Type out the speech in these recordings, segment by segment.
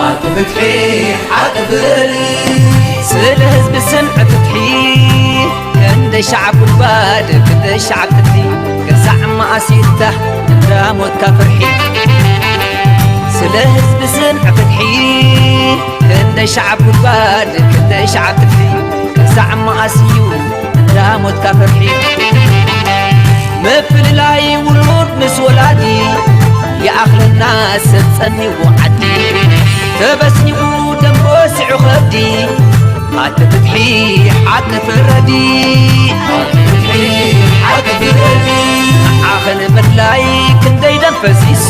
ሓቂ ፍትሒ፣ ሓቂ ፍትሒ። ስለ ህዝቢ ስምዒ ፍትሒ፣ ክንደይ ሸዓብ ጉድጓድ፣ ክንደይ ሸዓብ ትሕቲ፣ ክሳዕ መኣስ ይፍታሕ እንዳ ሞትካ ፍርሒ። ስለ ህዝቢ ስምዒ ፍትሒ፣ ክንደይ ሸዓብ ጉድጓድ፣ ክንደይ ሸዓብ ትሕቲ፣ ክሳዕ መኣስ እዩ እንዳ ሞትካ ፍርሒ። ምፍልላይ ውሉድ ምስ ወላዲ፣ ይኣኽለና ሰብ ጸሚዎ ዓዲ። ተበስኒቑ ደም በሲዑ ከብዲ፣ ኣቲ ፍትሒ ሓቂ ፍረዲ። ኣቲ ፍትሒ ሓቂ ፍረዲ። ንዓኺ ንምድላይ ክንደይ ደም ፈሲሱ፣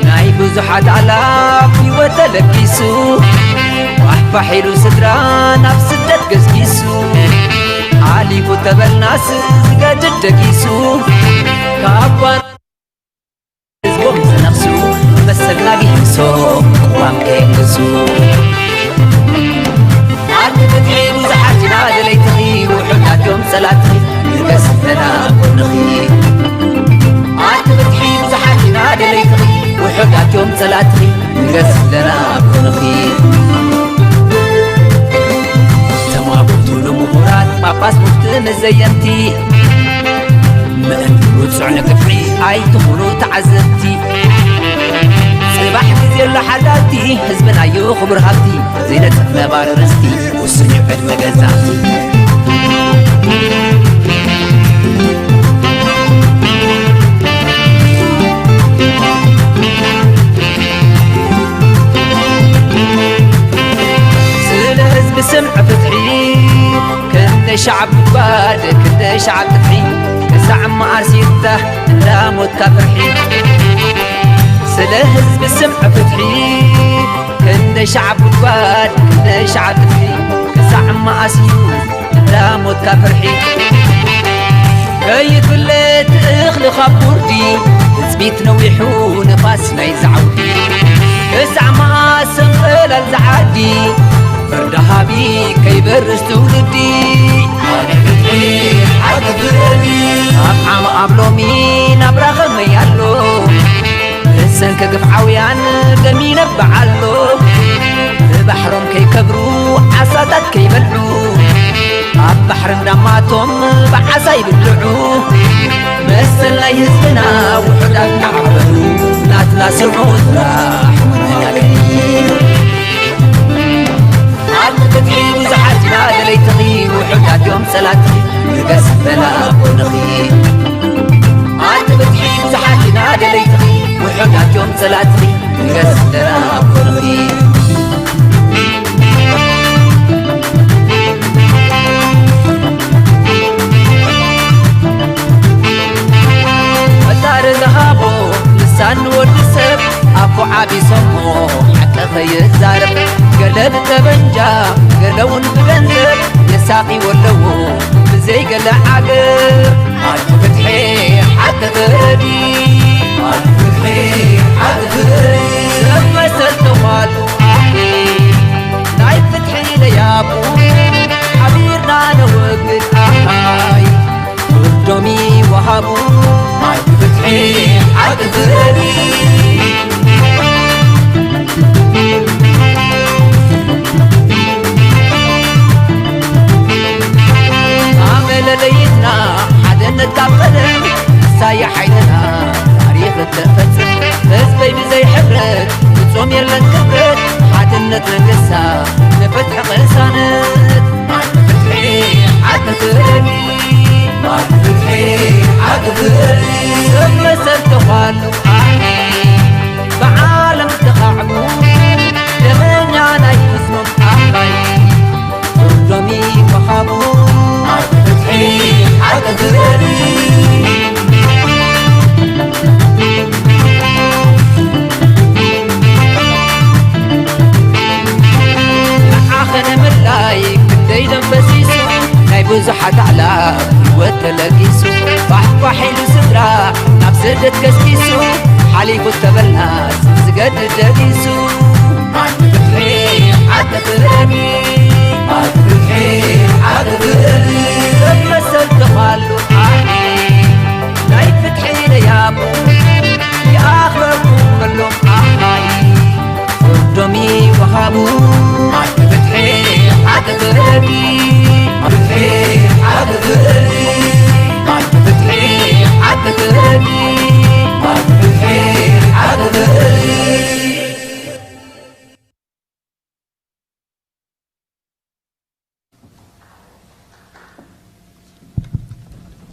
ናይ ብዙሓት ኣላፍ ህይወት ተለጊሱ፣ ፋሕፋሕ ኢሉ ስድራ ናብ ስደት ገስጊሱ፣ ሓሊፉ ተበልናስ ዝገድድ ደጊሱ፣ ካብ ጓና ህዝቦም ዝነኽሱ፣ መሰልና ጊሂሶም ቅዋም ከየንግሱ። ኣቲ ፍትሒ ብዙሓት ኢና ደለይትኺ፣ ውሑዳት እዮም ጸላትኺ፣ ንገስ ኣለና ኣብ ጎንኺ። ኣቲ ፍትሒ ብዙሓት ኢና ደለይትኺ፣ ውሑዳት እዮም ጸላትኺ፣ ንገስ ኣለና ኣብ ጎንኺ። ተማጉቱ ንምሁራት፣ ጳጳስ፣ ሙፍቲ፣ ንዘየምቲ፣ ምእንቲ ውጹዕ ንግፍዒ ኣይትኹኑ ተዓዘብቲ። ጽባሕ ግዜ ኣሎ ሓዳግቲ፣ ህዝብና እዩ ክቡር ሃብቲ፣ ዘይነጽፍ ነባሪ ርስቲ፣ ውሱን እዩ ዕድመ ገዛእቲ። ስለ ህዝቢ ስምዒ ፍትሒ፣ ክንደይ ሸዓብ ጉድጓድ፣ ክንደይ ሸዓብ ትፍሒ፣ ክሳዕ መኣስ ይፍታሕ እንዳ ሞትካ ፍርሒ። ስለ ህዝቢ ስምዒ ፍትሒ፣ ክንደይ ሸዓብ ጉድጓድ፣ ክንደይ ሸዓብ ትፍሒ፣ ክሳዕ መኣስ እዩ እንዳ ሞትካ ፍርሒ። ከይፍለጥ እኽሊ ካብ ጉርዲ፣ ትጽቢት ነዊሑ ንፋስ ናይ ዛዕውዲ። ክሳዕ መኣስ ሰንፈላል ዝዓዲ፣ ፍርዲ ሃቢ ከይበርስ ትውልዲ። ኣብ ዓሚ ኣብ ሎሚ ናብራ ኸመይ ኣሎ? ብሰንኪ ግፍዓውያን ደም ይነብዕ ኣሎ። ብባሕሮም ከይከብሩ ዓሳታት ከይበልዑ፣ ኣብ ባሕሪ እንዳማቶም ብዓሳ ይብልዑ። መሰል ናይ ህዝብና ውሑዳት ከዓበዱ፣ ናትና ስምዑ ጥራሕ መነጋገሪ። ኣብ ፍትሒ ብዙሓት ኢና ደለይትኺ፣ ውሑዳት እዮም ጸላትኺ፣ ንገስ ኣለና ኣብ ጎንኺ። ኣቲ ፍትሒ ብዙሓት ኢና ደለይትኺ፣ ውሑዳት እዮም ጸላትኺ፣ ንገስ ኣለና ኣብ ጎንኺ። ፈጣሪ ዝሃቦ ልሳን ንወዲ ሰብ፣ ኣፉ ዓቢሶሞ ሓቂ ኸይዛረብ፣ ገለ ብጠበንጃ ገለ እውን ብገንዘብ፣ የሳቒ ወለዎ ብዘይ ገለ ዓገብ። ኣቲ ፍትሒ ሓቂ ፍረዲ፣ ኣቲ ፍትሒ ሓቂ ፍረዲ። ሰብ መሰል ተዃሉ ናይ ፍትሒ ለያቡ፣ ሓቢርና ነወግድ ኣሃይ፣ ፍርዶም ይወሃቡ። ኣቲ ፍትሒ ሓቂ ፍረዲ። ኣመለ ለይትና ሓድነት ካብ ቀደም፣ ንሳያ ሓይልና ታሪኽ እተፈጽም። ህዝበይ ብዘይ ሕብረት ፍጹም የለን ክብረት፣ ሓድነት ነገሳ ንፍትሒ ቅሳነት። ኣቲ ፍትሒ ሓቂ ፍረዲ፣ ኣቲ ፍትሒ ሓቂ ፍረዲ። ሰብ መሰል ተዃሉ ብዓለም ተኻዕቡ፣ ደመኛ ናይ ህዝቦም ኣባይ፣ ፍርዶም ይወሃቡ። ኣቲ ፍትሒ ሓቂ ፍረዲ። ንዓኺ ንምድላይ ክንደይ ደም ፈሲሱ፣ ናይ ብዙሓት ኣዕላፍ ህይወት ተለጊሱ፣ ፋሕፋሕ ኢሉ ስድራ ናብ ስደት ገስጊሱ፣ ሓሊፉ ተበላስ ዝገድድ ደጊሱ። ኣቲ ፍትሒ ሓቂ ፍረዲ፣ ኣቲ ፍትሒ ሓቂ ፍረዲ። ሰብ መሰል ተዃሉ ዓዲ፣ ናይ ፍትሒ ለያቡ ይኣኽለኩም በሎም ኣሃይ፣ ፍርዶም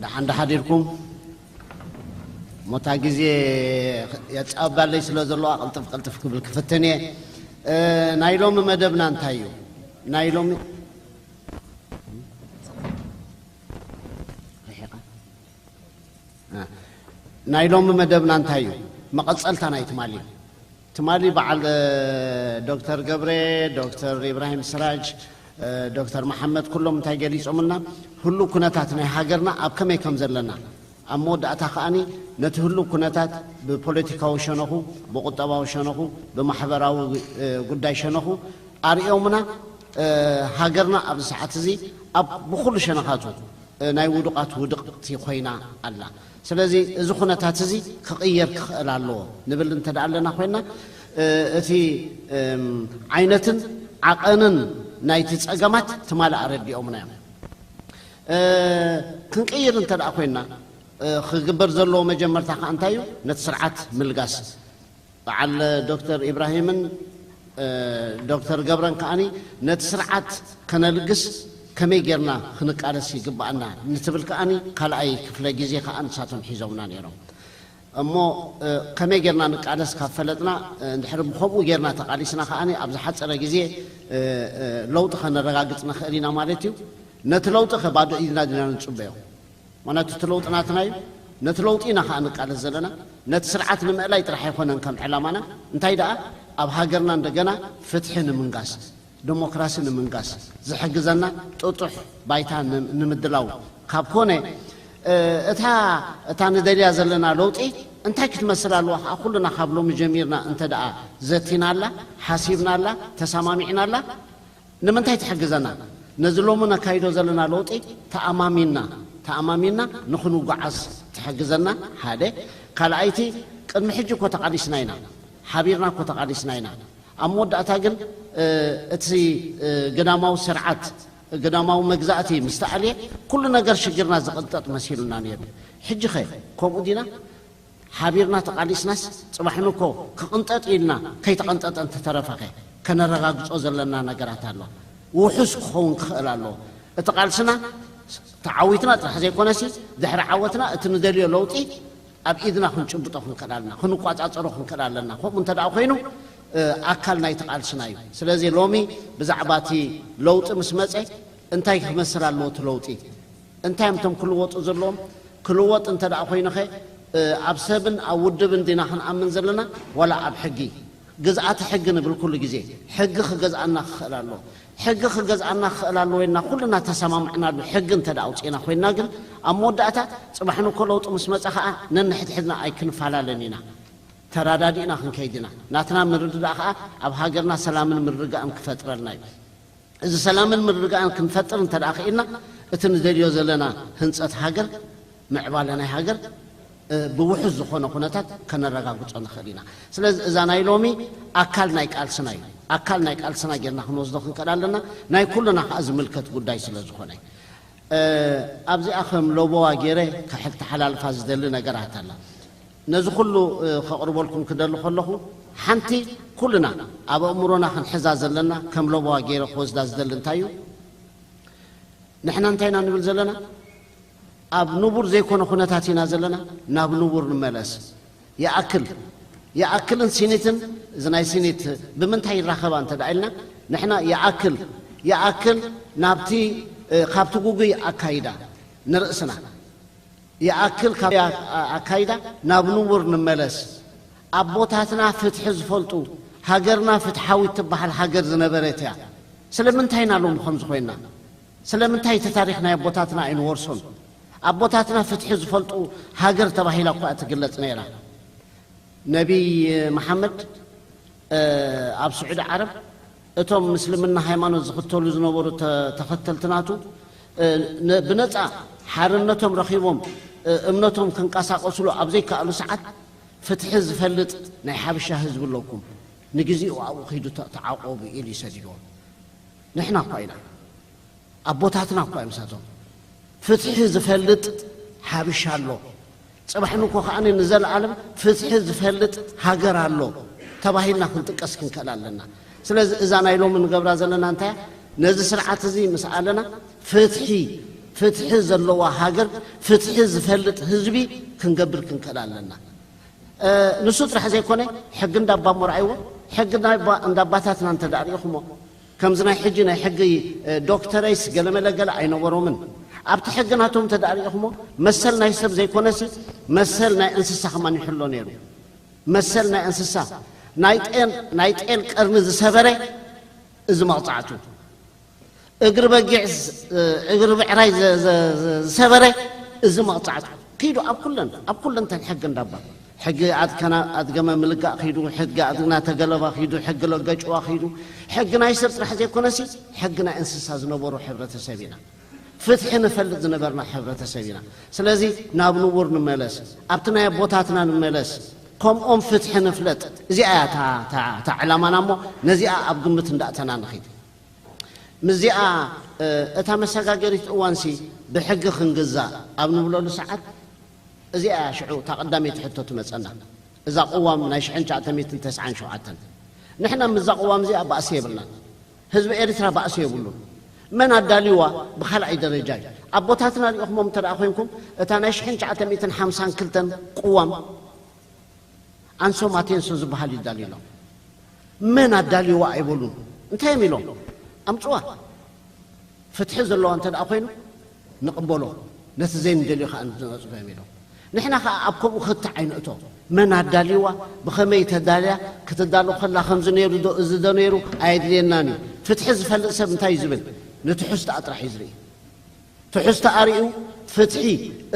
ደሓን ዶ ሓዲርኩም? ሞታ ግዜ የጻባለይ ስለ ዘለዋ ቅልጥፍ ቅልጥፍ ክብል ክፍትን እየ። እ፣ ናይ ሎሚ መደብና እንታይ እዩ? ናይ ሎሚ፣ ርሒቓ? እ፣ ናይ ሎሚ መደብና እንታይ እዩ? መቐጸልታ ናይ ትማሊ። ትማሊ በዓል፣ እ፣ ዶክተር ገብረ፣ ዶክተር ኢብራሂም ስራጅ፣ እ፣ ዶክተር መሓመድ ኩሎም እንታይ ገሊጾምልና? ህሉው ኩነታት ናይ ሃገርና ኣብ ከመይ ከም ዘለና፣ ኣብ መወዳእታ ከኣኒ ነቲ ህሉው ኩነታት ብፖለቲካዊ ሸነኹ፣ ብቁጠባዊ ሸነኹ፣ ብማሕበራዊ፣ እ፣ ጉዳይ ሸነኹ ኣርእዮምና። እ፣ ሃገርና ኣብዚ ሰዓት እዚ ኣብ ብኹሉ ሸነኻቱ፣ እ፣ ናይ ውዱቓት ውድቕቲ ኮይና ኣላ። ስለዚ እዚ ኩነታት እዚ ክቕየር ክኽእል ኣለዎ ንብል እንተ ደኣ ኣለና ኮይንና፣ እ፣ እቲ፣ እም፣ ዓይነትን ዓቐንን ናይቲ ጸገማት ትማሊ ኣረዲኦምና እዮም። እ፣ ክንቅይር እንተ ደኣ ኮይንና፣ እ፣ ክግበር ዘለዎ መጀመርታ ከኣ እንታይ እዩ? ነቲ ስርዓት ምልጋስ። በዓል ዶክተር ኢብራሂምን፣ እ፣ ዶክተር ገብረን ከኣኒ ነቲ ስርዓት ከነልግስ ከመይ ጌርና ክንቃለስ ይግብኣና ንትብል ከኣኒ ካልኣይ ክፍለ ግዜ ከኣ ንሳቶም ሒዞምና ነይሮም። እሞ፣ እ፣ ከመይ ጌርና ንቃለስ ካብ ፈለጥና፣ እ፣ እንድሕሪ ብኸምኡ ጌርና ተቓሊስና ከኣኒ ኣብ ዝሓጸረ ግዜ፣ እ፣ እ፣ ለውጢ ከነረጋግጽ ንኽእል ኢና ማለት እዩ። ነቲ ለውጢ ኸ ባዶ ኢድና ዲና ንጽበዮ? ምኽንያቱ እቲ ለውጢ ናትና እዩ። ነቲ ለውጢ ኢና ኸኣ ንቃለስ ዘለና። ነቲ ስርዓት ንምእላይ ጥራሕ ኣይኮነን ከም ዕላማና። እንታይ ደኣ ኣብ ሃገርና እንደገና ፍትሒ ንምንጋስ፣ ዲሞክራሲ ንምንጋስ ዝሕግዘና ጥጡሕ ባይታ ን-፣ ንምድላው ካብ ኮነ፣ እ፣ እታ፣ እታ ንደልያ ዘለና ለውጢ እንታይ ክትመስል ኣለዋ ኸኣ ኩልና ካብ ሎሚ ጀሚርና እንተ ደኣ ዘቲናላ፣ ሓሲብናላ፣ ተሰማሚዕናላ፣ ንምንታይ ትሕግዘና? ነዚ ሎሚ ነካይዶ ዘለና ለውጢ ተኣማሚንና፣ ተኣማሚንና ንኽንጓዓዝ ትሕግዘና ሓደ። ካልኣይቲ፣ ቅድሚ ሕጂ እኮ ተቓሊስና ኢና፣ ሓቢርና እኮ ተቓሊስና ኢና። ኣብ መወዳእታ ግን፣ እ፣ እቲ፣ እ፣ ግዳማዊ ስርዓት፣ ግዳማዊ መግዛእቲ ምስ ተኣልየ፣ ኩሉ ነገር ሽግርና ዝቕንጠጥ መሲሉና ነይሩ። ሕጂ ኸ ከምኡ ዲና? ሓቢርና ተቓሊስናስ፣ ጽባሕ ንኮ ክቕንጠጥ ኢልና ከይተቐንጠጠ እንተተረፈኸ፣ ከነረጋግጾ ዘለና ነገራት ኣሎ። ውሑስ ክኸውን ክኽእል ኣለዎ። እቲ ቃልስና ተዓዊትና ጥራሕ ዘይኮነሲ፣ ድሕሪ ዓወትና እቲ ንደልዮ ለውጢ ኣብ ኢድና ክንጭብጦ ክንክእል ኣለና፣ ክንቋጻጸሮ ክንክእል ኣለና። ከምኡ እንተ ደኣ ኮይኑ፣ እ፣ ኣካል ናይቲ ቃልስና እዩ። ስለዚ ሎሚ ብዛዕባ እቲ ለውጢ ምስ መጸ፣ እንታይ ክመስል ኣለዎ እቲ ለውጢ? እንታይ እዮም እቶም ክልወጡ ዘለዎም? ክልወጥ እንተ ደኣ ኮይኑኸ፣ እ፣ ኣብ ሰብን ኣብ ውድብን ዲና ክንኣምን ዘለና፣ ዋላ ኣብ ሕጊ? ግዝኣተ ሕጊ ንብል ኩሉ ግዜ። ሕጊ ክገዝኣና ክኽእል ኣለዎ። ሕጊ ክገዝኣና ክኽእል ኣለዎ ኢልና ኩልና ተሰማማዕናሉ ሕጊ እንተ ደኣ ኣውጺእና ኮይንና ግን፣ ኣብ መወዳእታ ጽባሕ ንኮ ለውጢ ምስ መጸ ኸኣ ነንሕድሕድና ኣይክንፈላለን ኢና። ተራዳዲእና ክንከይድ ኢና። ናትና ምርድዳእ ኸኣ ኣብ ሃገርና ሰላምን ምርግጋእን ክፈጥረልና እዩ። እዚ ሰላምን ምርግጋእን ክንፈጥር እንተ ደኣ ክኢልና፣ እቲ ንደልዮ ዘለና ህንጸት ሃገር፣ ምዕባለ ናይ ሃገር፣ እ፣ ብውሑስ ዝኾነ ኩነታት ከነረጋግጾ ንኽእል ኢና። ስለዚ እዛ ናይ ሎሚ ኣካል ናይ ቃልስና እዩ። ኣካል ናይ ቃልስና ጌርና ክንወስዶ ክንክእል ኣለና። ናይ ኩልና ከኣ ዝምልከት ጉዳይ ስለ ዝኾነ። እ፣ ኣብዚኣ ከም ለበዋ ጌረ ክሕል-፣ ተሓላልፋ ዝደሊ ነገራት ኣላ። ነዚ ኩሉ፣ እ፣ ከቕርበልኩም ክደሊ ከለኹ፣ ሓንቲ ኩልና ኣብ ኣእምሮና ክንሕዛ ዘለና፣ ከም ለበዋ ጌረ ክወስዳ ዝደሊ እንታይ እዩ? ንሕና እንታይ ኢና ንብል ዘለና? ኣብ ንቡር ዘይኮነ ኩነታት ኢና ዘለና፣ ናብ ንቡር ንመለስ። ይኣክል፣ ይኣክልን ሲኒትን፣ እዚ ናይ ሲኒት ብምንታይ ይራኸባ እንተ ደኣ ኢልና፣ ንሕና ይኣክል፣ ይኣክል ናብቲ፣ እ፣ ካብቲ ጉጉይ ኣካይዳ ንርእስና፣ ይኣክል ካብ ኣ-፣ ኣካይዳ ናብ ንቡር ንመለስ። ኣቦታትና ፍትሒ ዝፈልጡ፣ ሃገርና ፍትሓዊት ትበሃል ሃገር ዝነበረት እያ። ስለምንታይ ኢና ሎሚ ከምዚ ኮይንና? ስለምንታይ እቲ ታሪኽ ናይ ኣቦታትና ኣይንወርሶን? ኣቦታትና ፍትሒ ዝፈልጡ ሃገር ተባሂላ እኳ እትግለጽ ነይራ። ነቢይ መሓመድ፣ እ፣ ኣብ ስዑዲ ዓረብ እቶም ምስልምና ሃይማኖት ዝኽተሉ ዝነበሩ ተ-፣ ተኸተልቲ ናቱ፣ እ፣ ነ-፣ ብነጻ ሓርነቶም ረኺቦም፣ እ፣ እምነቶም ክንቀሳቐስሉ ኣብ ዘይከኣሉ ሰዓት፣ ፍትሒ ዝፈልጥ ናይ ሓበሻ ህዝቢ ኣለኩም። ንግዜኡ ኣብኡ ኺዱ ተዓቆቡ ኢሉ ይሰዲድዎም። ንሕና እኳ ኢና፣ ኣቦታትና እኳ እዮም ሳቶም። ፍትሒ ዝፈልጥ ሓብሻ ኣሎ። ጽባሕ ንኮ ከኣ ንዘለኣለም ፍትሒ ዝፈልጥ ሃገር ኣሎ ተባሂልና ክንጥቀስ ክንክእል ኣለና። ስለዚ እዛ ናይ ሎሚ ንገብራ ዘለና እንታይ እያ? ነዚ ስርዓት እዚ ምስ ኣለና ፍትሒ፣ ፍትሒ ዘለዋ ሃገር፣ ፍትሒ ዝፈልጥ ህዝቢ ክንገብር ክንክእል ኣለና። ንሱ ጥራሕ ዘይኮነ ሕጊ እንዳባ እሞ ረኣይዎ። ሕጊ እንዳባታትና እንተ ዳኣ ሪኢኹሞ ከምዚ ናይ ሕጂ ናይ ሕጊ ዶክተረይስ ገለመለ ገለ ኣይነበሮምን። ኣብቲ ሕጊ ናቶም እንተ ዳኣ ሪኢኹሞ መሰል ናይ ሰብ ዘይኮነሲ መሰል ናይ እንስሳ ከማን ይሕሎ ነይሩ። መሰል ናይ እንስሳ ናይ ጤል ናይ ጤል ቀርኒ ዝሰበረ እዚ መቕጻዕቱ እግሪ በጊዕ እግሪ ብዕራይ ዝሰበረ እዚ መቕጻዕቲ ኪዱ ኣብ ኩለን ኣብ ኩለን ተን ሕጊ እንዳባ ሕጊ ኣድከና ኣድገመ ምልጋእ ኪዱ ሕጊ ኣድግና ተገለባ ኪዱ ሕጊ ለገጭዋ ኪዱ ሕጊ ናይ ሰብ ጥራሕ ዘይኮነሲ ሕጊ ናይ እንስሳ ዝነበሩ ሕብረተሰብ ኢና። ፍትሒ ንፈልጥ ዝነበርና ሕብረተሰብ ኢና። ስለዚ ናብ ንቡር ንመለስ፣ ኣብቲ ናይ ኣቦታትና ንመለስ፣ ከምኦም ፍትሒ ንፍለጥ። እዚኣ እያ እታ ዕላማና እሞ ነዚኣ ኣብ ግምት እንዳእተና ንኺድ። ምስዚኣ እታ መሰጋገሪት እዋንሲ ብሕጊ ክንግዛእ ኣብ ንብለሉ ሰዓት እዚኣ እያ ሽዑ እታ ቀዳመይቲ ሕቶ ትመጸና። እዛ ቅዋም ናይ ሽሕን ትሽዓተ ሚእትን ተስዓን ሸውዓተን ንሕና ምስዛ ቅዋም እዚኣ ባእሲ የብልናን። ህዝቢ ኤርትራ ባእሲ የብሉን። መን ኣዳልይዋ ብኻልኣይ ደረጃ እዩ። ኣቦታትና ሪኢኹሞም እንተ ደኣ ኮይንኩም እታ ናይ ሽሕን ትሽዓተ ሚእትን ሓምሳን ክልተን ቅዋም ኣንሶ ማቴንሶ ዝበሃል እዩ ኣዳልዩሎም። መን ኣዳልይዋ ኣይበሉን። እንታይ እዮም ኢሎም? ኣምጽዋ። ፍትሒ ዘለዋ እንተ ደኣ ኮይኑ ንቕበሎ፣ ነቲ ዘይንደልዮ ከኣ ነጽጎ እዮም ኢሎም። ንሕና ከኣ ኣብ ከምኡ ክትዕ ኣይንእቶ። መን ኣዳልይዋ፣ ብኸመይ ተዳልያ፣ ክትዳሎ ከላ ከምዚ ነይሩ ዶ እዚ ዶ ነይሩ ኣየድልየናን እዩ። ፍትሒ ዝፈልጥ ሰብ እንታይ እዩ ዝብል? ንትሕዝቶኣ ጥራሕ እዩ ዝርኢ። ትሕዝቶኣ ሪኡ ፍትሒ፣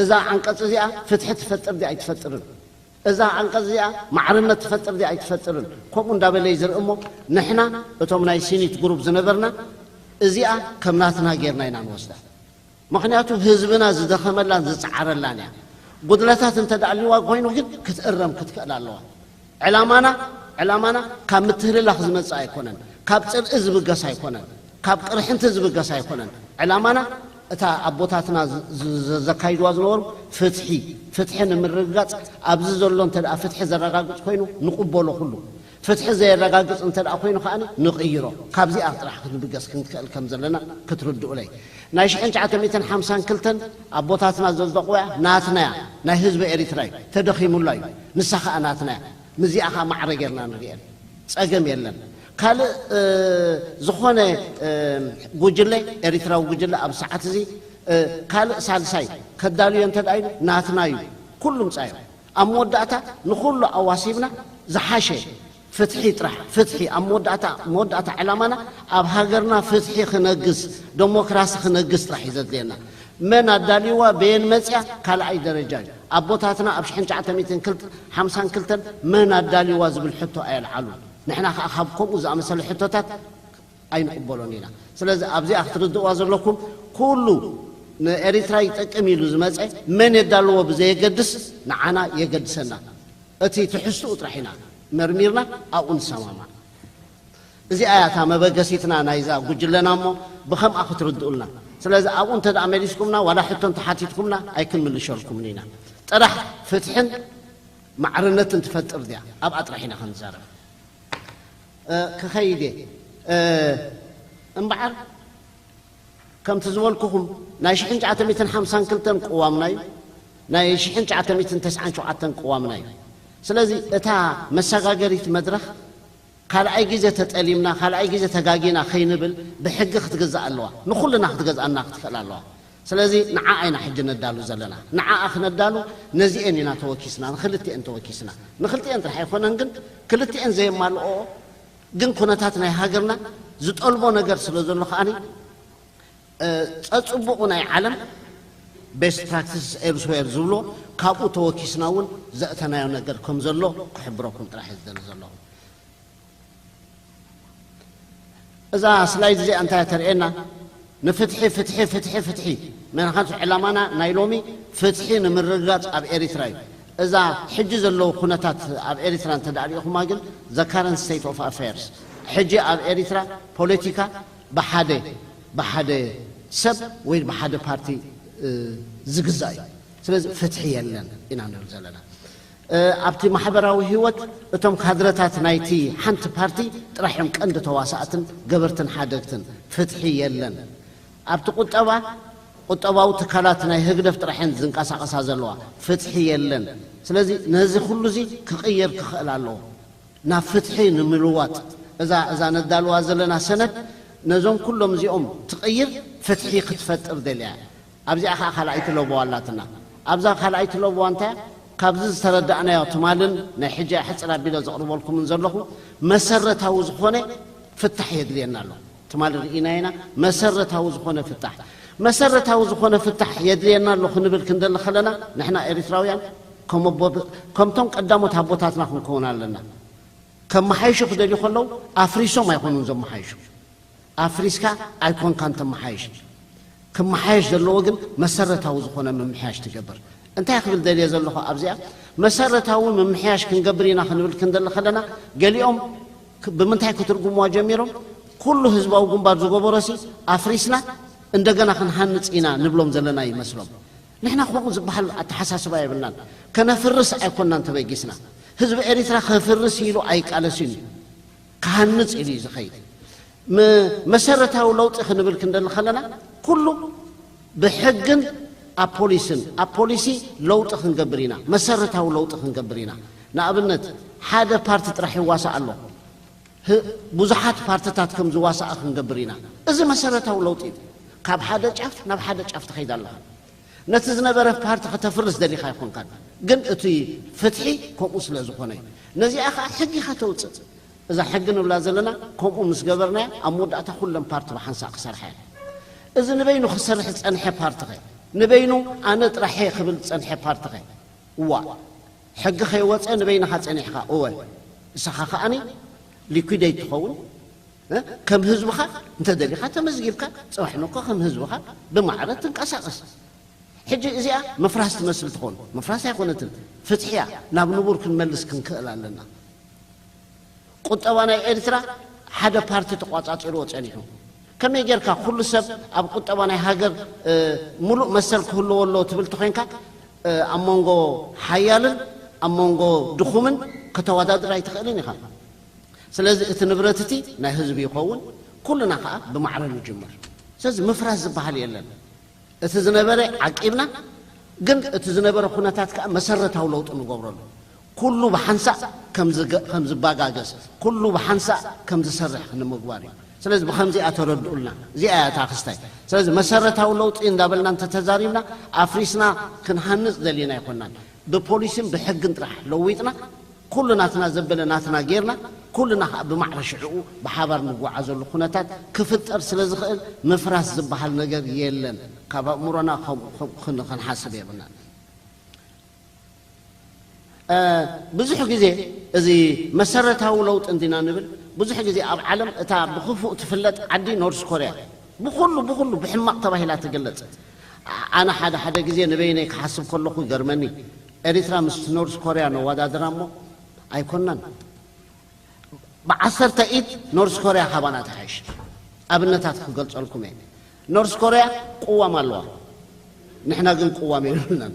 እዛ ዓንቀጽ እዚኣ ፍትሒ ትፈጥር ድያ ኣይትፈጥርን፣ እዛ ዓንቀጽ እዚኣ ማዕርነት ትፈጥር ድያ ኣይትፈጥርን፣ ከምኡ እንዳበለ እዩ ዝርኢ እሞ ንሕና እቶም ናይ ሲኒት ግሩፕ ዝነበርና እዚኣ ከም ናትና ጌርና ኢና ንወስዳ። ምኽንያቱ ህዝብና ዝደኸመላን ዝጸዓረላን እያ። ጉድለታት እንተ ደኣ ኣልዋ ኮይኑ ግን ክትእረም ክትክእል ኣለዋ። ዕላማና ዕላማና ካብ ምትህልላኽ ዝመጽእ ኣይኮነን፣ ካብ ጽልኢ ዝብገስ ኣይኮነን፣ ካብ ቅርሕንቲ ዝብገስ ኣይኮነን። ዕላማና እታ ኣቦታትና ዘካይድዋ ዝነበሩ ፍትሒ፣ ፍትሒ ንምርግጋጽ ኣብዚ ዘሎ እንተ ደኣ ፍትሒ ዘረጋግጽ ኮይኑ ንቕበሎ ኩሉ። ፍትሒ ዘየረጋግጽ እንተ ደኣ ኮይኑ ከኣ ንቕይሮ። ካብዚኣ ጥራሕ ክንብገስ ክንክእል ከም ዘለና ክትርድኡለይ። ናይ ሽሕን ትሽዓተ ሚእትን ሓምሳን ክልተን ኣቦታትና ዘጽደቕዋ እያ፣ ናትና እያ፣ ናይ ህዝቢ ኤሪትራ እዩ፣ ተደኺሙላ እዩ፣ ንሳ ከኣ ናትና እያ። ምስዚኣ ከኣ ማዕረ ጌርና ንርእየን። ጸገም የለን። ካልእ ዝኾነ ጉጅለ፣ ኤሪትራዊ ጉጅለ ኣብ ሰዓት እዚ ካልእ ሳልሳይ ከዳልዮ እንተ ደኣ ኢሉ ናትና እዩ፣ ኩሉ ምጻዮ። ኣብ መወዳእታ ንኹሉ ኣዋሲብና ዝሓሸ ፍትሒ ጥራሕ፣ ፍትሒ ኣብ መወዳእታ፣ መወዳእታ ዕላማና ኣብ ሃገርና ፍትሒ ክነግስ፣ ደሞክራሲ ክነግስ ጥራሕ እዩ ዘድልየና። መን ኣዳልይዋ በየን መጽያ ካልኣይ ደረጃ እዩ። ኣቦታትና ኣብ ሽሕን ትሽዓተ ሚእትን ሓምሳን ክልተን መን ኣዳልይዋ ዝብል ሕቶ ኣየልዓሉ። ንሕና ከኣ ካብ ከምኡ ዝኣመሰለ ሕቶታት ኣይንቕበሎን ኢና። ስለዚ ኣብዚኣ ክትርድእዋ ዘለኩም ኩሉ ንኤሪትራ ይጠቅም ኢሉ ዝመጸ መን የዳልዎ ብዘየገድስ ንዓና የገድሰና። እቲ ትሕዝትኡ ጥራሕ ኢና መርሚርና ኣብኡ ንሰማማዕ። እዚኣ እያ እታ መበገሲትና ናይዛ ጉጅለና እሞ ብኸምኣ ክትርድኡልና። ስለዚ ኣብኡ እንተ ደኣ መሊስኩምና ዋላ ሕቶ እንተሓቲትኩምና ኣይክንምልሸልኩምን ኢና። ጥራሕ ፍትሕን ማዕርነትን ትፈጥር ድያ ኣብኣ ጥራሕ ኢና ክንዛረብ። ክኸይድ እየ እምበዓር ከምቲ ዝበልኩኹም ናይ ሽሕን ትሽዓተ ሚእትን ሓምሳን ክልተን ቅዋምና እዩ፣ ናይ ሽሕን ትሽዓተ ሚእትን ተስዓን ሸውዓተን ቅዋምና እዩ። ስለዚ እታ መሰጋገሪት መድረኽ ካልኣይ ግዜ ተጠሊምና ካልኣይ ግዜ ተጋጊና ከይንብል ብሕጊ ክትግዛእ ኣለዋ። ንኹልና ክትገዝኣና ክትኽእል ኣለዋ። ስለዚ ንዓኣ ኢና ሕጂ ነዳሉ ዘለና። ንዓኣ ክነዳሉ ነዚኤን ኢና ተወኪስና፣ ንክልቲኤን ተወኪስና። ንክልቲኤን ጥራሕ ኣይኮነን ግን ክልቲኤን ዘየማልኦ ግን ኩነታት ናይ ሃገርና ዝጠልቦ ነገር ስለ ዘሎ ከኣኒ ጸጽቡቑ ናይ ዓለም ቤስት ፕራክቲስ ኤልስዌር ዝብሎ ካብኡ ተወኪስና እውን ዘእተናዮ ነገር ከም ዘሎ ክሕብረኩም ጥራሕ እየ ዝደሊ ዘለኹ። እዛ ስላይድ እዚኣ እንታይ ተርእየና? ንፍትሒ ፍትሒ ፍትሒ ፍትሒ ምክንያቱ ዕላማና ናይ ሎሚ ፍትሒ ንምርግጋፅ ኣብ ኤሪትራ እዩ። እዛ ሕጂ ዘለዉ ኩነታት ኣብ ኤሪትራ እንተ ደኣ ሪኢኹማ ግን the current state of affairs ሕጂ ኣብ ኤሪትራ ፖለቲካ ብሓደ ብሓደ ሰብ ወይ ብሓደ ፓርቲ ዝግዛእ እዩ። ስለዚ ፍትሒ የለን ኢና ንብል ዘለና። ኣብቲ ማሕበራዊ ህይወት እቶም ካድረታት ናይቲ ሓንቲ ፓርቲ ጥራሕ እዮም ቀንዲ ተዋሳእትን ገበርትን ሓደግትን። ፍትሒ የለን። ኣብቲ ቁጠባ ቁጠባዊ ትካላት ናይ ህግደፍ ጥራሕ እየን ዝንቀሳቐሳ ዘለዋ። ፍትሒ የለን። ስለዚ ነዚ ኩሉ እዚ ክቕየር ክኽእል ኣለዎ። ናብ ፍትሒ ንምልዋጥ እዛ እዛ ነዳልዋ ዘለና ሰነድ ነዞም ኩሎም እዚኦም ትቕይር ፍትሒ ክትፈጥር ደልያ። ኣብዚኣ ከዓ ካልኣይቲ ለበዋ ኣላትና። ኣብዛ ካልኣይቲ ለበዋ እንታይ እያ? ካብዚ ዝተረዳእናዮ ትማልን ናይ ሕጂ ሕፅር ኣቢለ ዘቕርበልኩምን ዘለኹ መሰረታዊ ዝኾነ ፍታሕ የድልየና ኣሎ። ትማሊ ርኢና ኢና። መሰረታዊ ዝኾነ ፍታሕ መሰረታዊ ዝኾነ ፍታሕ የድልየና ኣሎ ክንብል ክንደሊ ከለና ንሕና ኤሪትራውያን ከም ኣቦ- ከምቶም ቀዳሞት ኣቦታትና ክንከውን ኣለና። ከመሓይሹ ክደልዩ ከለዉ ኣፍሪሶም ኣይኮኑን ዘመሓይሹ። ኣፍሪስካ ኣይኮንካን ተመሓይሽ። ክመሓየሽ ዘለዎ ግን መሰረታዊ ዝኾነ ምምሕያሽ ትገብር። እንታይ ክብል ደልየ ዘለኹ ኣብዚኣ መሰረታዊ ምምሕያሽ ክንገብር ኢና ክንብል ክንደሊ ከለና ገሊኦም ክ- ብምንታይ ክትርጉምዋ ጀሚሮም? ኩሉ ህዝባዊ ግንባር ዝገበሮሲ ኣፍሪስና እንደገና ክንሃንጽ ኢና ንብሎም ዘለና ይመስሎም። ንሕና ከምኡ ዝበሃል ኣተሓሳስባ የብልናን። ከነፍርስ ኣይኮናን ተበጊስና። ህዝቢ ኤሪትራ ከፍርስ ኢሉ ኣይቃለስን እዩ። ክሃንጽ ኢሉ እዩ ዝኸይድ። ም- መሰረታዊ ለውጢ ክንብል ክንደሊ ከለና ኩሉ ብሕግን ኣብ ፖሊስን ኣብ ፖሊሲ ለውጢ ክንገብር ኢና። መሰረታዊ ለውጢ ክንገብር ኢና። ንኣብነት ሓደ ፓርቲ ጥራሕ ይዋሳእ ኣሎ። ህ- ብዙሓት ፓርትታት ከም ዝዋሳኣ ክንገብር ኢና። እዚ መሰረታዊ ለውጢ እዩ። ካብ ሓደ ጫፍ ናብ ሓደ ጫፍ ትኸይድ ኣለኻ። ነቲ ዝነበረ ፓርቲ ከተፍርስ ደሊኻ ኣይኮንካን፣ ግን እቲ ፍትሒ ከምኡ ስለ ዝኾነ እዩ። ነዚኣ ከዓ ሕጊ ኢኻ ተውፅእ። እዛ ሕጊ ንብላ ዘለና ከምኡ ምስ ገበርናያ ኣብ መወዳእታ ኩለን ፓርቲ ብሓንሳእ ክሰርሓ እየን። እዚ ንበይኑ ክሰርሕ ዝፀንሐ ፓርቲኸ ንበይኑ ኣነ ጥራሐ ክብል ዝፀንሐ ፓርቲኸ እዋ ሕጊ ከይወፀ ንበይንኻ ፀኒሕካ እወ እሳኻ ከዓኒ ሊኩደይ ትኸውን። ከም ህዝብኻ እንተ ደሊኻ ተመዝጊብካ ፅባሕ ንኮ ከም ህዝብኻ ብማዕረ ትንቀሳቐስ። ሕጂ እዚኣ ምፍራስ ትመስል ትኾን ምፍራስ ኣይኮነትን። ፍትሕያ ናብ ንቡር ክንመልስ ክንክእል ኣለና። ቁጠባ ናይ ኤርትራ ሓደ ፓርቲ ተቋጻጺርዎ ጸኒሑ። ከመይ ጌርካ ኩሉ ሰብ ኣብ ቁጠባ ናይ ሃገር ሙሉእ መሰል ክህልዎ ኣለዎ ትብል ተኾይንካ ኣብ መንጎ ሓያልን ኣብ መንጎ ድኹምን ከተወዳድር ኣይትኽእልን ኢኻ። ስለዚ እቲ ንብረት እቲ ናይ ህዝቢ ይኸውን፣ ኩልና ከዓ ብማዕረ ንጅምር። ስለዚ ምፍራስ ዝበሃል የለን። እቲ ዝነበረ ዓቂብና፣ ግን እቲ ዝነበረ ኩነታት ከዓ መሰረታዊ ለውጢ ንገብረሉ። ኩሉ ብሓንሳእ ከም ዝበጋገስ፣ ኩሉ ብሓንሳእ ከም ዝሰርሕ ንምግባር እዩ። ስለዚ ብኸምዚኣ ተረድኡልና። እዚኣ እያ እታ ክስታይ። ስለዚ መሰረታዊ ለውጢ እንዳበልና እንተተዛሪብና ኣፍሪስና ክንሃንፅ ደሊና ኣይኮናን። ብፖሊሲን ብሕግን ጥራሕ ለዊጥና ኩሉ ናትና ዘበለ ናትና ጌርና ኩልና ከዓ ብማዕረ ሽዕኡ ብሓባር ንጓዓዘሉ ኩነታት ክፍጠር ስለ ዝኽእል ምፍራስ ዝበሃል ነገር የለን። ካብ ኣእምሮና ከምኡ ክንሓስብ የብልናን። ብዙሕ ግዜ እዚ መሰረታዊ ለውጢ እንዲና ንብል። ብዙሕ ግዜ ኣብ ዓለም እታ ብክፉእ ትፍለጥ ዓዲ ኖርስ ኮርያ ብኩሉ ብኩሉ ብሕማቕ ተባሂላ ትግለጽ። ኣነ ሓደ ሓደ ግዜ ንበይነይ ክሓስብ ከለኹ ይገርመኒ። ኤሪትራ ምስ ኖርስ ኮርያ ነወዳድራ እሞ ኣይኮናን። ብዓሰርተ ኢድ ኖርስ ኮርያ ካባና ትሓይሽ። ኣብነታት ክገልጸልኩም እየ። ኖርስ ኮርያ ቅዋም ኣለዋ፣ ንሕና ግን ቅዋም የብልናን።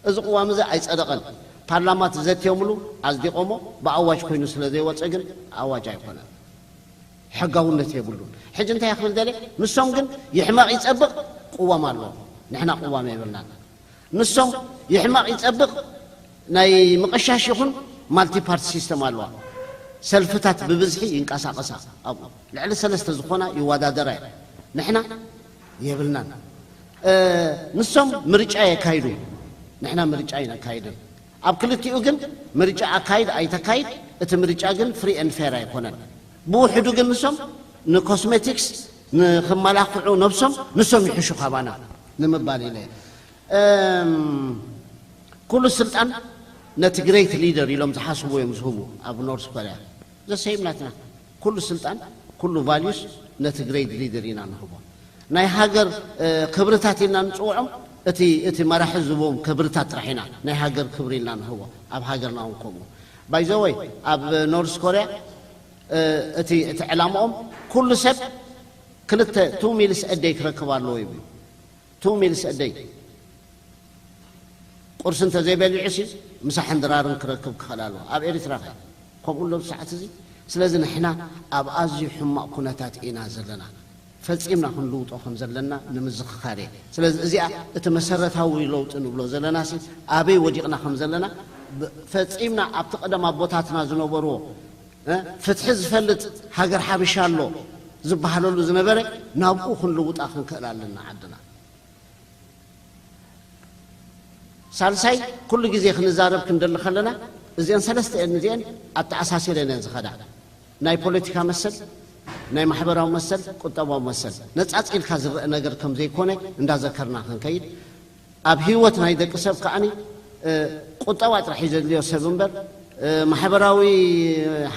እዚ ቅዋም እዚ ኣይጸደቐን። ፓርላማ ተዘትዮምሉ ኣጽዲቖሞ ብኣዋጅ ኮይኑ ስለ ዘይወጸ ግን ኣዋጅ ኣይኮነን፣ ሕጋውነት የብሉን። ሕጂ እንታይ ክብል ደለ? ንሶም ግን ይሕመቕ ይጸብቕ ቅዋም ኣለዎም፣ ንሕና ቅዋም የብልናን። ንሶም ይሕመቕ ይጸብቕ ናይ ምቕሻሽ ይኹን ማልቲፓርቲ ሲስተም ኣለዋ። ሰልፍታት ብብዝሒ ይንቀሳቐሳ ኣብኡ ልዕሊ ሰለስተ ዝኾና ይወዳደራ እየን። ንሕና የብልናን። ንሶም ምርጫ የካይዱ፣ ንሕና ምርጫ ኣይነካይድን። ኣብ ክልቲኡ ግን ምርጫ ኣካይድ ኣይተካይድ እቲ ምርጫ ግን ፍሪ ኤንድ ፌር ኣይኮነን። ብውሕዱ ግን ንሶም ንኮስሜቲክስ ንኽመላኽዑ ነብሶም ንሶም ይሕሹ ካባና ንምባል ኢለ። ኩሉ ስልጣን ነቲ ግሬት ሊደር ኢሎም ዝሓስቡ እዮም ዝህቡ። ኣብ ኖርስ ኮርያ ዘሰይም ናትና ኩሉ ስልጣን ኩሉ ቫልዩስ ነቲ ግሬት ሊደር ኢና ንህቦ። ናይ ሃገር ክብርታት ኢልና ንፅውዖም እቲ እቲ መራሒ ዝቦም ክብርታት ጥራሕ ኢና ናይ ሃገር ክብሪ ኢልና ንህቦ። ኣብ ሃገርና እውን ከምኡ። ባይዘወይ ኣብ ኖርስ ኮርያ እቲ እቲ ዕላማኦም ኩሉ ሰብ ክልተ ቱ ሚልስ እደይ ክረክብ ኣለዎ ይብሉ። ቱ ሚልስ እደይ ቁርሲ እንተዘይበሊዑ ሲ ምሳሕን ድራርን ክረክብ ክኽእል ኣለዎ። ኣብ ኤሪትራ ኸ ከምኡ ኣሎ ብሰዓት እዚ። ስለዚ ንሕና ኣብ ኣዝዩ ሕማቕ ኩነታት ኢና ዘለና። ፈጺምና ክንልውጦ ከም ዘለና ንምዝኽኻር እየ። ስለዚ እዚኣ እቲ መሰረታዊ ለውጢ ንብሎ ዘለና ሲ ኣበይ ወዲቕና ከም ዘለና ፈጺምና ኣብቲ ቀደም ኣቦታትና ዝነበርዎ ፍትሒ ዝፈልጥ ሃገር ሓበሻ ኣሎ ዝበሃለሉ ዝነበረ ናብኡ ክንልውጣ ክንክእል ኣለና ዓድና። ሳልሳይ ኩሉ ግዜ ክንዛረብ ክንደሊ ከለና እዚአን ሰለስተአን እዚአን ኣተኣሳሲረን እየን ዝኸዳ። ናይ ፖለቲካ መሰል፣ ናይ ማሕበራዊ መሰል፣ ቁጠባዊ መሰል ነጻጽ ኢልካ ዝረአ ነገር ከም ዘይኮነ እንዳዘከርና ክንከይድ ኣብ ህይወት ናይ ደቂ ሰብ ከኣኒ ቁጠባ ጥራሕ እዩ ዘድልዮ ሰብ እምበር ማሕበራዊ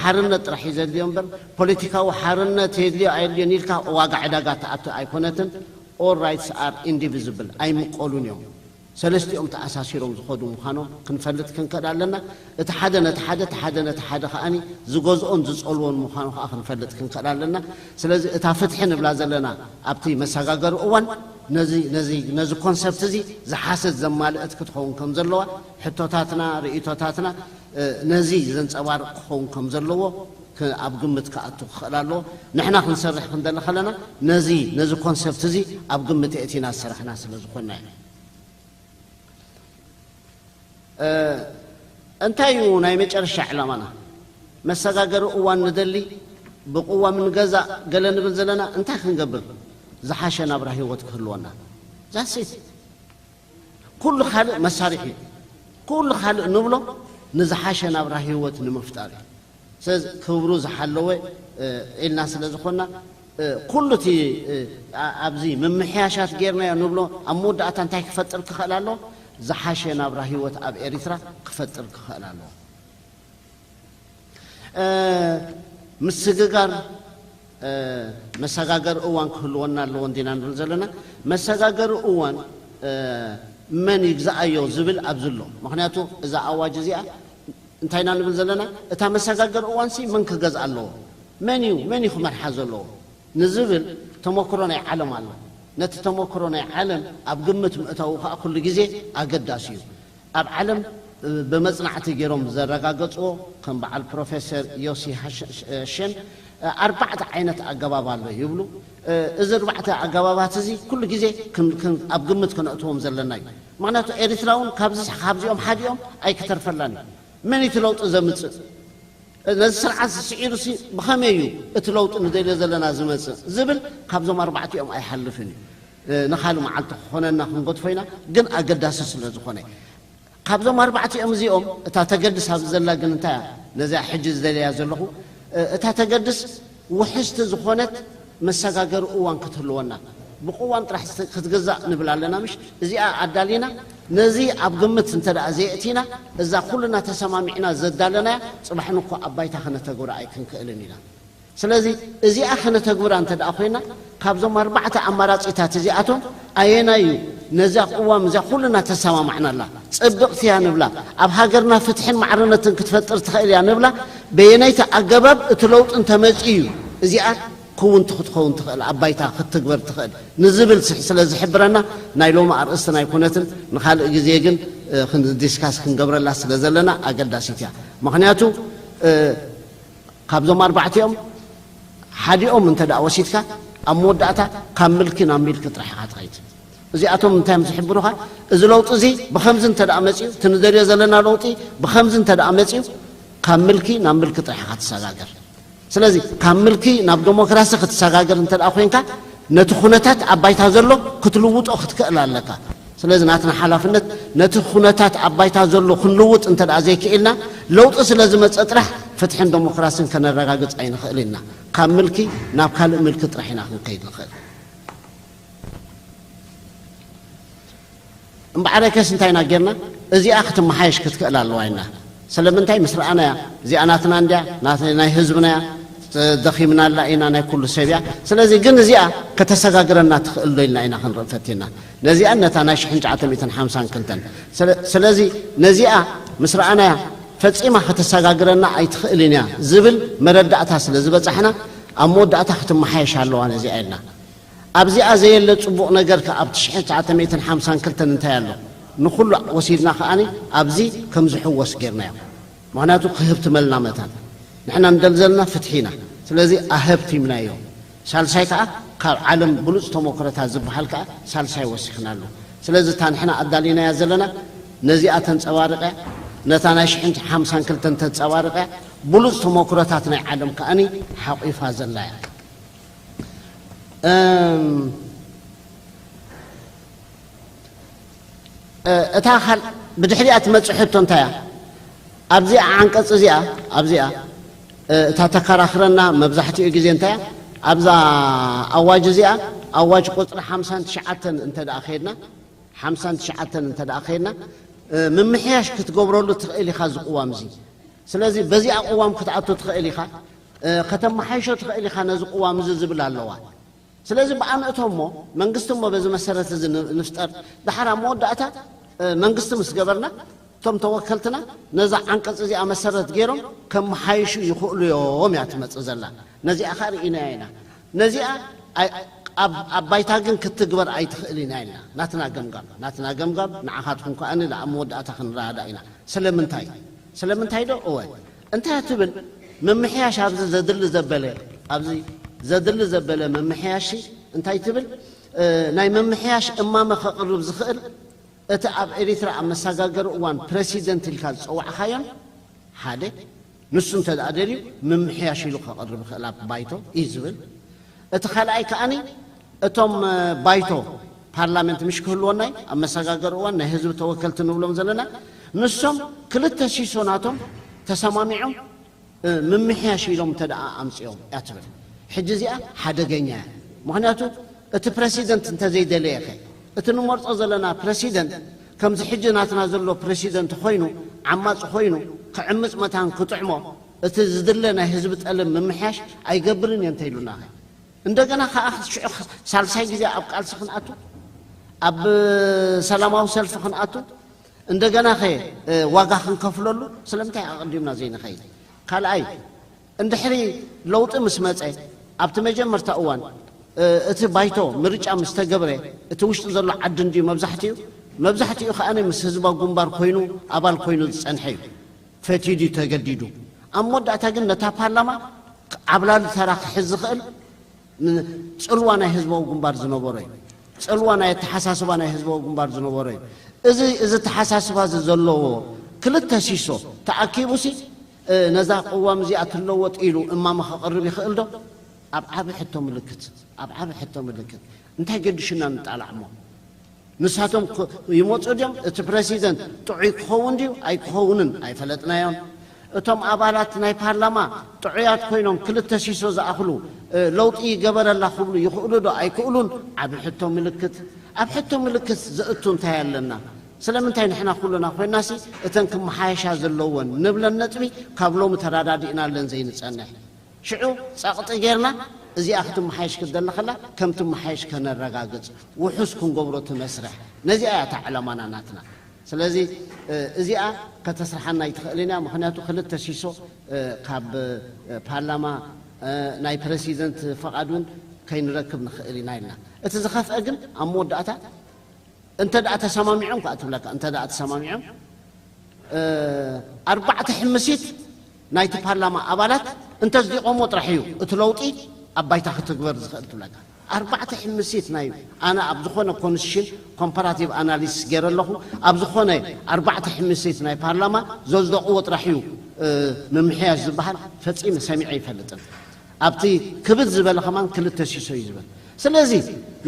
ሓርነት ጥራሕ እዩ ዘድልዮ እምበር ፖለቲካዊ ሓርነት የድልዮ ኣየድልዮን ኢልካ ዋጋ ዕዳጋ ትኣቱ ኣይኮነትን። All rights are indivisible ኣይምቀሉን እዮም። ሰለስቲኦም ተኣሳሲሮም ዝኸዱ ምዃኖም ክንፈልጥ ክንክእል ኣለና። እቲ ሓደ ነቲ ሓደ እቲ ሓደ ነቲ ሓደ ከኣኒ ዝገዝኦን ዝጸልዎን ምዃኑ ከዓ ክንፈልጥ ክንክእል ኣለና። ስለዚ እታ ፍትሒ ንብላ ዘለና ኣብቲ መሰጋገሪ እዋን ነዚ ነዚ ነዚ ኮንሰፕት እዚ ዝሓሰት ዘማልእት ክትኸውን ከም ዘለዋ ሕቶታትና ርእይቶታትና ነዚ ዘንጸባርቕ ክኸውን ከም ዘለዎ ኣብ ግምት ክኣቱ ክኽእል ኣለዎ። ንሕና ክንሰርሕ ክንደሊ ከለና ነዚ ነዚ ኮንሰፕት እዚ ኣብ ግምት የእቲና ዝሰራሕና ስለ ዝኾንና እዩ። እንታይ እዩ ናይ መጨረሻ ዕላማና? መሰጋገሪ እዋን ንደሊ፣ ብቅዋም ንገዛእ ገለ ንብል ዘለና እንታይ ክንገብር? ዝሓሸ ናብራ ህይወት ክህልወና ዛሲት ኩሉ ካልእ መሳርሒ እዩ። ኩሉ ካልእ ንብሎ ንዝሓሸ ናብራ ህይወት ንምፍጣር እዩ። ስለዚ ክብሩ ዝሓለወ ኢልና ስለ ዝኾንና ኩሉ እቲ ኣብዚ ምምሕያሻት ጌርናዮ ንብሎ ኣብ መወዳእታ እንታይ ክፈጥር ክኽእል ኣለዎ? ዝሓሸ ናብራ ህይወት ኣብ ኤሪትራ ክፈጥር ክኽእል ኣለዎ። ምስግጋር መሰጋገሪ እዋን ክህልወና ኣለዎ እንዲና ንብል ዘለና። መሰጋገሪ እዋን መን ይግዛኣዮ ዝብል ኣብዚ ኣሎ። ምክንያቱ እዛ ኣዋጅ እዚኣ እንታይ ኢና ንብል ዘለና? እታ መሰጋገሪ እዋንሲ መን ክገዝኣ ኣለዎ? መን እዩ መን እዩ ክመርሓ ዘለዎ ንዝብል ተመክሮ ናይ ዓለም ኣሎ። ነቲ ተመክሮ ናይ ዓለም ኣብ ግምት ምእታዉ ከዓ ኩሉ ግዜ ኣገዳሲ እዩ። ኣብ ዓለም ብመጽናዕቲ ገይሮም ዘረጋገጽዎ ከም በዓል ፕሮፌሰር ዮሲ ሸን ኣርባዕተ ዓይነት ኣገባብ ኣሎ ይብሉ። እዚ ኣርባዕተ ኣገባባት እዚ ኩሉ ግዜ ኣብ ግምት ክነእትዎም ዘለና እዩ። ምክንያቱ ኤሪትራ እውን ካብዚኦም ሓዲኦም ኣይክተርፈላን እዩ። መን እቲ ለውጢ ዘምፅእ? ነዚ ስርዓት ስዒሩ ብኸመይ እዩ እቲ ለውጢ ንደልዮ ዘለና ዝመፅእ ዝብል ካብዞም ኣርባዕቲኦም ኣይሓልፍን እዩ። ንኻልእ መዓልቲ ክኾነና ክንገድፎ ኢና፣ ግን ኣገዳሲ ስለ ዝኾነ ካብዞም ኣርባዕቲኦም እዚኦም እታ ተገድስ ኣብዚ ዘላ ግን እንታይ እያ? ነዚኣ ሕጂ ዝደልያ ዘለኹ እታ ተገድስ ውሕስቲ ዝኾነት መሰጋገሪ እዋን ክትህልወና ብቅዋም ጥራሕ ክትግዛእ ንብል ኣለና ምሽ? እዚኣ ኣዳሊና ነዚ ኣብ ግምት እንተ ደኣ ዘየእቲና እዛ ኩልና ተሰማሚዕና ዘዳለናያ ጽባሕ ንኮ ኣብ ባይታ ከነተግብራ ኣይክንክእልን ኢና። ስለዚ እዚኣ ከነተግብራ እንተ ደኣ ኮይና ካብዞም ኣርባዕተ ኣማራጺታት እዚኣቶም ኣየናይ እዩ ነዛ ቅዋም እዚኣ ኩልና ተሰማማዕናላ ጽብቕቲ እያ ንብላ ኣብ ሃገርና ፍትሕን ማዕርነትን ክትፈጥር ትኽእል እያ ንብላ በየነይቲ ኣገባብ እቲ ለውጢ እንተመጺኡ እዩ እዚኣ ክውንቲ ክትኸውን ትኽእል ኣብ ባይታ ክትትግበር ትኽእል ንዝብል ስለ ዝሕብረና ናይ ሎሚ ኣርእስትን ኣይኮነትን ንኻልእ ግዜ ግን ክንዲስካስ ክንገብረላ ስለ ዘለና ኣገዳሲት እያ። ምኽንያቱ ካብዞም ኣርባዕቲኦም ሓዲኦም እንተ ደኣ ወሲድካ ኣብ መወዳእታ ካብ ምልኪ ናብ ሚልኪ ጥራሕ ኢኻ ትኸይድ። እዚኣቶም እንታይ እዮም ዝሕብሩኻ? እዚ ለውጢ እዚ ብኸምዚ እንተ ደኣ መጺኡ እቲ ንደልዮ ዘለና ለውጢ ብኸምዚ እንተ ደኣ መጺኡ ካብ ምልኪ ናብ ምልኪ ጥራሕ ኢኻ ትሰጋገር። ስለዚ ካብ ምልኪ ናብ ዴሞክራሲ ክትሰጋገር እንተ ደኣ ኮይንካ ነቲ ኩነታት ኣብ ባይታ ዘሎ ክትልውጦ ክትክእል ኣለካ። ስለዚ ናትና ሓላፍነት ነቲ ኩነታት ኣብ ባይታ ዘሎ ክንልውጥ እንተ ደኣ ዘይክኢልና ለውጢ ስለ ዝመፀ ጥራሕ ፍትሕን ዴሞክራሲን ከነረጋግፅ ኣይንኽእል ኢና። ካብ ምልኪ ናብ ካልእ ምልኪ ጥራሕ ኢና ክንከይድ ንኽእል። እምበዓረከስ እንታይ ኢና ጌርና? እዚኣ ክትመሓየሽ ክትክእል ኣለዋ ኢና። ስለምንታይ ምስ ረኣናያ እዚኣ ናትና እንድያ ናይ ህዝብናያ ደኺምናላ ኢና ናይ ኩሉ ሰብ እያ። ስለዚ ግን እዚኣ ከተሰጋግረና ትኽእል ዶ ኢልና ኢና ክንርኢ ፈቲና። ነዚኣ ነታ ናይ ሽሕን ትሽዓተ ሚእትን ሓምሳን ክልተን። ስለ-፣ ስለዚ ነዚኣ ምስ ረኣናያ ፈጺማ ከተሰጋግረና ኣይትኽእልን እያ ዝብል መረዳእታ ስለ ዝበጻሕና ኣብ መወዳእታ ክትመሓየሽ ኣለዋ ነዚኣ ኢልና። ኣብዚኣ ዘየለ ጽቡቕ ነገር ከኣ ኣብ ትሽዓተ ሚእትን ሓምሳን ክልተን እንታይ ኣሎ? ንኹሉ ወሲድና ከኣ ኣብዚ ከም ዝሕወስ ጌርናዮ። ምኽንያቱ ክህብ ትመልና መታን። ንሕና ንደል ዘለና ፍትሒ ኢና። ስለዚ ኣሀብቲምናዮ። ሳልሳይ ከኣ ካብ ዓለም ብሉጽ ተሞክሮታት ዝበሃል ከኣ ሳልሳይ ወሲኽናሉ። ስለዚ እታ ንሕና ኣዳሊናያ ዘለና ነዚኣ ተንጸባርቀ፣ ነታ ናይ ሽሕን ሓምሳን ክልተን ተንጸባርቀ፣ ብሉጽ ተሞክሮታት ናይ ዓለም ከኣኒ ሓቂፋ ዘላ እያ። እም፣ እ፣ እታ ካል-፣ ብድሕሪኣ ትመጽእ ሕቶ እንታይ እያ? ኣብዚኣ ዓንቀጽ እዚኣ፣ ኣብዚኣ፣ እ፣ እታ ተከራኽረና መብዛሕትኡ ግዜ እንታይ እያ? ኣብዛ ኣዋጅ እዚኣ፣ ኣዋጅ ቁጽሪ ሓምሳን ትሽዓተን እንተ ደኣ ከይድና፣ ሓምሳን ትሽዓተን እንተ ደኣ ከይድና፣ እ፣ ምምሕያሽ ክትገብረሉ ትኽእል ኢኻ እዚ ቅዋም እዚ። ስለዚ በዚኣ ቅዋም ክትኣቱ ትኽእል ኢኻ፣ እ፣ ከተመሓይሾ ትኽእል ኢኻ ነዚ ቅዋም እዚ ዝብል ኣለዋ። ስለዚ ብኣንእቶ እሞ መንግስቲ እሞ በዚ መሰረት እዚ ን-፣ ንፍጠር። ድሓር ኣብ መወዳእታ፣ እ፣ መንግስቲ ምስ ገበርና እቶም ተወከልትና ነዛ ዓንቀጽ እዚኣ መሰረት ገይሮም ከመሓይሹ ይኽእሉ እዮም እያ ትመጽእ ዘላ። ነዚኣ ኸኣ ርኢናያ ኢና። ነዚኣ ኣይ-፣ ኣብ፣ ኣብ ባይታ ግን ክትግበር ኣይትኽእልን እያ ኢልና። ናትና ገምጋም፣ ናትና ገምጋም ንዓኻትኩም ከኣ ንላ ኣብ መወዳእታ ክንረዳዳእ ኢና። ስለምንታይ? ስለምንታይ ዶ? እወ። እንታይ ትብል? ምምሕያሽ ኣብዚ ዘድሊ ዘበለ፣ ኣብዚ ዘድሊ ዘበለ ምምሕያሽ እንታይ ትብል? እ፣ ናይ ምምሕያሽ እማመ ከቕርብ ዝኽእል እቲ ኣብ ኤሪትራ ኣብ መሰጋገሪ እዋን ፕረሲደንት ኢልካ ዝጸዋዕካዮን ሓደ፣ ንሱ እንተ ደኣ ደልዩ ምምሕያሽ ኢሉ ከቕርብ ይኽእል ኣብ ባይቶ እዩ ዝብል። እቲ ካልኣይ ከኣኒ እቶም፣ እ፣ ባይቶ ፓርላመንት ምሽ ክህልወናይ ኣብ መሰጋገሪ እዋን ናይ ህዝቢ ተወከልቲ ንብሎም ዘለና ንሶም ክልተ ሲሶ ናቶም ተሰማሚዖም እ፣ ምምሕያሽ ኢሎም እንተ ደኣ ኣምጺኦም እያ ትብል። ሕጂ እዚኣ ሓደገኛ እያ። ምኽንያቱ እቲ ፕረሲደንት እንተ ዘይደለየኸ፣ እቲ ንመርጾ ዘለና ፕረሲደንት ከምዚ ሕጂ ናትና ዘሎ ፕረሲደንት ኮይኑ፣ ዓማጺ ኮይኑ፣ ክዕምጽ መታን ክጥዕሞ፣ እቲ ዝድለ ናይ ህዝቢ ጠለብ ምምሕያሽ ኣይገብርን እየ እንተ ኢሉናኸ? እንደገና ከኣ ሽዑ ሳልሳይ ግዜ ኣብ ቃልሲ ክንኣቱ፣ ኣብ ሰላማዊ ሰልፊ ክንኣቱ፣ እንደገና ኸ፣ እ፣ ዋጋ ክንከፍለሉ ስለምንታይ ኣቐዲምና ዘይንኸይድ? ካልኣይ፣ እንድሕሪ ለውጢ ምስ መጸ፣ ኣብቲ መጀመርታ እዋን፣ እ፣ እቲ ባይቶ ምርጫ ምስ ተገብረ፣ እቲ ውሽጢ ዘሎ ዓዲ እንድዩ መብዛሕትኡ፣ መብዛሕትኡ ከኣ ምስ ህዝባዊ ግንባር ኮይኑ፣ ኣባል ኮይኑ ዝጸንሐ እዩ። ፈትዩ ድዩ ተገዲዱ? ኣብ መወዳእታ ግን ነታ ፓርላማ ዓብላሊ ተራ ክሕዝ ዝኽእል ን-፣ ጽልዋ ናይ ህዝባዊ ግንባር ዝነበሮ እዩ። ጽልዋ ናይ ኣተሓሳስባ ናይ ህዝባዊ ግንባር ዝነበሮ እዩ። እዚ፣ እዚ ኣተሓሳስባ እዚ ዘለዎ ክልተ ሲሶ ተኣኪቡሲ፣ እ፣ ነዛ ቅዋም እዚኣ ትለወጥ ኢሉ እማመ ከቕርብ ይኽእል ዶ? ኣብ ዓቢ ሕቶ ምልክት፣ ኣብ ዓቢ ሕቶ ምልክት። እንታይ ገዲሹና ንጣላዕ እሞ? ንሳቶም ክ-፣ ይመጹ ድዮም? እቲ ፕረሲደንት ጥዑይ ክኸውን ድዩ ኣይክኸውንን ኣይፈለጥናዮን። እቶም ኣባላት ናይ ፓርላማ ጥዑያት ኮይኖም ክልተ ሲሶ ዝኣኽሉ፣ እ፣ ለውጢ ይገበረላ ክብሉ ይኽእሉ ዶ ኣይክእሉን? ዓቢ ሕቶ ምልክት። ኣብ ሕቶ ምልክት ዘእቱ እንታይ ኣለና? ስለምንታይ ንሕና ኩልና ኮይናሲ እተን ክመሓየሻ ዘለወን ንብለን ነጥቢ ካብ ሎሚ ተረዳዲእናለን ዘይንጸንሕ? ሽዑ ጸቕጢ ጌርና እዚኣ ክትመሓየሽ ክትደሊ ከላ ከም ትመሓየሽ ከነረጋግጽ ውሑስ ክንገብሮ እቲ መስርሕ። ነዚኣ እያ እታ ዕላማና ናትና። ስለዚ፣ እ፣ እዚኣ ከተስርሓና ኣይትኽእልን እያ። ምኽንያቱ ክልተ ሲሶ፣ እ፣ ካብ፣ እ፣ ፓርላማ፣ እ፣ ናይ ፕረሲደንት ፈቓድ እውን ከይንረክብ ንኽእል ኢና ኢልና። እቲ ዝኸፍአ ግን ኣብ መወዳእታ እንተ ደኣ ተሰማሚዖም ከኣ ትብለካ፣ እንተ ደኣ ተሰማሚዖም፣ እ፣ ኣርባዕተ ሕምሲት ናይቲ ፓርላማ ኣባላት እንተጽዲቖሞ ጥራሕ እዩ እቲ ለውጢ ኣብ ባይታ ክትግበር ዝኽእል ትብለካ። ኣርባዕተ ሕምሲት ናይ፣ ኣነ ኣብ ዝኾነ ኮንስቲቱሽን ኮምፓራቲቭ ኣናሊሲስ ገይረ ኣለኹ። ኣብ ዝኾነ ኣርባዕተ ሕምሲት ናይ ፓርላማ ዘጽደቕዎ ጥራሕ እዩ፣ እ፣ ምምሕያሽ ዝበሃል ፈጺመ ሰሚዐ ኣይፈልጥን። ኣብቲ ክብድ ዝበለ ከማን ክልተ ሲሶ እዩ ዝበል። ስለዚ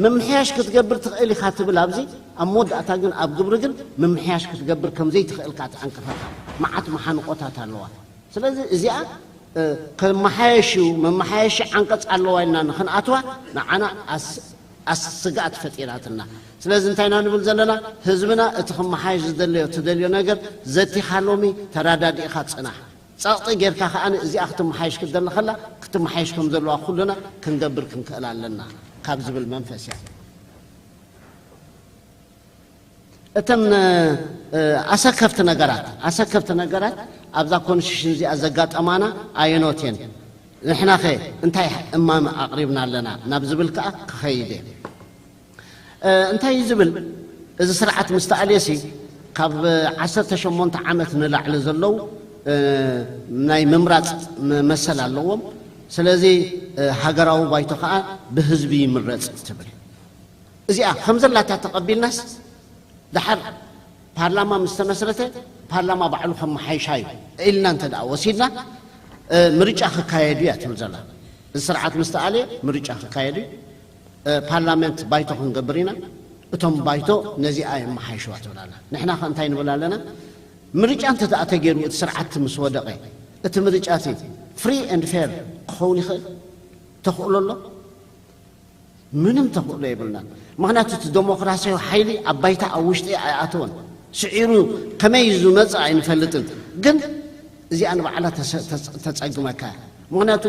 ምምሕያሽ ክትገብር ትኽእል ኢኻ ትብል ኣብዚ፣ ኣብ መወዳእታ ግን ኣብ ግብሪ ግን ምምሕያሽ ክትገብር ከም ዘይትኽእል ከኣ ትዕንቅፈካ። መዓት መሓንቆታት ኣለዋ። ስለዚ እዚኣ፣ እ፣ ከመሓየሽ እዩ፣ መመሓየሺ ዓንቀጽ ኣለዋ ኢልና ንኽንኣትዋ ንዓና ኣስ-፣ ኣስ-፣ ስግኣት ፈጢራትና። ስለዚ እንታይ ኢና ንብል ዘለና? ህዝብና እቲ ክመሓየሽ ዝደለዮ፣ ትደልዮ ነገር ዘቲኻ ሎሚ ተረዳዲእኻ ጽናሕ። ጸቕጢ ጌርካ ከኣ እዚኣ ክትመሓየሽ ክትደሊ ከላ ክትመሓየሽ ከም ዘለዋ ኩልና ክንገብር ክንክእል ኣለና ካብ ዝብል መንፈስ እያ። እተን ኣሰከፍቲ ነገራት ኣሰከፍቲ ነገራት ኣብዛ ኮንስቲቱሽን እዚኣ ዘጋጠማና ኣየኖት እየን? ንሕናኸ እንታይ እማመ ኣቕሪብና ኣለና ናብ ዝብል ከኣ ክኸይድ እየ። እንታይ እዩ ዝብል? እዚ ስርዓት ምስ ተኣልየሲ ካብ ዓሰርተ ሸሞንተ ዓመት ንላዕሊ ዘለዉ ናይ ምምራፅ መሰል ኣለዎም። ስለዚ ሃገራዊ ባይቶ ከዓ ብህዝቢ ይምረፅ ትብል። እዚኣ ከም ዘላታ ተቐቢልናስ ደሓር ፓርላማ ምስ ተመስረተ ፓርላማ ባዕሉ ከመሓይሻ እዩ ኢልና እንተ ደኣ ወሲድና ምርጫ ክካየድ እያ ትብል ዘላ። እዚ ስርዓት ምስ ተኣልየ ምርጫ ክካየድ እዩ። ፓርላመንት ባይቶ ክንገብር ኢና። እቶም ባይቶ ነዚኣ የመሓይሽዋ ትብል ኣላ። ንሕና ከ እንታይ ንብል ኣለና? ምርጫ እንተ ደኣ ተገይሩ እቲ ስርዓት ምስ ወደቐ እቲ ምርጫ እቲ ፍሪ ኤንድ ፌር ክኸውን ይኽእል? ተኽእሎ ኣሎ? ምንም ተኽእሎ የብልናን። ምኽንያቱ እቲ ደሞክራሲያዊ ሓይሊ ኣብ ባይታ ኣብ ውሽጢ ኣይኣተወን። ስዒሩ ከመይ ዝመጽእ ኣይንፈልጥን። ግን እዚኣ ንባዕላ ተጸግመካ። ምኽንያቱ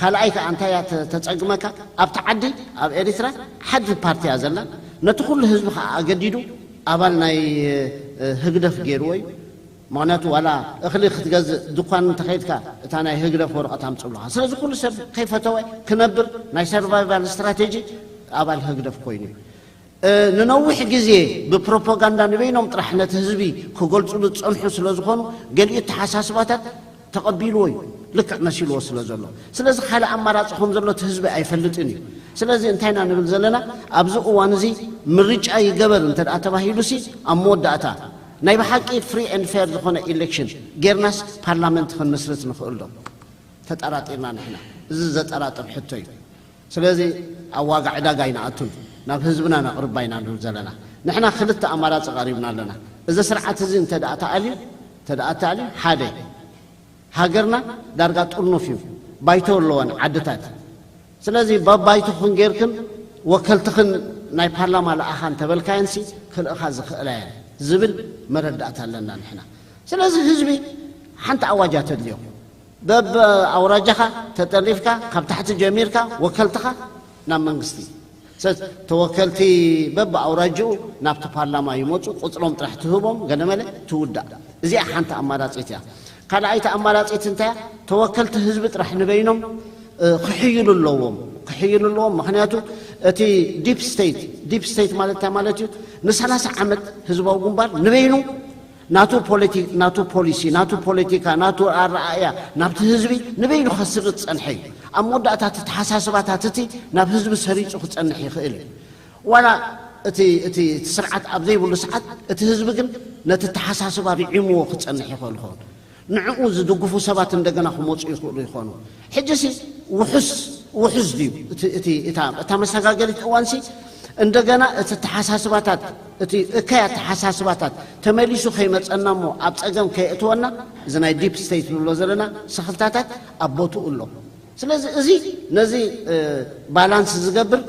ካልኣይ ከኣ እንታይ እያ ተጸግመካ? ኣብቲ ዓዲ ኣብ ኤሪትራ ሓዲ ፓርቲ እያ ዘላ። ነቲ ኩሉ ህዝቢ ከኣ ኣገዲዱ ኣባል ናይ ህግደፍ ገይርዎ እዩ። ምኽንያቱ ዋላ እኽሊ ክትገዝእ ድኳን እንተኸይድካ እታ ናይ ህግደፍ ወረቐት ኣምፅሉኻ። ስለዚ ኩሉ ሰብ ከይፈተወ ክነብር ናይ ሰርቫይቫል ስትራቴጂ ኣባል ህግደፍ ኮይኑ እዩ። ንነዊሕ ግዜ ብፕሮፓጋንዳ ንበይኖም ጥራሕ ነቲ ህዝቢ ክገልፅሉ ዝፀንሑ ስለ ዝኾኑ ገሊኡ ተሓሳስባታት ተቐቢልዎ እዩ ልክዕ መሲልዎ ስለ ዘሎ። ስለዚ ካልእ ኣማራፂ ከም ዘሎ እቲ ህዝቢ ኣይፈልጥን እዩ። ስለዚ እንታይ ኢና ንብል ዘለና? ኣብዚ እዋን እዚ ምርጫ ይገበር እንተ ደኣ ተባሂሉሲ ኣብ መወዳእታ ናይ ብሓቂ ፍሪ ኤንድ ፌር ዝኾነ ኢሌክሽን ጌርናስ ፓርላመንት ክንምስርት ንኽእል ዶ? ተጠራጢርና ንሕና። እዚ ዘጠራጥር ሕቶ እዩ። ስለዚ ኣብ ዋጋ ዕዳጋ ኣይንኣቱን፣ ናብ ህዝብና ነቕርባ ኢና ንብል ዘለና። ንሕና ክልተ ኣማራፂ ቀሪብና ኣለና። እዚ ስርዓት እዚ እንተ ደኣ ተኣልዩ እንተ ደኣ ተኣልዩ ሓደ ሃገርና ዳርጋ ጥርኑፍ እዩ። ባይቶ ኣለወን ዓድታት። ስለዚ በባይትኽን ጌርክን ወከልትኽን ናይ ፓርላማ ለኣኻ እንተበልካየንሲ ክልእኻ ዝኽእላ እየን ዝብል መረዳእታ ኣለና ንሕና። ስለዚ ህዝቢ ሓንቲ ኣዋጅ እያ ተድልዮ። በብ ኣውራጃኻ ተጠሪፍካ ካብ ታሕቲ ጀሚርካ ወከልትኻ ናብ መንግስቲ ሰ ተወከልቲ በብ ኣውራጅኡ ናብቲ ፓርላማ ይመፁ። ቁፅሮም ጥራሕ ትህቦም ገለመለ ትውዳእ። እዚኣ ሓንቲ ኣማራፂት እያ። ካልኣይቲ ኣማራፂት እንታይ እያ? ተወከልቲ ህዝቢ ጥራሕ ንበይኖም ክሕይሉ ኣለዎም ክሕይሉ ኣለዎም። ምክንያቱ እቲ ዲፕ ስቴት ዲፕ ስቴት ማለት እንታይ ማለት እዩ? ንሰላሳ ዓመት ህዝባዊ ግንባር ንበይኑ ናቱ ፖለቲ ናቱ ፖሊሲ ናቱ ፖለቲካ ናቱ ኣረኣእያ ናብቲ ህዝቢ ንበይኑ ከስርፅ ዝፀንሐ እዩ። ኣብ መወዳእታ እቲ ተሓሳስባታት እቲ ናብ ህዝቢ ሰሪፁ ክፀንሕ ይኽእል እዩ። ዋላ እቲ እቲ እቲ ስርዓት ኣብ ዘይብሉ ሰዓት እቲ ህዝቢ ግን ነቲ ተሓሳስባ ርዒምዎ ክፀንሕ ይኽእል ይኸውን። ንዕኡ ዝድግፉ ሰባት እንደገና ክመፁ ይኽእሉ ይኾኑ። ሕጂሲ ውሑስ ውሑስ ድዩ እቲ እቲ እታ እታ መሰጋገሪት እዋንሲ እንደገና እቲ ተሓሳስባታት እቲ እከይ ኣተሓሳስባታት ተመሊሱ ከይመፀና እሞ ኣብ ፀገም ከየእትወና እዚ ናይ ዲፕ ስቴት ንብሎ ዘለና ስኽፍታታት ኣብ ቦትኡ ኣሎ። ስለዚ እዚ ነዚ ባላንስ ዝገብር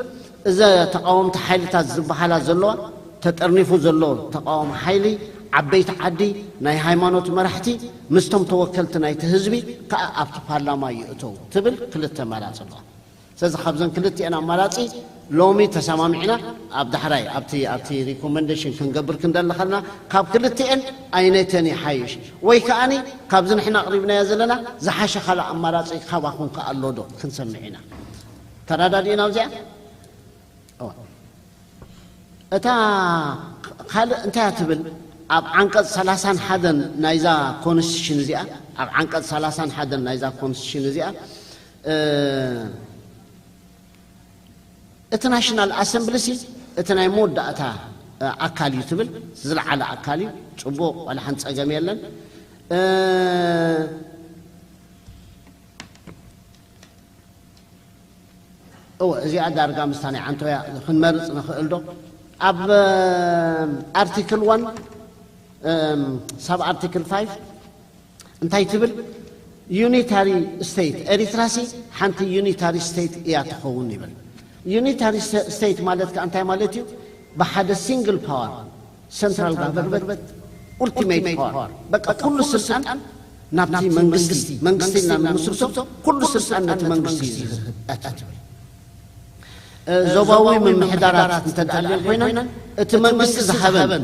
እዘ ተቃወምቲ ሓይልታት ዝበሃላ ዘለዋ ተጠርኒፉ ዘሎ ተቃዋሚ ሓይሊ ዓበይቲ ዓዲ ናይ ሃይማኖት መራሕቲ ምስቶም ተወከልቲ ናይቲ ህዝቢ ከዓ ኣብቲ ፓርላማ ይእተው ትብል ክልተ መራፂ ኣለዋ። ስለዚ ካብዘን ክልቲኤን ኣማራፂ ሎሚ ተሰማሚዕና ኣብ ዳሕራይ ኣብቲ ኣብቲ ሪኮመንዴሽን ክንገብር ክንደሊ ከለና ካብ ክልቲኤን ኣይነተን ይሓይሽ ወይ ከዓኒ ካብዚ ንሕና ኣቕሪብናዮ ዘለና ዝሓሸ ካልእ ኣማራፂ ካባኹም ከ ኣሎ ዶ ክንሰምዕ ኢና። ተረዳዲእና ኣብዚኣ? እዋ። እታ ካልእ እንታይ እያ ትብል? ኣብ ዓንቀፅ ሰላሳን ሓደን ናይዛ ኮንስቲቱሽን እዚኣ ኣብ ዓንቀፅ ሰላሳን ሓደን ናይዛ ኮንስቲቱሽን እዚኣ እቲ ናሽናል ኣሰምብሊ ሲ እቲ ናይ መወዳእታ ኣካል እዩ ትብል። ዝለዓለ ኣካል እዩ። ፅቡቕ፣ ዋላ ሓንቲ ፀገም የለን። እወ፣ እዚኣ ዳርጋ ምስታ ናይ ዓንቶያ ክንመርፅ ንኽእል ዶ? ኣብ ኣርቲክል ዋን ሳብ ኣርቲክል ፋይቭ እንታይ ትብል? ዩኒታሪ ስቴት ኤሪትራሲ ሓንቲ ዩኒታሪ ስቴት እያ ትኸውን ይብል። ዩኒታሪ ስቴት ማለት ከ እንታይ ማለት እዩ? ብሓደ ሲንግል ፓወር ሰንትራል ጋቨርንመንት ኡልቲሜት ፓወር በቃ ኩሉ ስልጣን ናብቲ መንግስቲ መንግስቲ ኢልና ንምስርቶ ኩሉ ስልጣን ነቲ መንግስቲ እዩ ዝህብ። እ፣ ዞባዊ ምምሕዳራት እንተ ደኣ ኮይነን እቲ መንግስቲ ዝሃበን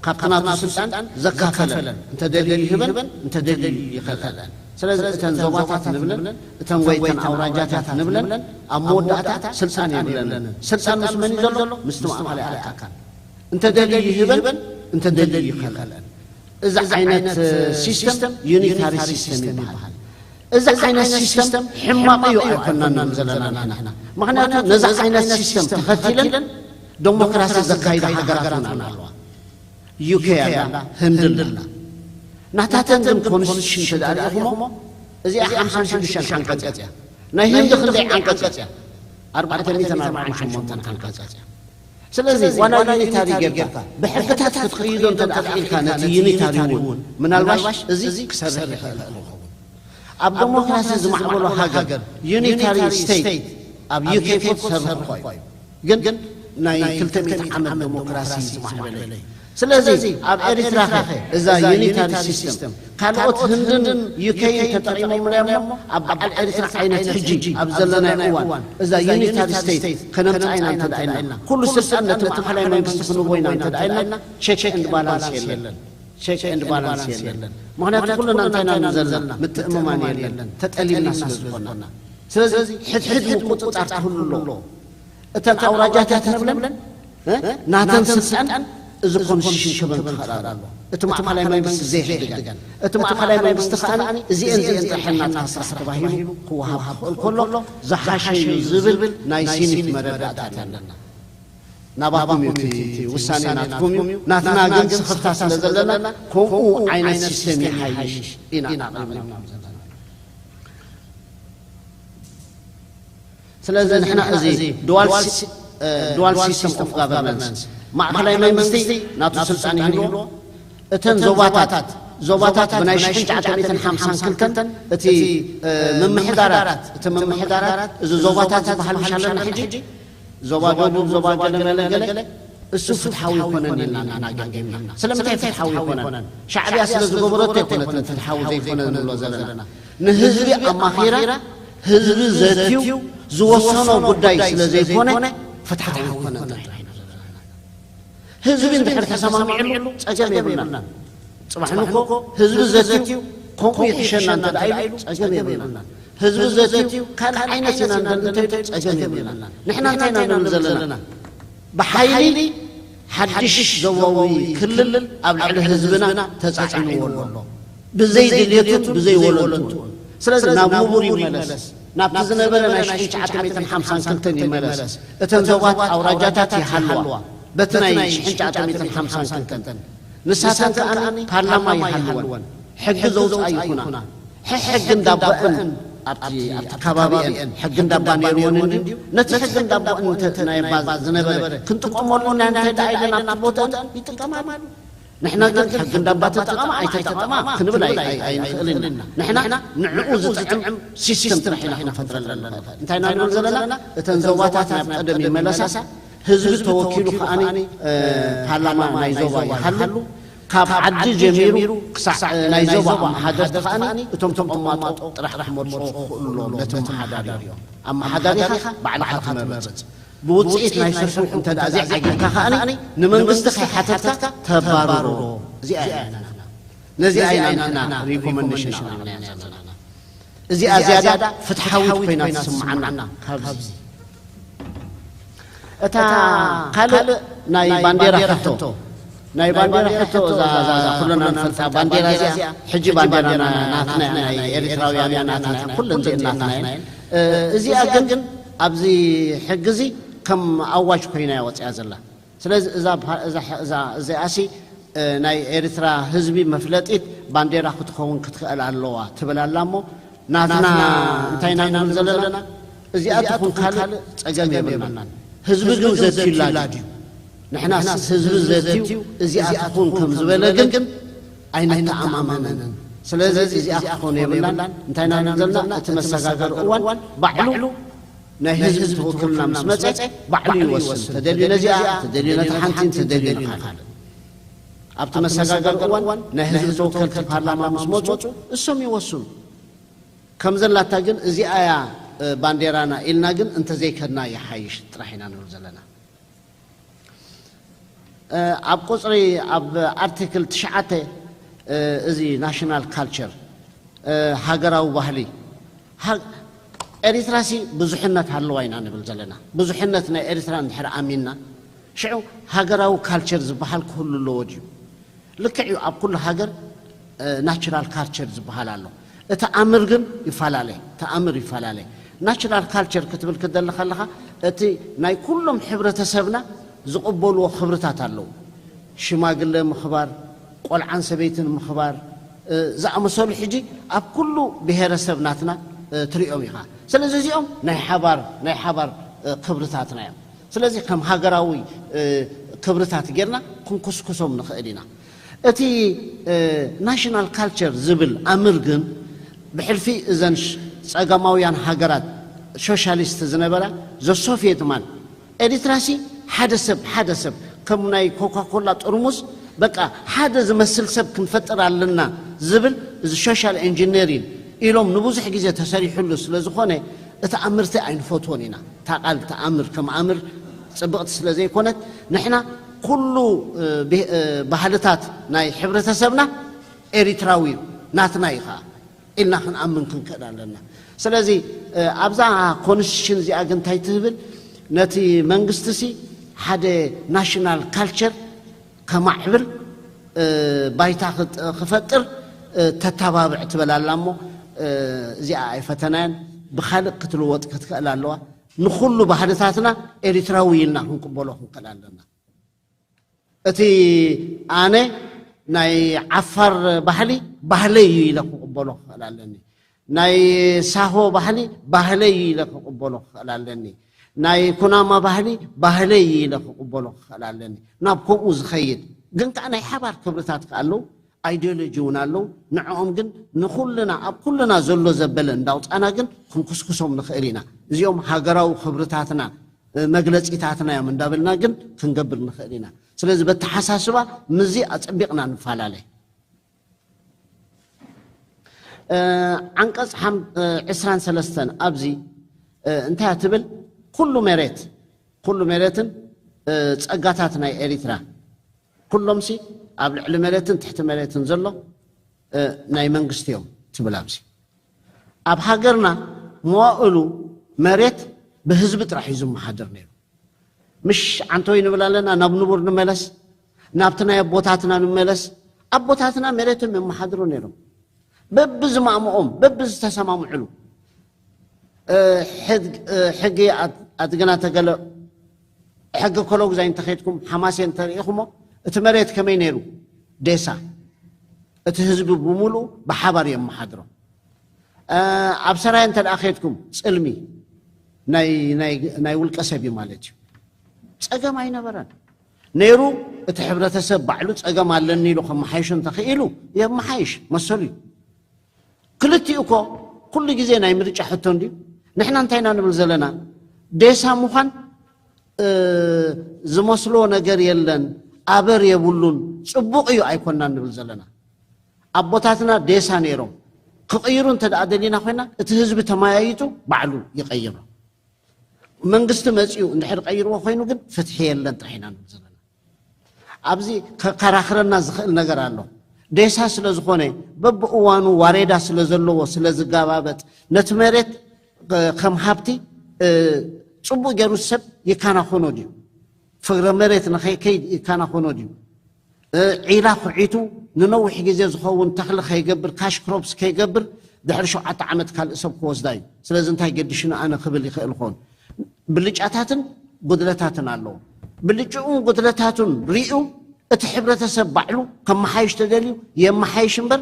ካብቲ ናቱ ስልጣን ዘካፈለን እንተ ደልዩ ይህበን እንተ ደልዩ ይኸልከለን። ስለዚ እተን ዞባታት ንብለን እተን ወይ እተን ኣውራጃታት ንብለን ኣብ መወዳእታ ስልጣን የብለንን። ስልጣን ምስ መን እዩ ዘሎ? ምስቲ ማእኸላይ ኣካል። እንተ ደልዩ ይህበን እንተ ደልዩ ይኸልከለን። እዚ ዓይነት ሲስተም ዩኒታሪ ሲስተም ይበሃል። እዚ ዓይነት ሲስተም ሕማቕ እዩ ኣይኮናን ዘለና ንሕና። ምኽንያቱ ነዚ ዓይነት ሲስተም ተኸቲለን ደሞክራሲ ዘካይዳ ሃገራት እውን ኣለዋ። ዩኬ ኣላ፣ ህንዲ ኣላ። ናታተን ግን ኮንስቲቱሽን ተዳሊኹሞ እዚኣ ሓምሳን ሽዱሽተን ዓንቀጽ እያ። ናይ ህንዲ ክንደይ ዓንቀጽ እያ? ኣርባዕተ ሚእትን ኣርባዓን ሸሞንተን ዓንቀጽ እያ። ስለዚ ዋላ ዩኒታሪ ጌርካ ብሕግታት ክትቕይዶ እንተ ደኣ ክኢልካ ነቲ ዩኒታሪ እውን ምናልባሽ እዚ ክሰርሕ ይኽእል ክኸውን። ኣብ ደሞክራሲ ዝማዕበሎ ሃገር ዩኒታሪ ስቴት ኣብ ዩኬ እኮ ትሰርሕ እኮ እዩ። ግን ናይ ክልተ ሚእቲ ዓመት ደሞክራሲ ዝማዕበለ እዩ። ስለዚ ኣብ ኤሪትራ ኸ እዛ ዩኒታሪ ሲስተም ካልኦት ህንድን ዩኬይን ተጠቒሞምላ እሞ ኣብ በዓል ኤሪትራ ዓይነት ሕጂ ኣብ ዘለናዮ እዋን እዛ ዩኒታሪ ስቴት ከነምጽኣ ኢና እንተ ደኣ ኢልና ኩሉ ስልጣን ነቲ ማእኸላይ መንግስቲ ክንቦ ኢና እንተ ደኣ ኢልና ቼክ ኤንድ ባላንስ የለን። ቼክ ኤንድ ባላንስ የለን። ምኽንያቱ ኩልና እንታይ ኢና ዘለና? ምትእምማን የለን። ተጠሊምና ስለ ዝኾንና። ስለዚ ሕድሕድ ምቁጽጻር ክህሉ ኣለዎ። እተን ኣውራጃታት ንብለን እ? ናተን ስልጣን እዚ ኮንስቲቱሽን ክበን ክኽእል ኣለዎ። እቲ ማእኸላይ መንግስቲ ዘየሕድገን። እቲ ማእኸላይ መንግስቲ ከኣ እዚአን እዚአን ጥራሕ ናትካ ስራሕ ተባሂሉ ክወሃብ ክኽእል ከሎ ዝሓሸ እዩ ዝብል ናይ ሲኒት መረዳእታ ኣለና። ናባኹም እዩ እቲ ውሳኔ ናትኩም እዩ። ናትና ግን ስኽፍታ ስለ ዘለና ከምኡ ዓይነት ሲስተም ይሓይሽ ኢና ኣቕሪብና ዘለና። ስለዚ ንሕና እዚ ዱዋል ሲስተም ኦፍ ጋቨርናንስ ማእኸላይ መንግስቲ ናቱ ስልጣን ይህልዎ። እተን ዞባታት ዞባታት ብናይ ሽሕን ትሽዓተ ሚእትን ሓምሳን ክልተን እቲ ምምሕዳራት እቲ ምምሕዳራት እዚ ዞባታት ዝበሃል ምሽ ኣለና ሕጂ ዞባ ደቡብ ዞባ ገለ መለ ገለ እሱ ፍትሓዊ ይኮነን ኢልና ንሕና ገምጊምና። ስለምንታይ ፍትሓዊ ይኮነን? ሻዕብያ ስለ ዝገበረቶ ኣይኮነትን ፍትሓዊ ዘይኮነ ንብሎ ዘለና። ንህዝቢ ኣማኺራ ህዝቢ ዘትዩ ዝወሰኖ ጉዳይ ስለ ዘይኮነ ፍትሓዊ ይኮነን። ህዝቢ እንድሕር ተሰማሚዕሉ ጸገም የብልናን። ጽባሕ ንግሆ ህዝቢ ዘትዩ ከምኡ ይሕሸና እንተ ደኣ ኢሉ ጸገም የብልናን። ህዝቢ ዘትዩ ካልእ ዓይነት ኢና እንደሊ እንተ ኢሉ ጸገም የብልናን። ንሕና እንታይ ኢና ንብል ዘለና? ብሓይሊ ሓድሽ ዞባዊ ክልል ኣብ ልዕሊ ህዝብና ተጻዒንዎ ኣሎ። ብዘይ ድልየቱን ብዘይ ወለንትኡን። ስለዚ ናብ ንቡር ይመለስ። ናብቲ ዝነበረ ናይ ሽሕን ትሽዓተ ሚእትን ሓምሳን ክልተን ይመለስ። እተን ዞባት ኣውራጃታት ይሃልዋ። በቲ ናይ ሽሕን ትሽዓተ ሚእትን ሓምሳን ክልተን። ንሳተን ከኣ ፓርላማ ይሃልወን። ሕጊ ዘውፅኣ ይኹና። ሕሕግ እንዳባእን ኣብቲ ኣብቲ ከባቢአን ሕጊ እንዳባ ነይርወን እንድዩ። ነቲ ሕጊ እንዳባእን እንተ ናይ ባ ዝነበረ ክንጥቀመሉ ናይ እንታይ ደኣ ኢለን ኣብቲ ቦታን ይጥቀማሉ። ንሕና ግን ሕጊ እንዳባ ተጠቐማ ኣይተጠቐማ ክንብል ኣይ- ኣይ- ኣይንኽእልን ኢና። ንሕና ንዕኡ ዝጥዕም ሲስተም ጥራሕ ኢና ክንፈጥረለን ንኽእል። እንታይ ኢና ንብል ዘለና? እተን ዞባታት ናብ ቀደም ይመለሳ። ህዝቢ ተወኪሉ ከኣኒ እ፣ ፓርላማ ናይ ዞባ ይሃሉ። ካብ ዓዲ ጀሚሩ ክሳዕ እ፣ ናይ ዞባ ኣመሓደርቲ ከኣኒ እቶም ተቐማጦ ጥራሕ ክመርፅዎ ክኽእሉ ኣለዎም ነቲ ኣመሓዳሪኦም። ኣመሓዳሪኻ ባዕልኻ ትመርፅ። ብውፅኢት ናይ ስርሑ እንተ ደኣ ዘይዓጊብካ ከኣኒ ንመንግስቲ ከይሓተትካ ተባርሮ። እዚኣ እያ ናትና። ነዚኣ ኢና ንሕና ሪኮመንዴሽን ንብላ ዘለና። እዚኣ ዝያዳ ፍትሓዊት ኮይና ትስምዓና ካብዚ። እታ ካልእ ናይ ባንዴራ ሕቶ፣ ናይ ባንዴራ ሕቶ እዛ እዛ ኩልና ንፈልጣ ባንዴራ እዚኣ ሕጂ ባንዴራ ናትና ናይ ኤርትራውያን ናትና ኩለን ናትና እዚኣ ግን ኣብዚ ሕጊ እዚ ከም ኣዋጅ ኮይና እያ ወፂኣ ዘላ። ስለዚ እዛ እዛ እዚኣሲ ናይ ኤርትራ ህዝቢ መፍለጢት ባንዴራ ክትኸውን ክትኽእል ኣለዋ ትብል ኣላ እሞ ናትና እንታይ ኢና ንብል ዘለና? እዚኣ ትኹን ካልእ ጸገም የብልናን። ህዝቢ ግን ዘትዩላ ድዩ? ንሕናስ ህዝቢ ዘትዩ እዚኣ ትኹን ከም ዝበለ ግን ኣይንተኣማመንን። ስለዚ እዚኣ ክትኾን የብላን። እንታይ ኢና ንብል ዘለና? እቲ መሰጋገሪ እዋን ባዕሉ ናይ ህዝቢ ተወክልና ምስ መጸ ባዕሉ ይወስን። ተደልዩ ነዚኣ፣ ተደልዩ ነታ ሓንቲ፣ ተደልዩ ንኻልእ። ኣብቲ መሰጋገሪ እዋን ናይ ህዝቢ ተወከልቲ ፓርላማ ምስ መፁ እሶም ይወስኑ። ከም ዘላታ ግን እዚኣ እያ ባንዴራና ኢልና ግን እንተዘይከድና ይሓይሽ ጥራሕ ኢና ንብል ዘለና። ኣብ ቁፅሪ ኣብ ኣርቲክል ትሽዓተ እዚ ናሽናል ካልቸር ሃገራዊ ባህሊ ኤሪትራሲ ብዙሕነት ኣለዋ ኢና ንብል ዘለና። ብዙሕነት ናይ ኤሪትራ እንድሕር ኣሚንና ሽዑ ሃገራዊ ካልቸር ዝበሃል ክህሉ ኣለዎ ድዩ? ልክዕ እዩ ኣብ ኩሉ ሃገር ናቹራል ካልቸር ዝበሃል ኣሎ። እቲ ኣምር ግን ይፈላለ። እቲ ኣምር ይፈላለ። ናቹራል ካልቸር ክትብል ክደሊ ከለኻ እቲ ናይ ኩሎም ሕብረተሰብና ዝቕበልዎ ክብርታት ኣለዉ። ሽማግለ ምኽባር፣ ቆልዓን ሰበይትን ምኽባር ዝኣመሰሉ ሕጂ ኣብ ኩሉ ብሄረሰብ ናትና ትሪኦም ኢኻ። ስለዚ እዚኦም ናይ ሓባር ናይ ሓባር ክብርታትና እዮም። ስለዚ ከም ሃገራዊ ክብርታት ጌርና ክንኩስኩሶም ንኽእል ኢና። እቲ ናሽናል ካልቸር ዝብል ኣምር ግን ብሕልፊ እዘን ጸጋማውያን ሃገራት ሶሻሊስት ዝነበራ ዘሶፍየት ማን ኤሪትራሲ ሓደ ሰብ ሓደ ሰብ ከም ናይ ኮካኮላ ጥርሙዝ በቃ ሓደ ዝመስል ሰብ ክንፈጥር ኣለና ዝብል እዚ ሶሻል ኢንጂነሪን ኢሎም ንብዙሕ ግዜ ተሰሪሑሉ ስለ ዝኾነ እቲ ኣምርቲ ኣይንፈትዎን ኢና። እታ ቃል እታ ኣምር ከም ኣምር ጽብቕቲ ስለ ዘይኮነት ንሕና ኩሉ ባህልታት ናይ ሕብረተሰብና ኤሪትራዊ እዩ ናትና እዩ ከዓ ኢልና ክንኣምን ክንክእል ኣለና። ስለዚ ኣብዛ ኮንስቲቱሽን እዚኣ ግን እንታይ ትህብል ነቲ መንግስቲ ሲ ሓደ ናሽናል ካልቸር ከማዕብል ባይታ ክፈጥር ተተባብዕ ትበል ኣላ እሞ እዚኣ ኣይፈተናያን። ብካልእ ክትልወጥ ክትክእል ኣለዋ። ንኩሉ ባህልታትና ኤሪትራዊ ኢልና ክንቅበሎ ክንክእል ኣለና። እቲ ኣነ ናይ ዓፋር ባህሊ ባህለይ እዩ ኢለ ክቕበሎ ክኽእል ኣለኒ። ናይ ሳሆ ባህሊ ባህለይ እዩ ኢለ ክቕበሎ ክኽእል ኣለኒ። ናይ ኩናማ ባህሊ ባህለይ እዩ ኢለ ክቕበሎ ክኽእል ኣለኒ። ናብ ከምኡ ዝኸይድ ግን ከዓ ናይ ሓባር ክብርታት ከዓ ኣለዉ፣ ኣይዲዮሎጂ እውን ኣለዉ። ንዕኦም ግን ንኩልና ኣብ ኩልና ዘሎ ዘበለ እንዳውፃና ግን ክንኩስኩሶም ንኽእል ኢና። እዚኦም ሃገራዊ ክብርታትና መግለፂታትና እዮም እንዳበልና ግን ክንገብር ንኽእል ኢና። ስለዚ በተሓሳስባ ምዚ ኣፀቢቕና ንፈላለ። ዓንቀፅ ዕስራን ሰለስተን ኣብዚ እንታይ ትብል? ኩሉ መሬት ኩሉ መሬትን ፀጋታት ናይ ኤሪትራ ኩሎምሲ ኣብ ልዕሊ መሬትን ትሕቲ መሬትን ዘሎ ናይ መንግስቲ እዮም ትብል። ኣብዚ ኣብ ሃገርና መዋእሉ መሬት ብህዝቢ ጥራሕ እዩ ዝመሓደር ነይሩ። ምሽ ዓንተወይ ንብል ኣለና፣ ናብ ንቡር ንመለስ፣ ናብቲ ናይ ኣቦታትና ንመለስ። ኣቦታትና መሬቶም የመሓድሩ ነይሮም በብዝማእምኦም በብዝተሰማምዕሉ። ሕጊ ኣድግና ተገለ ሕጊ ኮሎግዛይ እንተኸድኩም ሓማሴ እንተርኢኹሞ እቲ መሬት ከመይ ነይሩ? ዴሳ። እቲ ህዝቢ ብምሉኡ ብሓባር የመሓድሮ። ኣብ ሰራየ እንተ ደኣ ከድኩም ጽልሚ ናይ ውልቀ ሰብ እዩ ማለት እዩ። ጸገም ኣይነበረን ነይሩ። እቲ ሕብረተሰብ ባዕሉ ጸገም ኣለኒ ኢሉ ከመሓይሾ እንተኽኢሉ የመሓይሽ መሰሉ እዩ። ክልቲኡ እኮ ኩሉ ግዜ ናይ ምርጫ ሕቶ እንድዩ። ንሕና እንታይ ኢና ንብል ዘለና? ዴሳ ምዃን ዝመስሎ ነገር የለን፣ ኣበር የብሉን፣ ጽቡቕ እዩ ኣይኮናን ንብል ዘለና። ኣቦታትና ዴሳ ነይሮም። ክቕይሩ እንተ ደኣ ደሊና ኮይና እቲ ህዝቢ ተመያይጡ ባዕሉ ይቐይሮ። መንግስቲ መጺኡ እንድሕር ቀይርዎ ኮይኑ ግን ፍትሒ የለን ጥራሕ ኢና ንብል ዘለና። ኣብዚ ከከራኽረና ዝኽእል ነገር ኣሎ። ዴሳ ስለ ዝኾነ በብእዋኑ ዋሬዳ ስለ ዘለዎ ስለ ዝገባበጥ ነቲ መሬት ከም ሃብቲ ጽቡቕ ገይሩ ሰብ ይከናኸኖ ድዩ? ፍግረ መሬት ንኸይከይድ ይከናኸኖ ድዩ? ዒላ ኩዒቱ ንነዊሕ ግዜ ዝኸውን ተኽሊ ከይገብር ካሽ ክሮፕስ ከይገብር ድሕሪ ሸውዓተ ዓመት ካልእ ሰብ ክወስዳ እዩ። ስለዚ እንታይ ገዲሽኒ ኣነ ክብል ይኽእል ኾን። ብልጫታትን ጉድለታትን ኣለዎ። ብልጭኡን ጉድለታቱን ሪኡ እቲ ሕብረተሰብ ባዕሉ ከመሓይሽ ተደልዩ የመሓይሽ እምበር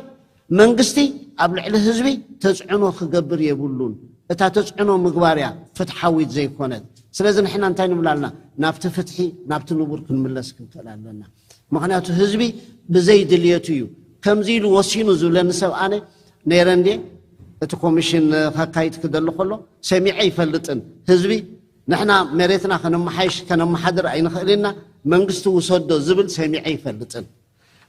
መንግስቲ ኣብ ልዕሊ ህዝቢ ተፅዕኖ ክገብር የብሉን። እታ ተፅዕኖ ምግባር እያ ፍትሓዊት ዘይኮነት። ስለዚ ንሕና እንታይ ንብል ኣለና? ናብቲ ፍትሒ ናብቲ ንቡር ክንምለስ ክንክእል ኣለና። ምኽንያቱ ህዝቢ ብዘይ ድልየቱ እዩ ከምዚ ኢሉ ወሲኑ ዝብለኒ ሰብ ኣነ ነይረ እንድየ። እቲ ኮሚሽን ከካይድ ክደሊ ከሎ ሰሚዐ ይፈልጥን። ህዝቢ ንሕና መሬትና ከነመሓይሽ ከነመሓድር ኣይንኽእልና መንግስቲ ውሰዶ ዝብል ሰሚዐ ይፈልጥን።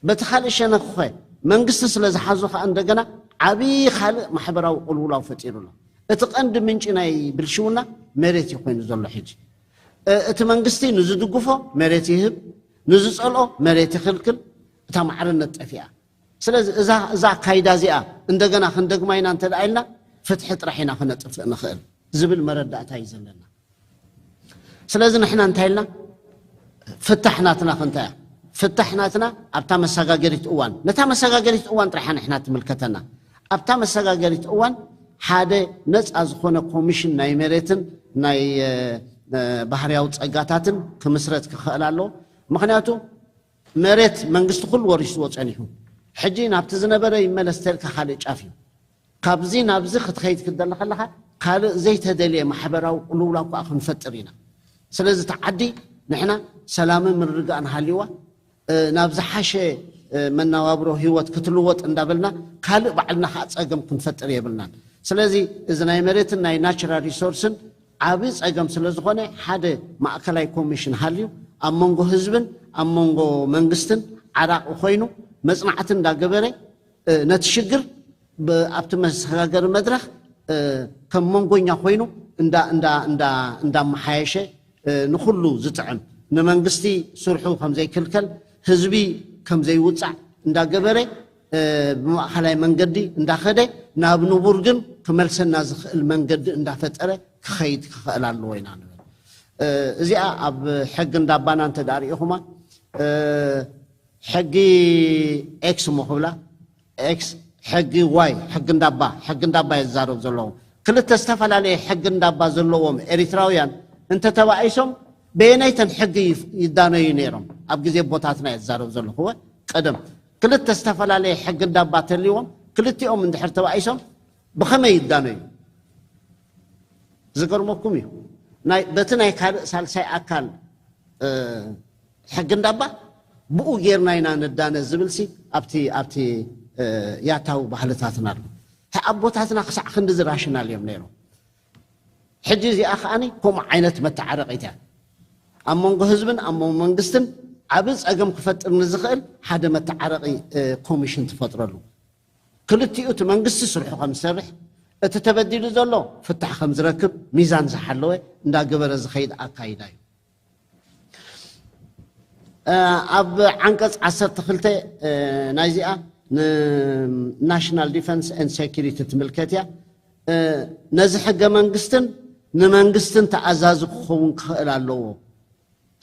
በቲ ካልእ ሸነኽ ኸ መንግስቲ ስለ ዝሓዞ ከዓ እንደገና ዓብዪ ካልእ ማሕበራዊ ቅልውላው ፈጢሩ ኣሎ። እቲ ቀንዲ ምንጪ ናይ ብልሽውና መሬት እዩ ኮይኑ ዘሎ ሕጂ። እ-፣ እቲ መንግስቲ ንዝድግፎ መሬት ይህብ፣ ንዝጸልኦ መሬት ይኽልክል፣ እታ ማዕርነት ጠፊኣ። ስለዚ እዛ፣ እዛ ኣካይዳ እዚኣ እንደገና ክንደግማ ኢና እንተ ደኣ ኢልና ፍትሒ ጥራሕ ኢና ክነጥፍእ ንኽእል ዝብል መረዳእታ እዩ ዘለና። ስለዚ ንሕና እንታይ ኢልና ፍታሕ ናትና ክንታይ እያ? ፍታሕ ናትና ኣብታ መሰጋገሪት እዋን፣ ነታ መሰጋገሪት እዋን ጥራሓ ንሕና ትምልከተና። ኣብታ መሰጋገሪት እዋን ሓደ ነፃ ዝኾነ ኮሚሽን ናይ መሬትን ናይ፣ እ፣ እ፣ ባህርያዊ ጸጋታትን ክምስረት ክኽእል ኣለዎ። ምኽንያቱ መሬት መንግስቲ ኩሉ ወሪስዎ ጸኒሑ። ሕጂ ናብቲ ዝነበረ ይመለስ ተልካ ካልእ ጫፍ እዩ። ካብዚ ናብዚ ክትኸይድ ክትደሊ ከለኻ ካልእ ዘይተደልየ ማሕበራዊ ቅልውላው ከኣ ክንፈጥር ኢና። ስለዚ እቲ ዓዲ ንሕና ሰላምን ምርግጋእን ሃልይዋ፣ እ፣ ናብ ዝሓሸ፣ እ፣ መነባብሮ ህይወት ክትልወጥ እንዳበልና ካልእ ባዕልና ከኣ ጸገም ክንፈጥር የብልናን። ስለዚ እዚ ናይ መሬትን ናይ ናቹራል ሪሶርስን ዓቢ ጸገም ስለ ዝኾነ ሓደ ማእከላይ ኮሚሽን ሃልዩ ኣብ መንጎ ህዝብን ኣብ መንጎ መንግስትን ዓራቒ ኮይኑ መጽናዕቲ እንዳገበረ፣ እ፣ ነቲ ሽግር ብ-፣ ኣብቲ መሰጋገሪ መድረኽ፣ እ፣ ከም መንጎኛ ኮይኑ እንዳ-፣ እንዳ-፣ እንዳ-፣ እንዳመሓየሸ፣ እ፣ ንኹሉ ዝጥዕም፣ ንመንግስቲ ስርሑ ከም ዘይክልከል፣ ህዝቢ ከም ዘይውጻዕ እንዳገበረ፣ እ፣ ብማእኸላይ መንገዲ እንዳኸደ ናብ ንቡር ግን ክመልሰና ዝኽእል መንገዲ እንዳፈጠረ ክኸይድ ክኽእል ኣለዎ ኢና ንብል። እ፣ እዚኣ ኣብ ሕጊ እንዳባና እንተ ደኣ ርኢኹማ፣ እ፣ ሕጊ ኤክስ እሞ ክብላ፣ ኤክስ፣ ሕጊ ዋይ፣ ሕጊ እንዳባ፣ ሕጊ እንዳባ እየ ዝዛረብ ዘለኹ። ክልተ ዝተፈላለየ ሕጊ እንዳባ ዘለዎም ኤሪትራውያን እንተተባኢሶም በየነይተን ሕጊ ይፍ-፣ ይዳነዩ ነይሮም? ኣብ ግዜ ኣቦታትና እየ ዝዛረብ ዘለኹ። ወ-፣ ቀደም ክልተ ዝተፈላለየ ሕጊ እንዳባ ተልዎም ክልቲኦም እንድሕር ተባኢሶም ብኸመይ ይዳነዩ? ዝገርመኩም እዩ። ናይ፣ በቲ ናይ ካልእ ሳልሳይ ኣካል፣ እ፣ ሕጊ እንዳባ ብኡ ጌርና ኢና ንዳነ ዝብልሲ ኣብቲ፣ ኣብቲ፣ እ፣ ያታዊ ባህልታትና ኣሎ። ሕ-፣ ኣቦታትና ክሳዕ ክንድዚ ራሽናል እዮም ነይሮም። ሕጂ እዚኣ ከኣኒ ከምኡ ዓይነት መተዓረቒት እያ። ኣብ መንጎ ህዝብን ኣብ መንጎ መንግስትን ዓቢ ጸገም ክፈጥር ንዝኽእል ሓደ መተዓረቒ፣ እ፣ ኮሚሽን ትፈጥረሉ። ክልቲኡ እቲ መንግስቲ ስርሑ ከም ዝሰርሕ፣ እቲ ተበዲሉ ዘሎ ፍታሕ ከም ዝረክብ ሚዛን ዝሓለወ እንዳገበረ ዝኸይድ ኣካይዳ እዩ። እ፣ ኣብ ዓንቀጽ ዓሰርተ ክልተ፣ እ፣ ናይዚኣ ንናሽናል ዲፈንስ ኤንድ ሴኩሪቲ ትምልከት እያ። እ፣ ነዚ ሕገ መንግስትን ንመንግስትን ተኣዛዚ ክኸውን ክኽእል ኣለዎ።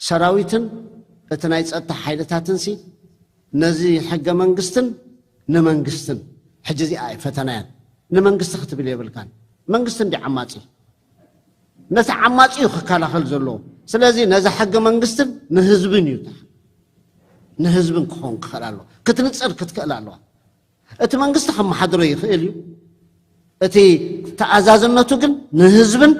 ሰራዊትን እቲ ናይ ጸጥታ ሓይልታትንሲ ነዚ ሕገ መንግስትን ንመንግስትን፣ ሕጂ እዚኣ እየ ፈተናያን፣ ንመንግስቲ ክትብል የብልካን። መንግስቲ እንዲ ዓማጺ፣ ነቲ ዓማጺ እዩ ክከላኸል ዘለዎ። ስለዚ ነዚ ሕገ መንግስትን ንህዝብን እዩ፣ ንህዝብን ክኸውን ክኽእል ኣለዎ፣ ክትንጽር ክትክእል ኣለዋ። እቲ መንግስቲ ከመሓድሮ ይኽእል እዩ። እቲ ተኣዛዝነቱ ግን ንህዝብን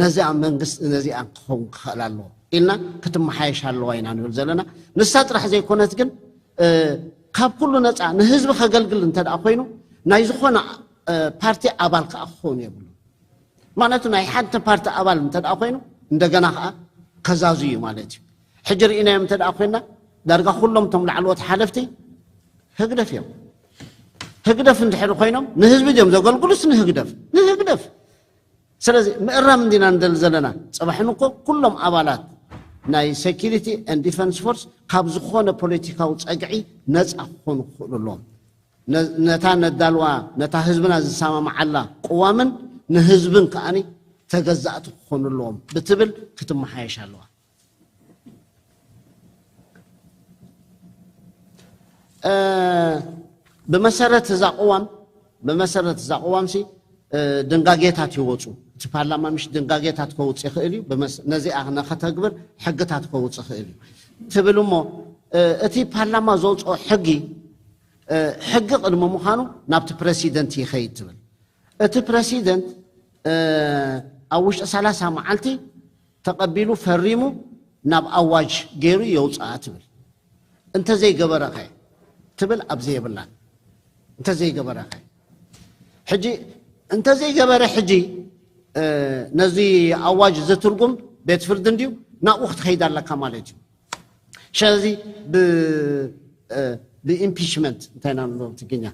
ነዚኣ መንግስቲ፣ ነዚኣ ክኸውን ክኽእል ኣለዎ ኢልና ክትመሓየሽ ኣለዋ ኢና ንብል ዘለና። ንሳ ጥራሕ ዘይኮነት ግን፣ እ፣ ካብ ኩሉ ነፃ ንህዝቢ ከገልግል እንተ ደኣ ኮይኑ ናይ ዝኾነ፣ እ፣ ፓርቲ ኣባል ከኣ ክኸውን የብሉ። ማለቱ ናይ ሓንቲ ፓርቲ ኣባል እንተ ደኣ ኮይኑ እንደገና ከኣ ከዛዙ እዩ ማለት እዩ። ሕጂ ርኢናዮም እንተ ደኣ ኮይና ዳርጋ ኩሎም እቶም ላዕለዎት ሓለፍቲ ህግደፍ እዮም። ህግደፍ እንድሕር ኮይኖም ንህዝቢ ድዮም ዘገልግሉስ ንህግደፍ? ንህግደፍ። ስለዚ ምእራም እንዲና ንደሊ ዘለና። ጽባሕን እኮ ኩሎም ኣባላት ናይ ሴኩሪቲ ኤንድ ዲፈንስ ፎርስ ካብ ዝኾነ ፖለቲካዊ ጸግዒ ነጻ ክኾኑ ክኽእሉ ኣለዎም። ነ-፣ ነታ ነዳልዋ፣ ነታ ህዝብና ዝሰማምዓላ ቅዋምን ንህዝብን ከኣኒ ተገዛእቲ ክኾኑ ኣለዎም ብትብል ክትመሓየሽ ኣለዋ። እ፣ ብመሰረት እዛ ቅዋም፣ ብመሰረት እዛ ቅዋምሲ፣ እ፣ ድንጋጌታት ይወፁ። እቲ ፓርላማ ምሽ ድንጋጌታት ከውፅ ይኽእል እዩ። ብመስ-፣ ነዚኣ ንኸተግብር ሕግታት ከውፅ ይኽእል እዩ ትብል እሞ፣ እ፣ እቲ ፓርላማ ዘውፅኦ ሕጊ፣ እ፣ ሕጊ ቅድሚ ምዃኑ ናብቲ ፕረሲደንት ይኸይድ ትብል። እቲ ፕረሲደንት፣ እ፣ ኣብ ውሽጢ ሰላሳ መዓልቲ ተቐቢሉ ፈሪሙ ናብ ኣዋጅ ገይሩ የውፅኣ ትብል። እንተዘይገበረኸ ትብል ኣብዚ የብላን። እንተዘይገበረኸ? ሕጂ እንተዘይገበረ ሕጂ፣ እ፣ ነዚ ኣዋጅ ዝትርጉም ቤት ፍርዲ እንድዩ ናብኡ ክትኸይድ ኣለካ ማለት እዩ። ስለዚ ብ-፣ እ፣ ብኢምፒችመንት እንታይ ኢና ንብሎ ትግርኛ፣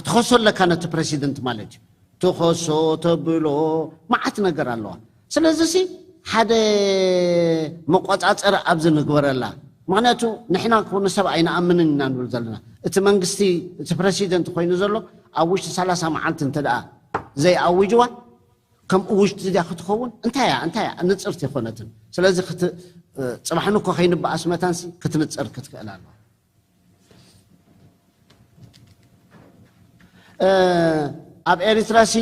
ትኸሶ ኣለካ ነቲ ፕረሲደንት ማለት እዩ። ትኸሶ ተብሎ መዓት ነገር ኣለዋ። ስለዚ ሲ ሓደ መቆጻጸሪ ኣብዚ ንግበረላ። ምክንያቱ ንሕና ኮነ ሰብ ኣይንኣምንን ኢና ንብል ዘለና። እቲ መንግስቲ፣ እቲ ፕረሲደንት ኮይኑ ዘሎ ኣብ ውሽጢ ሰላሳ መዓልቲ እንተ ደኣ ዘይኣውጅዋ ከም ውሽጢ ድያ ክትኸውን? እንታይ እያ? እንታይ እያ? ንጽርቲ ኣይኮነትን። ስለዚ ክት-፣ ጽባሕ ንኮ ከይንበኣስ መታንሲ ክትንጽር ክትክእል ኣለዋ። እ፣ ኣብ ኤሪትራ ሲ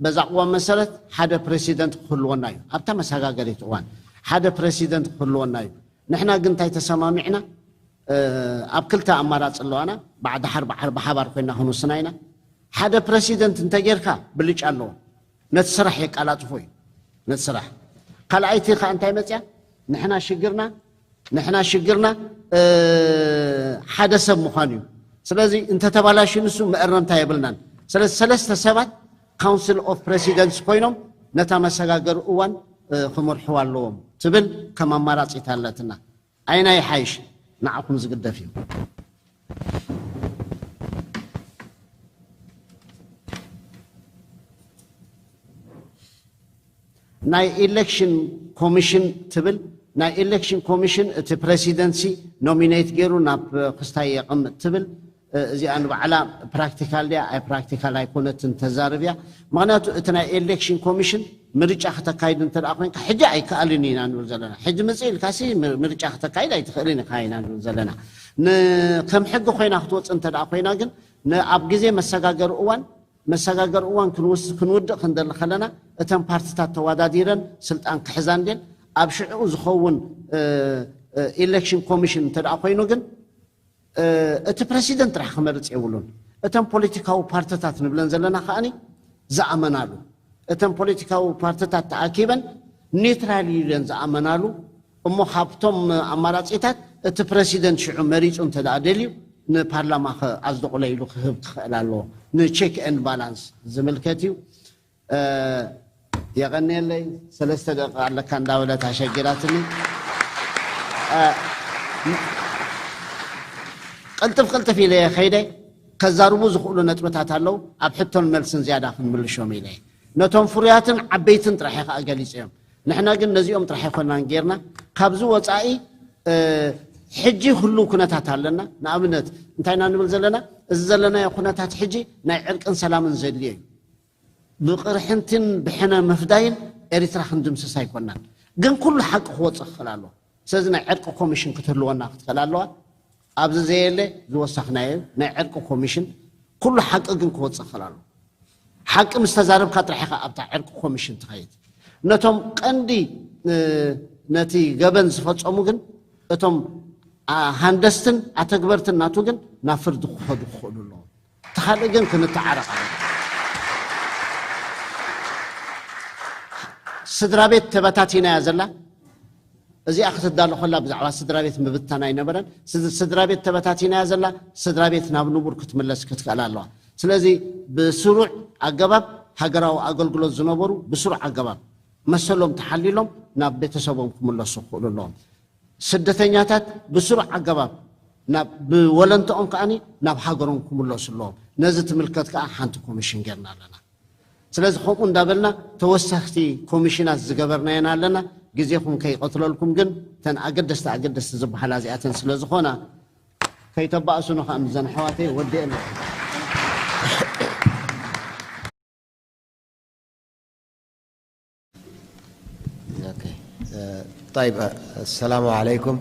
በዛ ቅዋም መሰረት ሓደ ፕረሲደንት ክህልወና እዩ። ኣብታ መሰጋገሪት እዋን ሓደ ፕረሲደንት ክህልወና እዩ። ንሕና ግን እንታይ ተሰማሚዕና? እ፣ ኣብ ክልተ ኣማራጺ ኣለዋና። ባዕዳሓር ባዓር ብሓባር ኮይና ክንውስና ኢና። ሓደ ፕረሲደንት እንተጌርካ ብልጫ ኣለዎ። ነቲ ስራሕ የቃላጥፎ እዩ። ነቲ ስራሕ። ካልኣይቲ ከኣ እንታይ መጽያ? ንሕና ሽግርና፣ ንሕና ሽግርና፣ እ፣ ሓደ ሰብ ምዃኑ እዩ። ስለዚ እንተተባላሽዩ ንሱ መእረምታ የብልናን። ስለዚ ሰለስተ ሰባት ካውንስል ኦፍ ፕረሲደንትስ ኮይኖም ነታ መሰጋገሪ እዋን፣ እ፣ ክመርሕዋ ኣለዎም ትብል ከም ኣማራጺት ኣለትና። ኣይናይ ሓይሽ ንዓኹም ዝግደፍ እዩ። ናይ ኢሌክሽን ኮሚሽን ትብል፣ ናይ ኢሌክሽን ኮሚሽን እቲ ፕረሲደንሲ ኖሚኔት ገይሩ ናብ ክስታይ የቐምጥ ትብል። እ፣ እዚኣ ንባዕላ ፕራክቲካል ድያ ኣይ ፕራክቲካል ኣይኮነትን ተዛርብ እያ። ምኽንያቱ እቲ ናይ ኤሌክሽን ኮሚሽን ምርጫ ክተካይድ እንተ ደኣ ኮይንካ፣ ሕጂ ኣይከኣልን ኢና ንብል ዘለና። ሕጂ ምጽእ ኢልካሲ ም-፣ ምርጫ ክተካይድ ኣይትኽእልን ኢኻ ኢና ንብል ዘለና። ን-፣ ከም ሕጊ ኮይና ክትወጽእ እንተ ደኣ ኮይና ግን፣ ን-፣ ኣብ ግዜ መሰጋገሪ እዋን፣ መሰጋገሪ እዋን ክንውስ-፣ ክንውድእ ክንደሊ ከለና፣ እተን ፓርትታት ተወዳዲረን ስልጣን ክሕዛ እንድየን፣ ኣብ ሽዕኡ ዝኸውን፣ እ፣ እ፣ ኤሌክሽን ኮሚሽን እንተ ደኣ ኮይኑ ግን፣ እ፣ እቲ ፕረሲደንት ጥራሕ ክመርጽ የብሉን። እተን ፖለቲካዊ ፓርትታት ንብለን ዘለና ከኣኒ ዝኣመናሉ፣ እተን ፖለቲካዊ ፓርትታት ተኣኪበን ኒውትራል እዩ ኢለን ዝኣመናሉ እሞ፣ ካብቶም ኣማራጺታት እቲ ፕረሲደንት ሽዑ መሪጹ እንተ ደኣ ደልዩ ንፓርላማ ከ-፣ ኣጽድቑለይ ኢሉ ክህብ ክኽእል ኣለዎ። ንቼክ ኤንድ ባላንስ ዝምልከት እዩ። እ፣ የቐንየለይ፣ ሰለስተ ደቂቕ ኣለካ እንዳበለት ኣሸጊራትኒ። እ፣ ቅልጥፍ ቅልጥፍ ኢለ እየ ከይደ፣ ከዛርቡ ዝኽእሉ ነጥብታት ኣለዉ፣ ኣብ ሕቶን መልስን ዝያዳ ክንምልሾም ኢለ እየ። ነቶም ፍሩያትን ዓበይትን ጥራሕ እየ ከኣ ገሊጸዮም። ንሕና ግን ነዚኦም ጥራሕ ኣይኮናን ጌርና። ካብዚ ወጻኢ፣ እ፣ ሕጂ ህሉው ኩነታት ኣለና። ንኣብነት እንታይ ኢና ንብል ዘለና? እዚ ዘለናዮ ኩነታት ሕጂ ናይ ዕርቅን ሰላምን ዘድልዮ እዩ። ብቕርሕንትን ብሕነ ምፍዳይን ኤሪትራ ክንድምስስ ኣይኮናን። ግን ኩሉ ሓቂ ክወጽእ ክኽእል ኣለዎ። ስለዚ ናይ ዕርቂ ኮሚሽን ክትህልወና ክትኽእል ኣለዋ። ኣብዚ ዘየለ ዝወሰኽናዮ ናይ ዕርቂ ኮሚሽን ኩሉ ሓቂ ግን ክወጽእ ክኽእል ኣለዎ። ሓቂ ምስ ተዛረብካ ጥራሕ ኢኻ ኣብታ ዕርቂ ኮሚሽን ትኸይድ። ነቶም ቀንዲ፣ እ፣ ነቲ ገበን ዝፈጸሙ ግን እቶም፣ ኣ፣ ሃንደስትን ኣተግበርትን ናቱ ግን ናብ ፍርዲ ክኸዱ ክኽእሉ ኣለዎም። እቲ ካልእ ግን ክንተዓረቕ ኣለና። ስድራ ቤት ተበታቲና እያ ዘላ። እዚኣ ክትዳሎ ከላ ብዛዕባ ስድራ ቤት ምብታን ኣይነበረን። ስድ-፣ ስድራ ቤት ተበታቲና እያ ዘላ። ስድራ ቤት ናብ ንቡር ክትምለስ ክትክእል ኣለዋ። ስለዚ ብስሩዕ ኣገባብ ሃገራዊ ኣገልግሎት ዝነበሩ ብስሩዕ ኣገባብ መሰሎም ተሓሊሎም ናብ ቤተሰቦም ክምለሱ ክኽእሉ ኣለዎም። ስደተኛታት ብስሩዕ ኣገባብ ናብ፣ ብወለንትኦም ከኣ ናብ ሃገሮም ክምለሱ ኣለዎም። ነዚ ትምልከት ከኣ ሓንቲ ኮሚሽን ጌርና ኣለና። ስለዚ ከምኡ እንዳበልና ተወሰኽቲ ኮሚሽናት ዝገበርናየን ኣለና። ግዜኹም ከይቐትለልኩም ግን እተን ኣገደስቲ ኣገደስቲ ዝበሃላ እዚኣተን ስለ ዝኾና ከይተባእሱ ንኸኣ ምዘን ኣሕዋተይ ወዲኤ ኣለኹ። أوكي. آه، طيب، آه، السلام عليكم.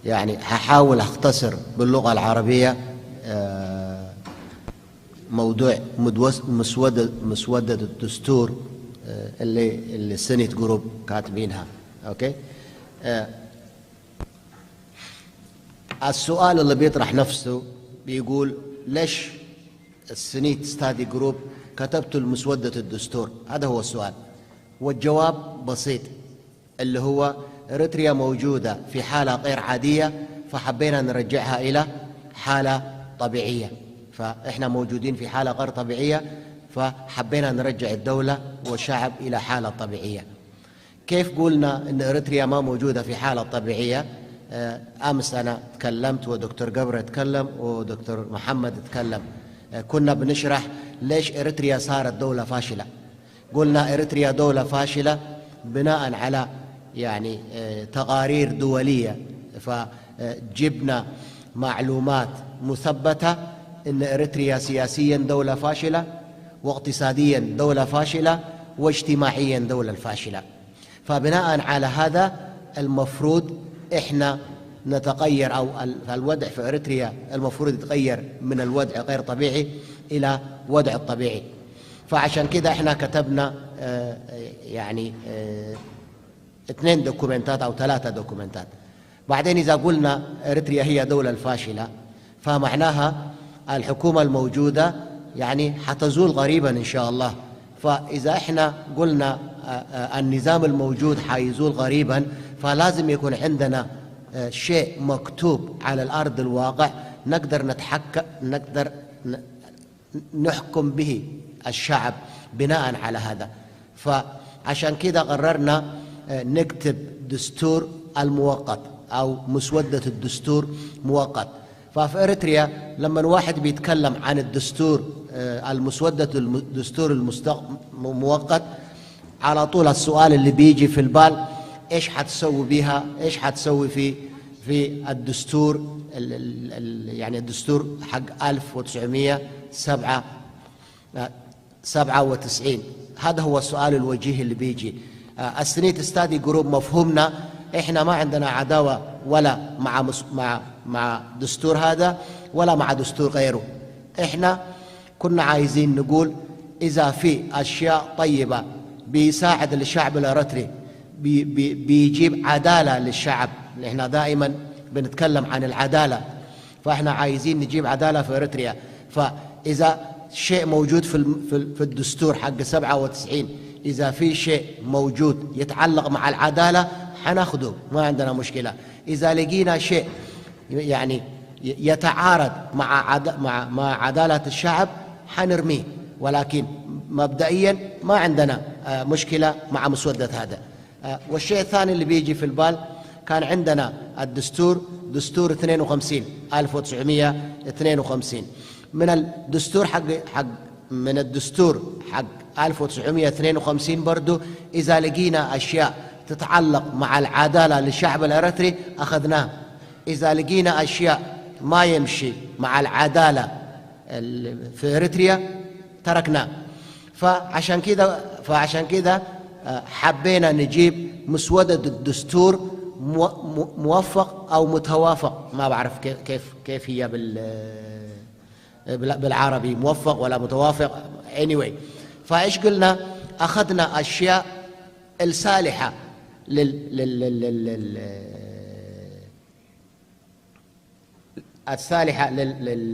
يعني هحاول أختصر باللغة العربية، آه، موضوع مدوس-، مسودة، مسودة الدستور، آه، اللي، اللي السنت جروب كاتبينها. أوكي؟ آه، السؤال اللي بيطرح نفسه بيقول: ليش السنيت ستادي جروب كتبتوا المسودة الدستور؟ هذا هو السؤال. والجواب بسيط، اللي هو إريتريا موجودة في حالة غير عادية، فحبينا نرجعها إلى حالة طبيعية. فإحنا موجودين في حالة غير طبيعية، فحبينا نرجع الدولة والشعب إلى حالة طبيعية. كيف قلنا إن إريتريا ما موجودة في حالة طبيعية؟ أمس أنا تكلمت ودكتور جبر تكلم ودكتور محمد تكلم. كنا بنشرح ليش إريتريا صارت دولة فاشلة. قلنا إريتريا دولة فاشلة بناء على، يعني، آه، تقارير دولية. فجبنا معلومات مثبتة إن إريتريا سياسيًا دولة فاشلة، واقتصاديًا دولة فاشلة، واجتماعيًا دولة فاشلة. فبناء على هذا المفروض إحنا نتغير، أو ال-، الوضع في إريتريا المفروض يتغير من الوضع غير طبيعي إلى وضع طبيعي. فعشان كده إحنا كتبنا، آه، يعني، آه، اثنين دوكومنتات أو ثلاثة دوكومنتات. بعدين إذا قلنا إريتريا هي دولة الفاشلة، فمعناها الحكومة الموجودة، يعني، حتزول قريبًا إن شاء الله. فإذا إحنا قلنا، آه، آه، النظام الموجود حيزول قريبًا، فلازم يكون عندنا، آه، شيء مكتوب على الأرض الواقع نقدر نتحكم، نقدر ن-، نحكم به الشعب بناء على هذا. فعشان كده قررنا، آه، نكتب دستور المؤقت أو مسودة الدستور مؤقت. ففي إريتريا لما واحد بيتكلم عن الدستور، آه، المسودة الم-، الدستور المستق-، م-، مؤقت، على طول السؤال اللي بيجي في البال: إيش حتسوي بيها؟ إيش حتسوي في، في الدستور ال-، ال-، ال-، يعني الدستور حق ألف وتسعمية وسبعة، آه، سبعة وتسعين؟ هذا هو السؤال الوجيه اللي بيجي. آه، السنيت ستادي جروب مفهومنا، إحنا ما عندنا عداوة ولا مع مس-، مع، مع دستور هذا ولا مع دستور غيره. إحنا كنا عايزين نقول إذا في أشياء طيبة بيساعد الشعب الإريتري، بي-، بي-، بيجيب عدالة للشعب. إحنا دائمًا بنتكلم عن العدالة، فإحنا عايزين نجيب عدالة في إريتريا. فإذا شيء موجود في الم-، في ال-، في الدستور حق سبعة وتسعين، إذا في شيء موجود يتعلق مع العدالة، حناخده، ما عندنا مشكلة. إذا لقينا شيء، يعني، ي-، يتعارض مع عد-، مع، مع عدالة الشعب، حنرميه. ولكن مبدئيًا ما عندنا، آه، مشكلة مع مسودة هذا. آه، والشيء الثاني اللي بيجي في البال، كان عندنا الدستور، دستور اثنين وخمسين، ألف وتسعمية واثنين وخمسين. من الدستور حق، حق، من الدستور حق ألف وتسعمية واثنين وخمسين برضو، إذا لقينا أشياء تتعلق مع العدالة للشعب الإريتري أخذناها. إذا لقينا أشياء ما يمشي مع العدالة ال-، في إريتريا تركناه. فعشان كده، فعشان كده، آه، حبينا نجيب مسودة الدستور مو-، مو-، موفق أو متوافق، ما بعرف كيف، كيف، كيف هي بال-، بال-، بالعربي، موفق ولا متوافق، anyway. فإيش قلنا؟ أخذنا أشياء الصالحة لل-، لل-، لل-، لل-، لل-، الصالحة لل-، لل-،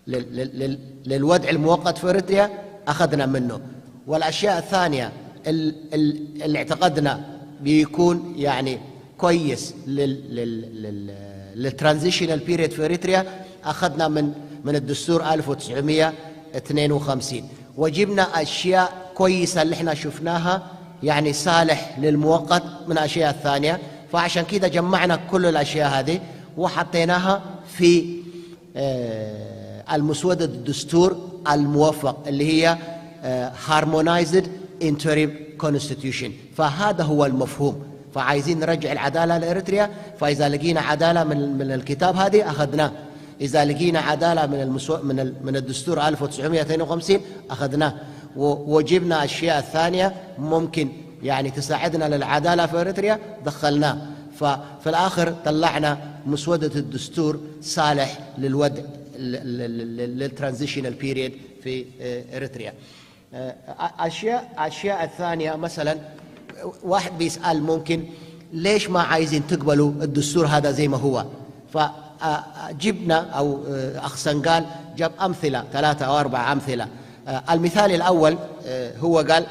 لل-، لل-، لل-، للوضع المؤقت في إريتريا أخذنا منه. والأشياء الثانية ال-، ال-، اللي اعتقدنا بيكون، يعني، كويس لل-، لل-، لل-، لل transitional period في إريتريا أخذنا من، من الدستور ألف وتسعمية واثنين وخمسين، وجبنا أشياء كويسة اللي احنا شفناها، يعني، صالح للمؤقت من الأشياء الثانية. فعشان كده جمعنا كل الأشياء هذه وحطيناها في، آه، المسودة الدستور الموفق، اللي هي، آه، harmonized interim constitution. فهذا هو المفهوم. فعايزين نرجع العدالة لإريتريا، فإذا لقينا عدالة من، من الكتاب هذه أخذناه. إذا لقينا عدالة من المسو-، من ال-، من الدستور ألف وتسعمية واثنين وخمسين أخذناه. و-، وجبنا أشياء ثانية ممكن، يعني، تساعدنا للعدالة في إريتريا، دخلناه. ففي الآخر طلعنا مسودة الدستور صالح للوضع، لل transitional period في، آه، إريتريا. آه، أشياء، أشياء الثانية، مثلًا، واحد بيسأل ممكن: ليش ما عايزين تقبلوا الدستور هذا زي ما هو؟ فجبنا، أو، آه، أخ سنغال جاب أمثلة، ثلاثة أو أربع أمثلة. آه، المثال الأول، آه، هو قال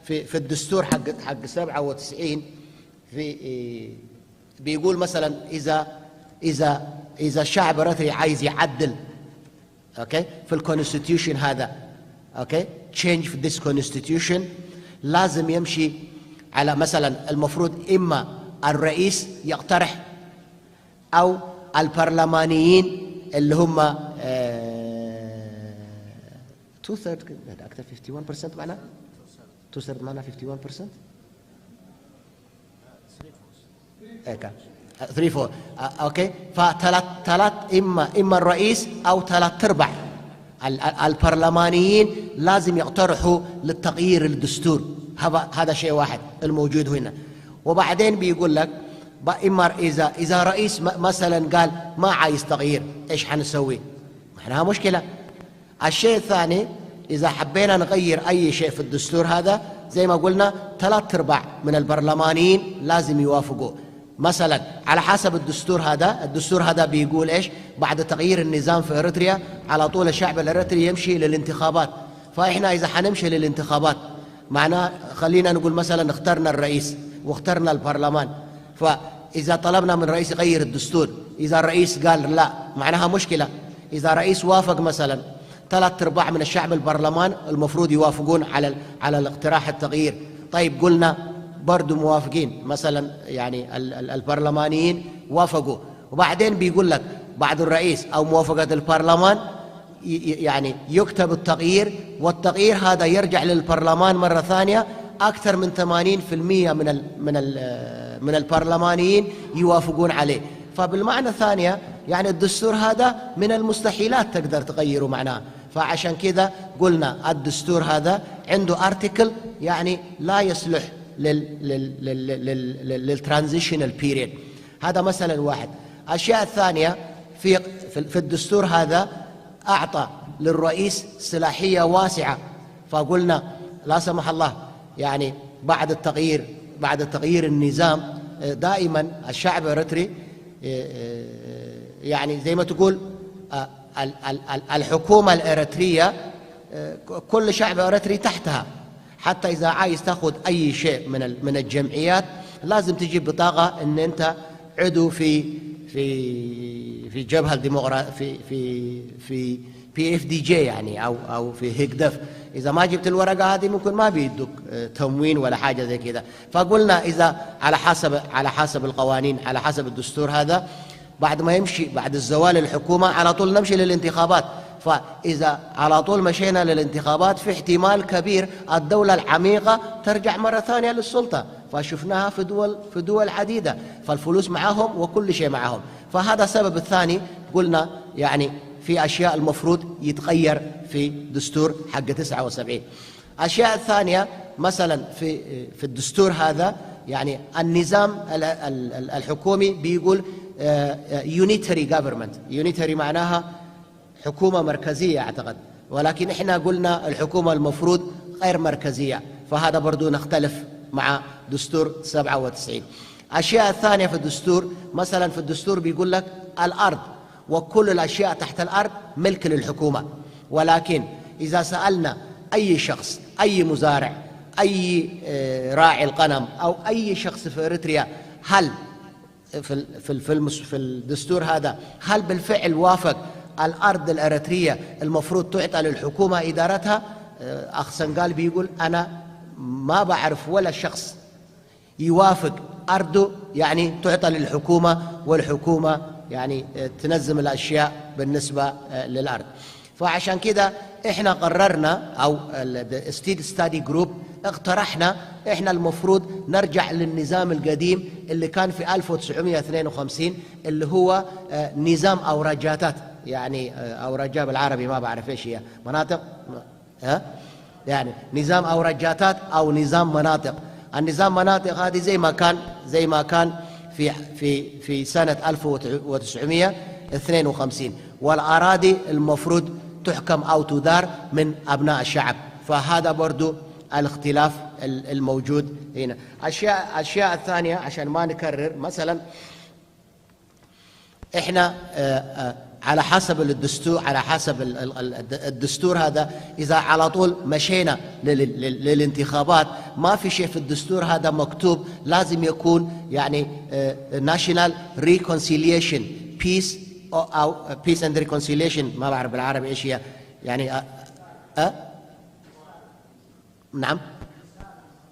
في، في الدستور حق، حق سبعة وتسعين، في، آه، بيقول مثلًا: إذا، إذا، إذا الشعب الإريتري عايز يعدل، أوكي، في ال constitution هذا، أوكي، change في this constitution، لازم يمشي على، مثلًا، المفروض إما الرئيس يقترح أو البرلمانيين اللي هم تو ثيرد، أكثر، fifty one percent معنا، تو ثيرد معنا، fifty one percent. هيك، ثري فور. اوكي، فتلات تلات، اما اما الرئيس او ثلاث ارباع ال- ال- البرلمانيين لازم يقترحوا للتغيير الدستور. هذا هذا شيء واحد الموجود هنا. وبعدين بيقول لك، ب- اما اذا اذا رئيس م- مثلا قال ما عايز تغيير، ايش حنسوي؟ معناها مشكله. الشيء الثاني، اذا حبينا نغير اي شيء في الدستور هذا، زي ما قلنا، ثلاث ارباع من البرلمانيين لازم يوافقوا. مثلا، على حسب الدستور هذا، الدستور هذا بيقول ايش؟ بعد تغيير النظام في اريتريا، على طول الشعب الاريتري يمشي للانتخابات. فاحنا اذا حنمشي للانتخابات، معناه، خلينا نقول مثلا اخترنا الرئيس واخترنا البرلمان، فاذا طلبنا من رئيس يغير الدستور، اذا الرئيس قال لا، معناها مشكله. اذا رئيس وافق مثلا، ثلاث ارباع من الشعب البرلمان المفروض يوافقون على ال- على الاقتراح التغيير. طيب، قلنا برضو موافقين، مثلا، يعني، ال- ال- البرلمانيين وافقوا، وبعدين بيقول لك بعد الرئيس او موافقه البرلمان، ي- ي- يعني، يكتب التغيير، والتغيير هذا يرجع للبرلمان مره ثانيه. اكثر من ثمانين في المية من ال من ال من البرلمانيين يوافقون عليه. فبالمعنى الثانيه، يعني، الدستور هذا من المستحيلات تقدر تغيره، معناه. فعشان كده قلنا الدستور هذا عنده ارتكل، يعني، لا يصلح لل لل لل لل لل transitional period. هذا مثلا واحد. الاشياء الثانيه، في في في الدستور هذا اعطى للرئيس صلاحيه واسعه. فقلنا، لا سمح الله، يعني، بعد التغيير، بعد تغيير النظام، دائما الشعب الاريتري، يعني، زي ما تقول، الحكومه الاريتريه، كل شعب اريتري تحتها. حتى اذا عايز تاخذ اي شيء من من الجمعيات، لازم تجيب بطاقه ان انت عضو في في في جبهه الديمقراطيه، في في في بي اف دي جي، يعني، او او في هيجدف. اذا ما جبت الورقه هذه، ممكن ما بيدوك تموين ولا حاجه زي كده. فقلنا، اذا على حسب على حسب القوانين، على حسب الدستور هذا، بعد ما يمشي، بعد الزوال الحكومة، على طول نمشي للانتخابات. فإذا على طول مشينا للانتخابات، في احتمال كبير الدولة العميقة ترجع مرة ثانية للسلطة. فشفناها في دول في دول عديدة. فالفلوس معهم وكل شيء معهم. فهذا السبب الثاني، قلنا، يعني، في أشياء المفروض يتغير في دستور حق تسعة وسبعين. الأشياء الثانية، مثلا، في في الدستور هذا، يعني، النظام الحكومي بيقول unitary government. Unitary معناها حكومة مركزية، أعتقد، ولكن إحنا قلنا الحكومة المفروض غير مركزية. فهذا برضو نختلف مع دستور سبعة وتسعين. الأشياء الثانية في الدستور، مثلا، في الدستور بيقول لك الأرض وكل الأشياء تحت الأرض ملك للحكومة. ولكن إذا سألنا أي شخص، أي مزارع، أي راعي الغنم، أو أي شخص في إريتريا، هل في في في الدستور هذا، هل بالفعل وافق الأرض الإريترية المفروض تعطى للحكومة إدارتها؟ أخ سنغال بيقول: أنا ما بعرف ولا شخص يوافق أرضه، يعني، تعطى للحكومة، والحكومة، يعني، تنظم الأشياء بالنسبة للأرض. فعشان كده إحنا قررنا، أو ال Steed Study Group، اقترحنا إحنا المفروض نرجع للنظام القديم اللي كان في ألف وتسعمية واثنين وخمسين، اللي هو نظام أورجاتات، يعني، أورجات بالعربي ما بعرف إيش هي، مناطق، ها؟ يعني، نظام أورجاتات أو نظام مناطق. النظام مناطق هذه زي ما كان، زي ما كان في في في سنة ألف وتسعمية واثنين وخمسين، والأراضي المفروض تحكم أو تدار من أبناء الشعب. فهذا برضو الاختلاف الموجود هنا. أشياء أشياء الثانية، عشان ما نكرر، مثلا، احنا على حسب الدستور، على حسب الدستور هذا، اذا على طول مشينا للانتخابات، ما في شيء في الدستور هذا مكتوب لازم يكون، يعني، national reconciliation، peace، او peace and reconciliation، ما بعرف بالعربي ايش هي، يعني، أه؟ نعم،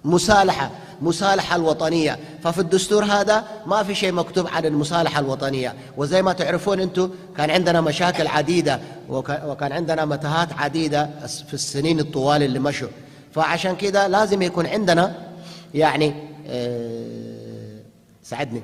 مصالحة. المصالحة الوطنية. ففي الدستور هذا ما في شيء مكتوب عن المصالحة الوطنية. وزي ما تعرفون أنتم، كان عندنا مشاكل عديدة، وك-، وكان عندنا متاهات عديدة في السنين الطوال اللي مشوا. فعشان كده لازم يكون عندنا، يعني، آه، ساعدني.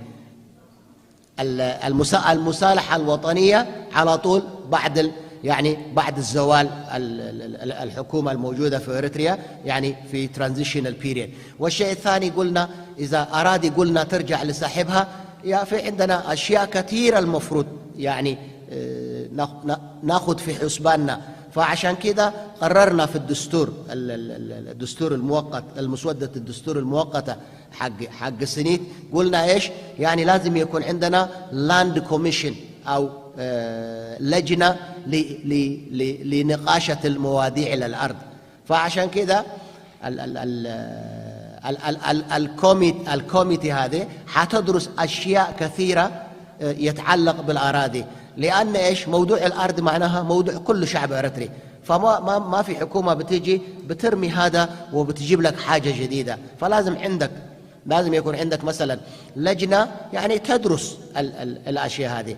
ال-، المسا-، المصالحة الوطنية على طول بعد ال-، يعني بعد الزوال ال-، ال-، ال-، الحكومة الموجودة في إريتريا، يعني في transitional period. والشيء الثاني قلنا، إذا أراضي قلنا ترجع لصاحبها، يا في عندنا أشياء كثيرة المفروض يعني، آه، ناخ-، نا-، ناخد في حسباننا. فعشان كده قررنا في الدستور، ال-، ال-، ال-، الدستور المؤقت، المسودة الدستور المؤقتة حق، حق سنيت، قلنا إيش؟ يعني لازم يكون عندنا land commission أو، آه، لجنة ل-، ل-، ل-، لنقاشة المواضيع على الأرض. فعشان كده ال-، ال-، ال-، ال-، ال-، ال-، الكوميت-، الكوميتي هذه حتدرس أشياء كثيرة، آه، يتعلق بالأراضي. لأن إيش؟ موضوع الأرض معناها موضوع كل شعب إريتري. فما، ما، ما في حكومة بتيجي بترمي هذا وبتجيب لك حاجة جديدة. فلازم عندك، لازم يكون عندك مثلًا لجنة يعني تدرس ال-، ال-، الأشياء هذه.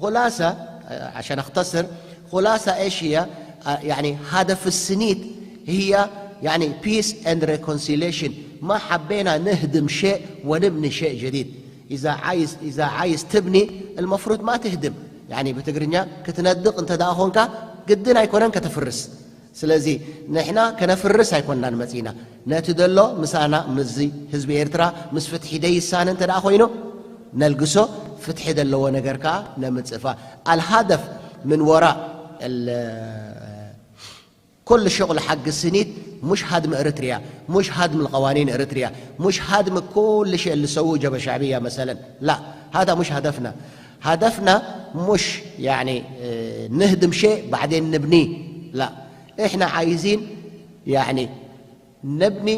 خلاصة، آه، عشان أختصر، خلاصة إيش هي؟ آه، يعني هدف السنيت هي يعني peace and reconciliation. ما حبينا نهدم شيء ونبني شيء جديد. إذا عايز، إذا عايز تبني، المفروض ما تهدم. يعني بتقرنيا كتندق أنت دا أخونك قدنا يكونن كتفرس. ስለዚ ንሕና ከነፍርስ ኣይኮንናን መጺና። ነቲ ደሎ ምሳና፣ ምስዚ ህዝቢ ኤርትራ፣ ምስ ፍትሒ ደይሳነ እንተ ደኣ ኮይኑ፣ ነልግሶ፣ ፍትሒ ደለዎ ነገር ከኣ ነምጽእ። فالهدف من وراء ال-، كل شغل حق السنيت مش هدم إريتريا، مش هدم القوانين إريتريا، مش هدم كل شيء اللي سووه جبهة شعبية مثلًا. لا، هذا مش هدفنا. هدفنا مش يعني، آه، نهدم شيء بعدين نبنيه. لا، إحنا عايزين يعني نبني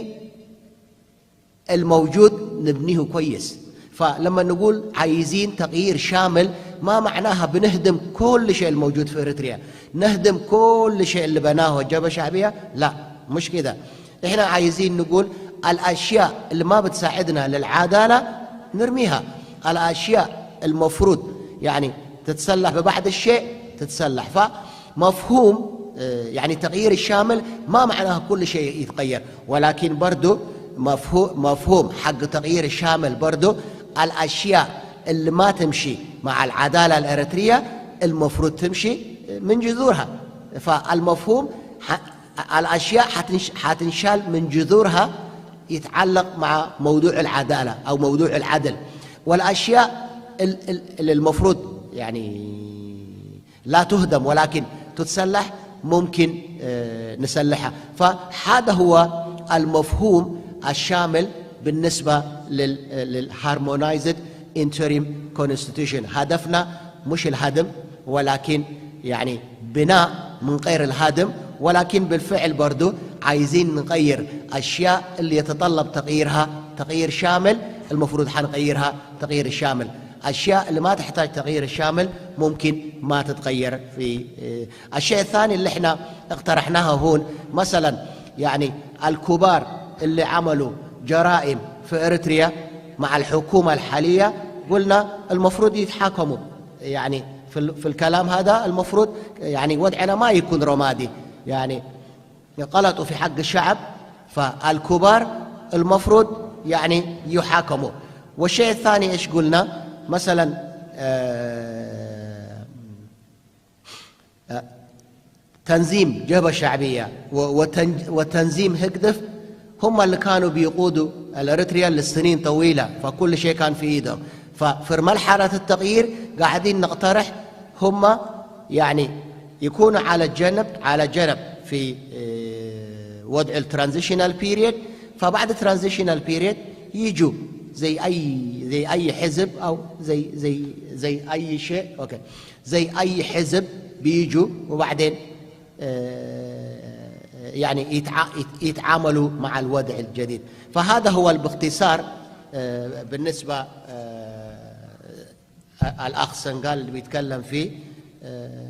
الموجود، نبنيه كويس. فلما نقول عايزين تغيير شامل، ما معناها بنهدم كل شيء الموجود في إريتريا، نهدم كل شيء اللي بناه الجبهة الشعبية. لا، مش كده. إحنا عايزين نقول الأشياء اللي ما بتساعدنا للعدالة نرميها، الأشياء المفروض يعني تتسلح ببعض الشيء تتسلح. فمفهوم، آه، يعني تغيير الشامل ما معناه كل شيء يتغير، ولكن برضو مفهو-، مفهوم حق تغيير الشامل برضو الأشياء اللي ما تمشي مع العدالة الإريترية المفروض تمشي من جذورها. فالمفهوم ح-، الأشياء حتنش-، حتنشال من جذورها يتعلق مع موضوع العدالة أو موضوع العدل. والأشياء ال-، ال-، اللي المفروض يعني لا تهدم ولكن تتسلح، ممكن، آه، نسلحها. فهذا هو المفهوم الشامل بالنسبة لل-، لل harmonized interim constitution. هدفنا مش الهدم، ولكن يعني بناء من غير الهدم، ولكن بالفعل برضو عايزين نغير أشياء اللي يتطلب تغييرها تغيير شامل، المفروض حنغيرها تغيير شامل. أشياء اللي ما تحتاج تغيير شامل ممكن ما تتغير في، آه، الشيء الثاني اللي احنا اقترحناها هون، مثلًا يعني الكبار اللي عملوا جرائم في إريتريا مع الحكومة الحالية، قلنا المفروض يتحاكموا. يعني في ال-، في الكلام هذا المفروض يعني وضعنا ما يكون رمادي، يعني غلطوا في حق الشعب، فالكبار المفروض يعني يحاكموا. والشيء الثاني إيش قلنا؟ مثلًا، آه، آه، تنظيم جبهة شعبية و-، وتن-، وتنظيم هجدف هم اللي كانوا بيقودوا الإريتريا لسنين طويلة، فكل شيء كان في إيدهم. ففي مرحلة التغيير قاعدين نقترح هم يعني يكونوا على جنب، على جنب في، آه، وضع ال transitional period. فبعد ال transitional period يجوا زي أي، زي أي حزب أو زي، زي، زي أي شيء، أوكي، زي أي حزب بيجوا وبعدين، آه، يعني يتع-، يت-، يتعاملوا مع الوضع الجديد. فهذا هو باختصار، آه، بالنسبة، آه، الأخ سنغال اللي بيتكلم فيه، آه،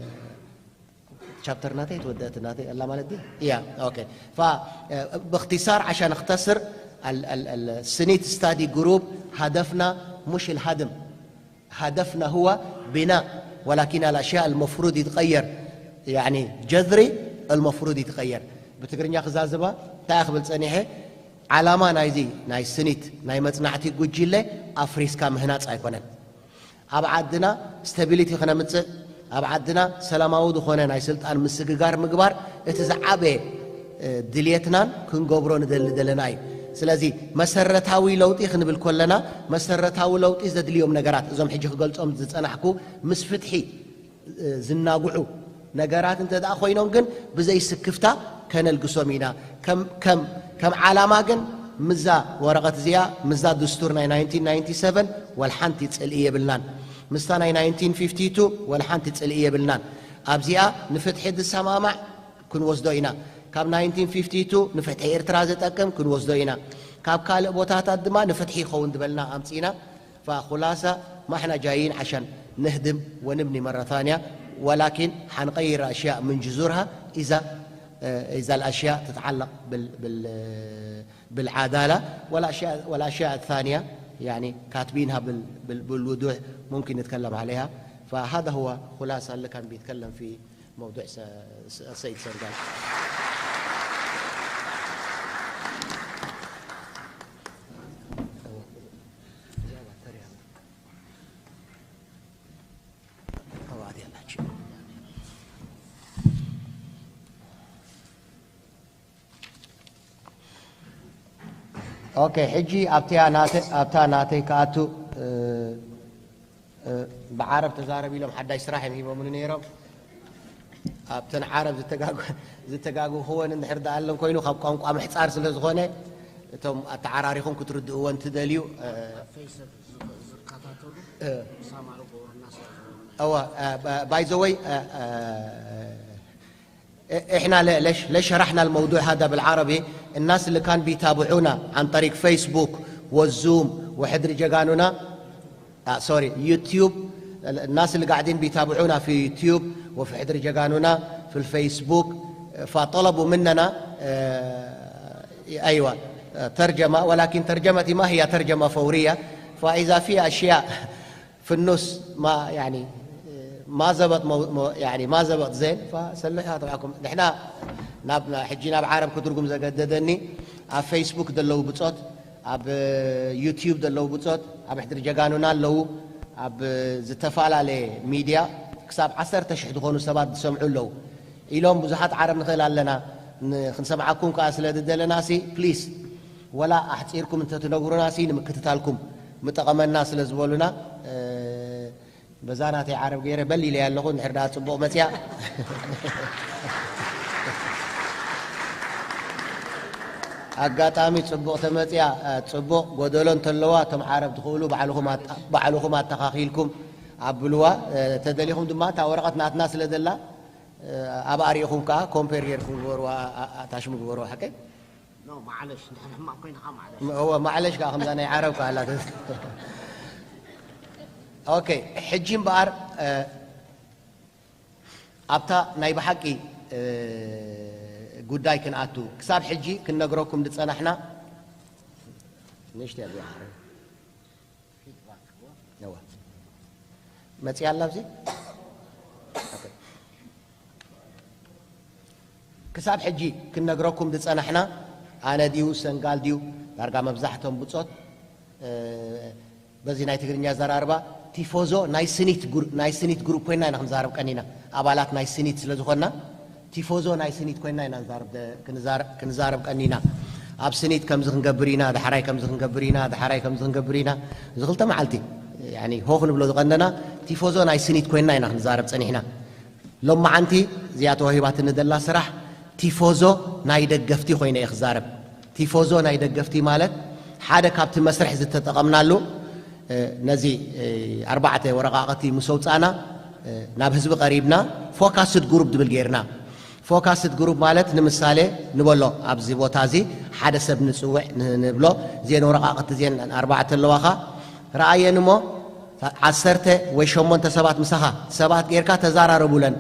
chapter ናተይ ትወደእቲ ናተይ ኣላ ማለት ድያ? ያ፣ ኦኬ። فباختصار عشان أختصر، ال- ال- ال- السنيت ستادي جروب هدفنا مش الهدم. هدفنا هو بناء، ولكن الأشياء المفروض يتغير، يعني جذري المفروض يتغير. ብትግርኛ ክዛዝባ እንታይ ክብል ጸኒሐ፣ ዓላማ ናይዚ ናይ ስኒት ናይ መጽናዕቲ ጉጅለ ኣፍሪስካ ምህናጽ ኣይኮነን። ኣብ ዓድና ስታቢሊቲ ክነምጽእ፣ ኣብ ዓድና ሰላማዊ ዝኾነ ናይ ስልጣን ምስግጋር ምግባር እቲ ዝዓበየ ድልየትናን ክንገብሮ ንደሊ ዘለና እዩ። ስለዚ መሰረታዊ ለውጢ ክንብል ከለና፣ መሰረታዊ ለውጢ ዘድልዮም ነገራት፣ እዞም ሕጂ ክገልጾም ዝጸናሕኩ፣ ምስ ፍትሒ ዝናጉዑ ነገራት እንተ ደኣ ኮይኖም ግን ብዘይ ስክፍታ ከነልግሶም ኢና። ከም ዓላማ ግን ምዛ ወረቐት እዚኣ፣ ምዛ ድስቱር ናይ ናይንቲን ናይንቲ ሰቨን ወላ ሓንቲ ጽልኢ የብልናን። ምስታ ናይ ናይንቲን ፊፍቲ ቱ ወላ ሓንቲ ጽልኢ የብልናን። ኣብዚኣ ንፍትሒ ዝሰማማዕ ክንወስዶ ኢና። ካብ ናይንቲን ፊፍቲ ቱ ንፍትሒ ኤርትራ ዝጠቅም ክንወስዶ ኢና። ካብ ካልእ ቦታታት ድማ ንፍትሒ ይኸውን ዝበልና ኣምጺእና። فخلاصة، ما احنا جايين عشان نهدم ونبني مرة ثانية، ولكن حنغير أشياء من جذورها إذا، آه، إذا الأشياء تتعلق بال بال بالعدالة، والأشياء والأشياء الثانية يعني كاتبينها بال بال بالوضوح، ممكن نتكلم عليها. فهذا هو خلاصة اللي كان بيتكلم فيه موضوع س- س- السيد سنغال. ኦኬ፣ ሕጂ ኣብቲያ ናተ- ኣብታ ናተይ ክኣቱ፣ እ፣ እ፣ ብዓረብ ተዛረብ ኢሎም ሓዳሽ ስራሕ እዮም ሂቦምኒ ነይሮም። ኣብተን ዓረብ ዝተጋግ- ዝተጋግኹወን እንድሕር ደኣ ኣለን ኮይኑ፣ ካብ ቋንቋ ምሕጻር ስለ ዝኾነ፣ እቶም ኣተዓራሪኹም ክትርድእወን ትደልዩ፣ እ፣ እ፣ እዋ፣ እ፣ ባ- ባይ ዘ ወይ፣ እ፣ እ፣ إحنا ل- ليش ليش شرحنا الموضوع هذا بالعربي؟ الناس اللي كان بيتابعونا عن طريق فيسبوك والزوم وحدر جقانونا، آه سوري، يوتيوب، ال- الناس اللي قاعدين بيتابعونا في يوتيوب وفي حدر جقانونا في الفيسبوك، فطلبوا مننا، آه، أيوة، آه، ترجمة، ولكن ترجمتي ما هي ترجمة فورية. فإذا في أشياء في النص ما يعني ما زبط مو مو يعني ما زبط زين، فسلحها تبعكم. نحن ናብ ሕጂ ናብ ዓረብ ክትርጉም ዘገደደኒ ኣብ ፌስቡክ ዘለዉ ብጾት፣ ኣብ ዩቲዩብ ዘለዉ ብጾት፣ ኣብ ሕድሪ ጀጋኑና ኣለዉ፣ ኣብ ዝተፈላለየ ሚድያ ክሳብ ዓሰርተ ሽሕ ዝኾኑ ሰባት ዝሰምዑ ኣለዉ ኢሎም። ብዙሓት ዓረብ ንኽእል ኣለና፣ ን- ክንሰምዓኩም ከኣ ስለ ዝደለና ሲ ፕሊስ ወላ ኣሕጺርኩም እንተትነግሩና ሲ ንምክትታልኩም ምጠቐመና ስለ ዝበሉና፣ እ፣ በዛ ናተይ ዓረብ ገይረ በል ኢለያ ኣለኹ። እንድሕር ደኣ ጽቡቕ መጽያ። ኣጋጣሚ ጽቡቕ ተመጽያ፣ እ፣ ጽቡቕ፣ ጎደሎ እንተለዋ እቶም ዓረብ ትኽእሉ ባዕልኹም ኣታ- ባዕልኹም ኣተኻኺልኩም ኣብልዋ። እ፣ ተደሊኹም ድማ እታ ወረቐት ናትና ስለ ዘላ፣ እ፣ ኣብኣ ርኢኹም ከኣ ኮምፔር ጌርኩም ግበርዋ፣ ኣ- ኣታሽሙ ግበርዋ። ሓቀይ? ኖ፣ ማዕለሽ፣ እንድሕር ሕማቕ ኮይንኻ ማዕለሽ። እወ፣ ማዕለሽ ከኣ ከምዛ ናይ ዓረብ ከኣ ኣላ። ኦኬ፣ ሕጂ እምበኣር፣ እ፣ ኣብታ ናይ ብሓቂ፣ እ፣ ጉዳይ ክንኣቱ፣ ክሳብ ሕጂ ክንነግረኩም ዝጸናሕና፣ ንእሽተይ ኣብዚኣ ዓረብ። እዋ። መጽያ ኣላ ኣብዚ? ኦኬ። ክሳብ ሕጂ ክንነግረኩም ዝጸናሕና፣ ኣነ ድዩ ሰንጋል ድዩ፣ ዳርጋ መብዛሕቶም ብጾት፣ እ፣ በዚ ናይ ትግርኛ ዘራርባ ቲፎዞ ናይ ስኒት ግሩ- ናይ ስኒት ግሩፕ ኮይና ኢና ክንዛረብ ቀኒና። ኣባላት ናይ ስኒት ስለ ዝኾንና፣ ቲፎዞ ናይ ስኒት ኮይና ኢና ንዛረብ ደ- ክንዛረ- ክንዛረብ ቀኒና። ኣብ ስኒት ከምዚ ክንገብር ኢና፣ ዳሕራይ ከምዚ ክንገብር ኢና፣ ዳሕራይ ከምዚ ክንገብር ኢና። እዚ ክልተ መዓልቲ፣ ያኒ፣ ሆ ክንብሎ ዝቐነና፣ ቲፎዞ ናይ ስኒት ኮይና ኢና ክንዛረብ ጸኒሕና። ሎማዓንቲ እዚኣ ተዋሂባትኒ ዘላ ስራሕ ቲፎዞ ናይ ደገፍቲ ኮይነ እየ ክዛረብ። ቲፎዞ ናይ ደገፍቲ ማለት ሓደ ካብቲ መስርሕ ዝተጠቐምናሉ፣ እ፣ ነዚ፣ እ፣ ኣርባዕተ ወረቓቕቲ ምስ ኣውጻእና፣ እ፣ ናብ ህዝቢ ቀሪብና ፎካስድ ግሩፕ ዝብል ጌርና። ፎካስድ ግሩፕ ማለት ንምሳሌ ንበሎ ኣብዚ ቦታ እዚ ሓደ ሰብ ንጽውዕ ን- ንብሎ፣ እዚአን ወረቓቕቲ እዚአን ኣርባዕተ ኣለዋኻ፣ ረኣየን እሞ ዓሰርተ ወይ ሸሞንተ ሰባት ምሳኻ ሰባት ጌርካ ተዛራረቡለን።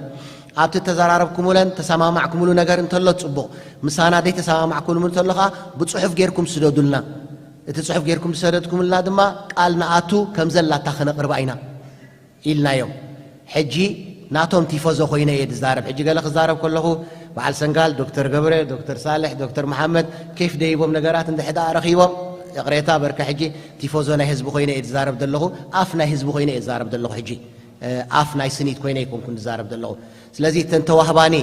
ኣብቲ ተዘራረብኩምለን ተሰማማዕኩምሉ ነገር እንተሎ ጽቡቕ፣ ምሳና ዘይተሰማማዕኩምሉ እንተሎ ኸኣ ብጽሑፍ ጌርኩም ስደዱልና። እቲ ጽሑፍ ጌርኩም ዝሰደድኩምልና ድማ ቃል ንኣቱ ከም ዘላታ ክነቕርባ ኢና ኢልናዮም። ሕጂ ናቶም ቲፎዞ ኮይነ እየ ዝዛረብ። ሕጂ ገለ ክዛረብ ከለኹ በዓል ሰንጋል፣ ዶክተር ገብረ፣ ዶክተር ሳልሕ፣ ዶክተር መሓመድ ኬፍ ደይቦም ነገራት እንድሕር ደኣ ረኺቦም፣ ይቕሬታ በርከ ሕጂ ቲፎዞ ናይ ህዝቢ ኮይነ እየ ዝዛረብ ዘለኹ፣ ኣፍ ናይ ህዝቢ ኮይነ እየ ዝዛረብ ዘለኹ። ሕጂ ኣፍ ናይ ስኒት ኮይነ ኣይኮንኩን ዝዛረብ ዘለኹ። ስለዚ እተን ተዋህባኒ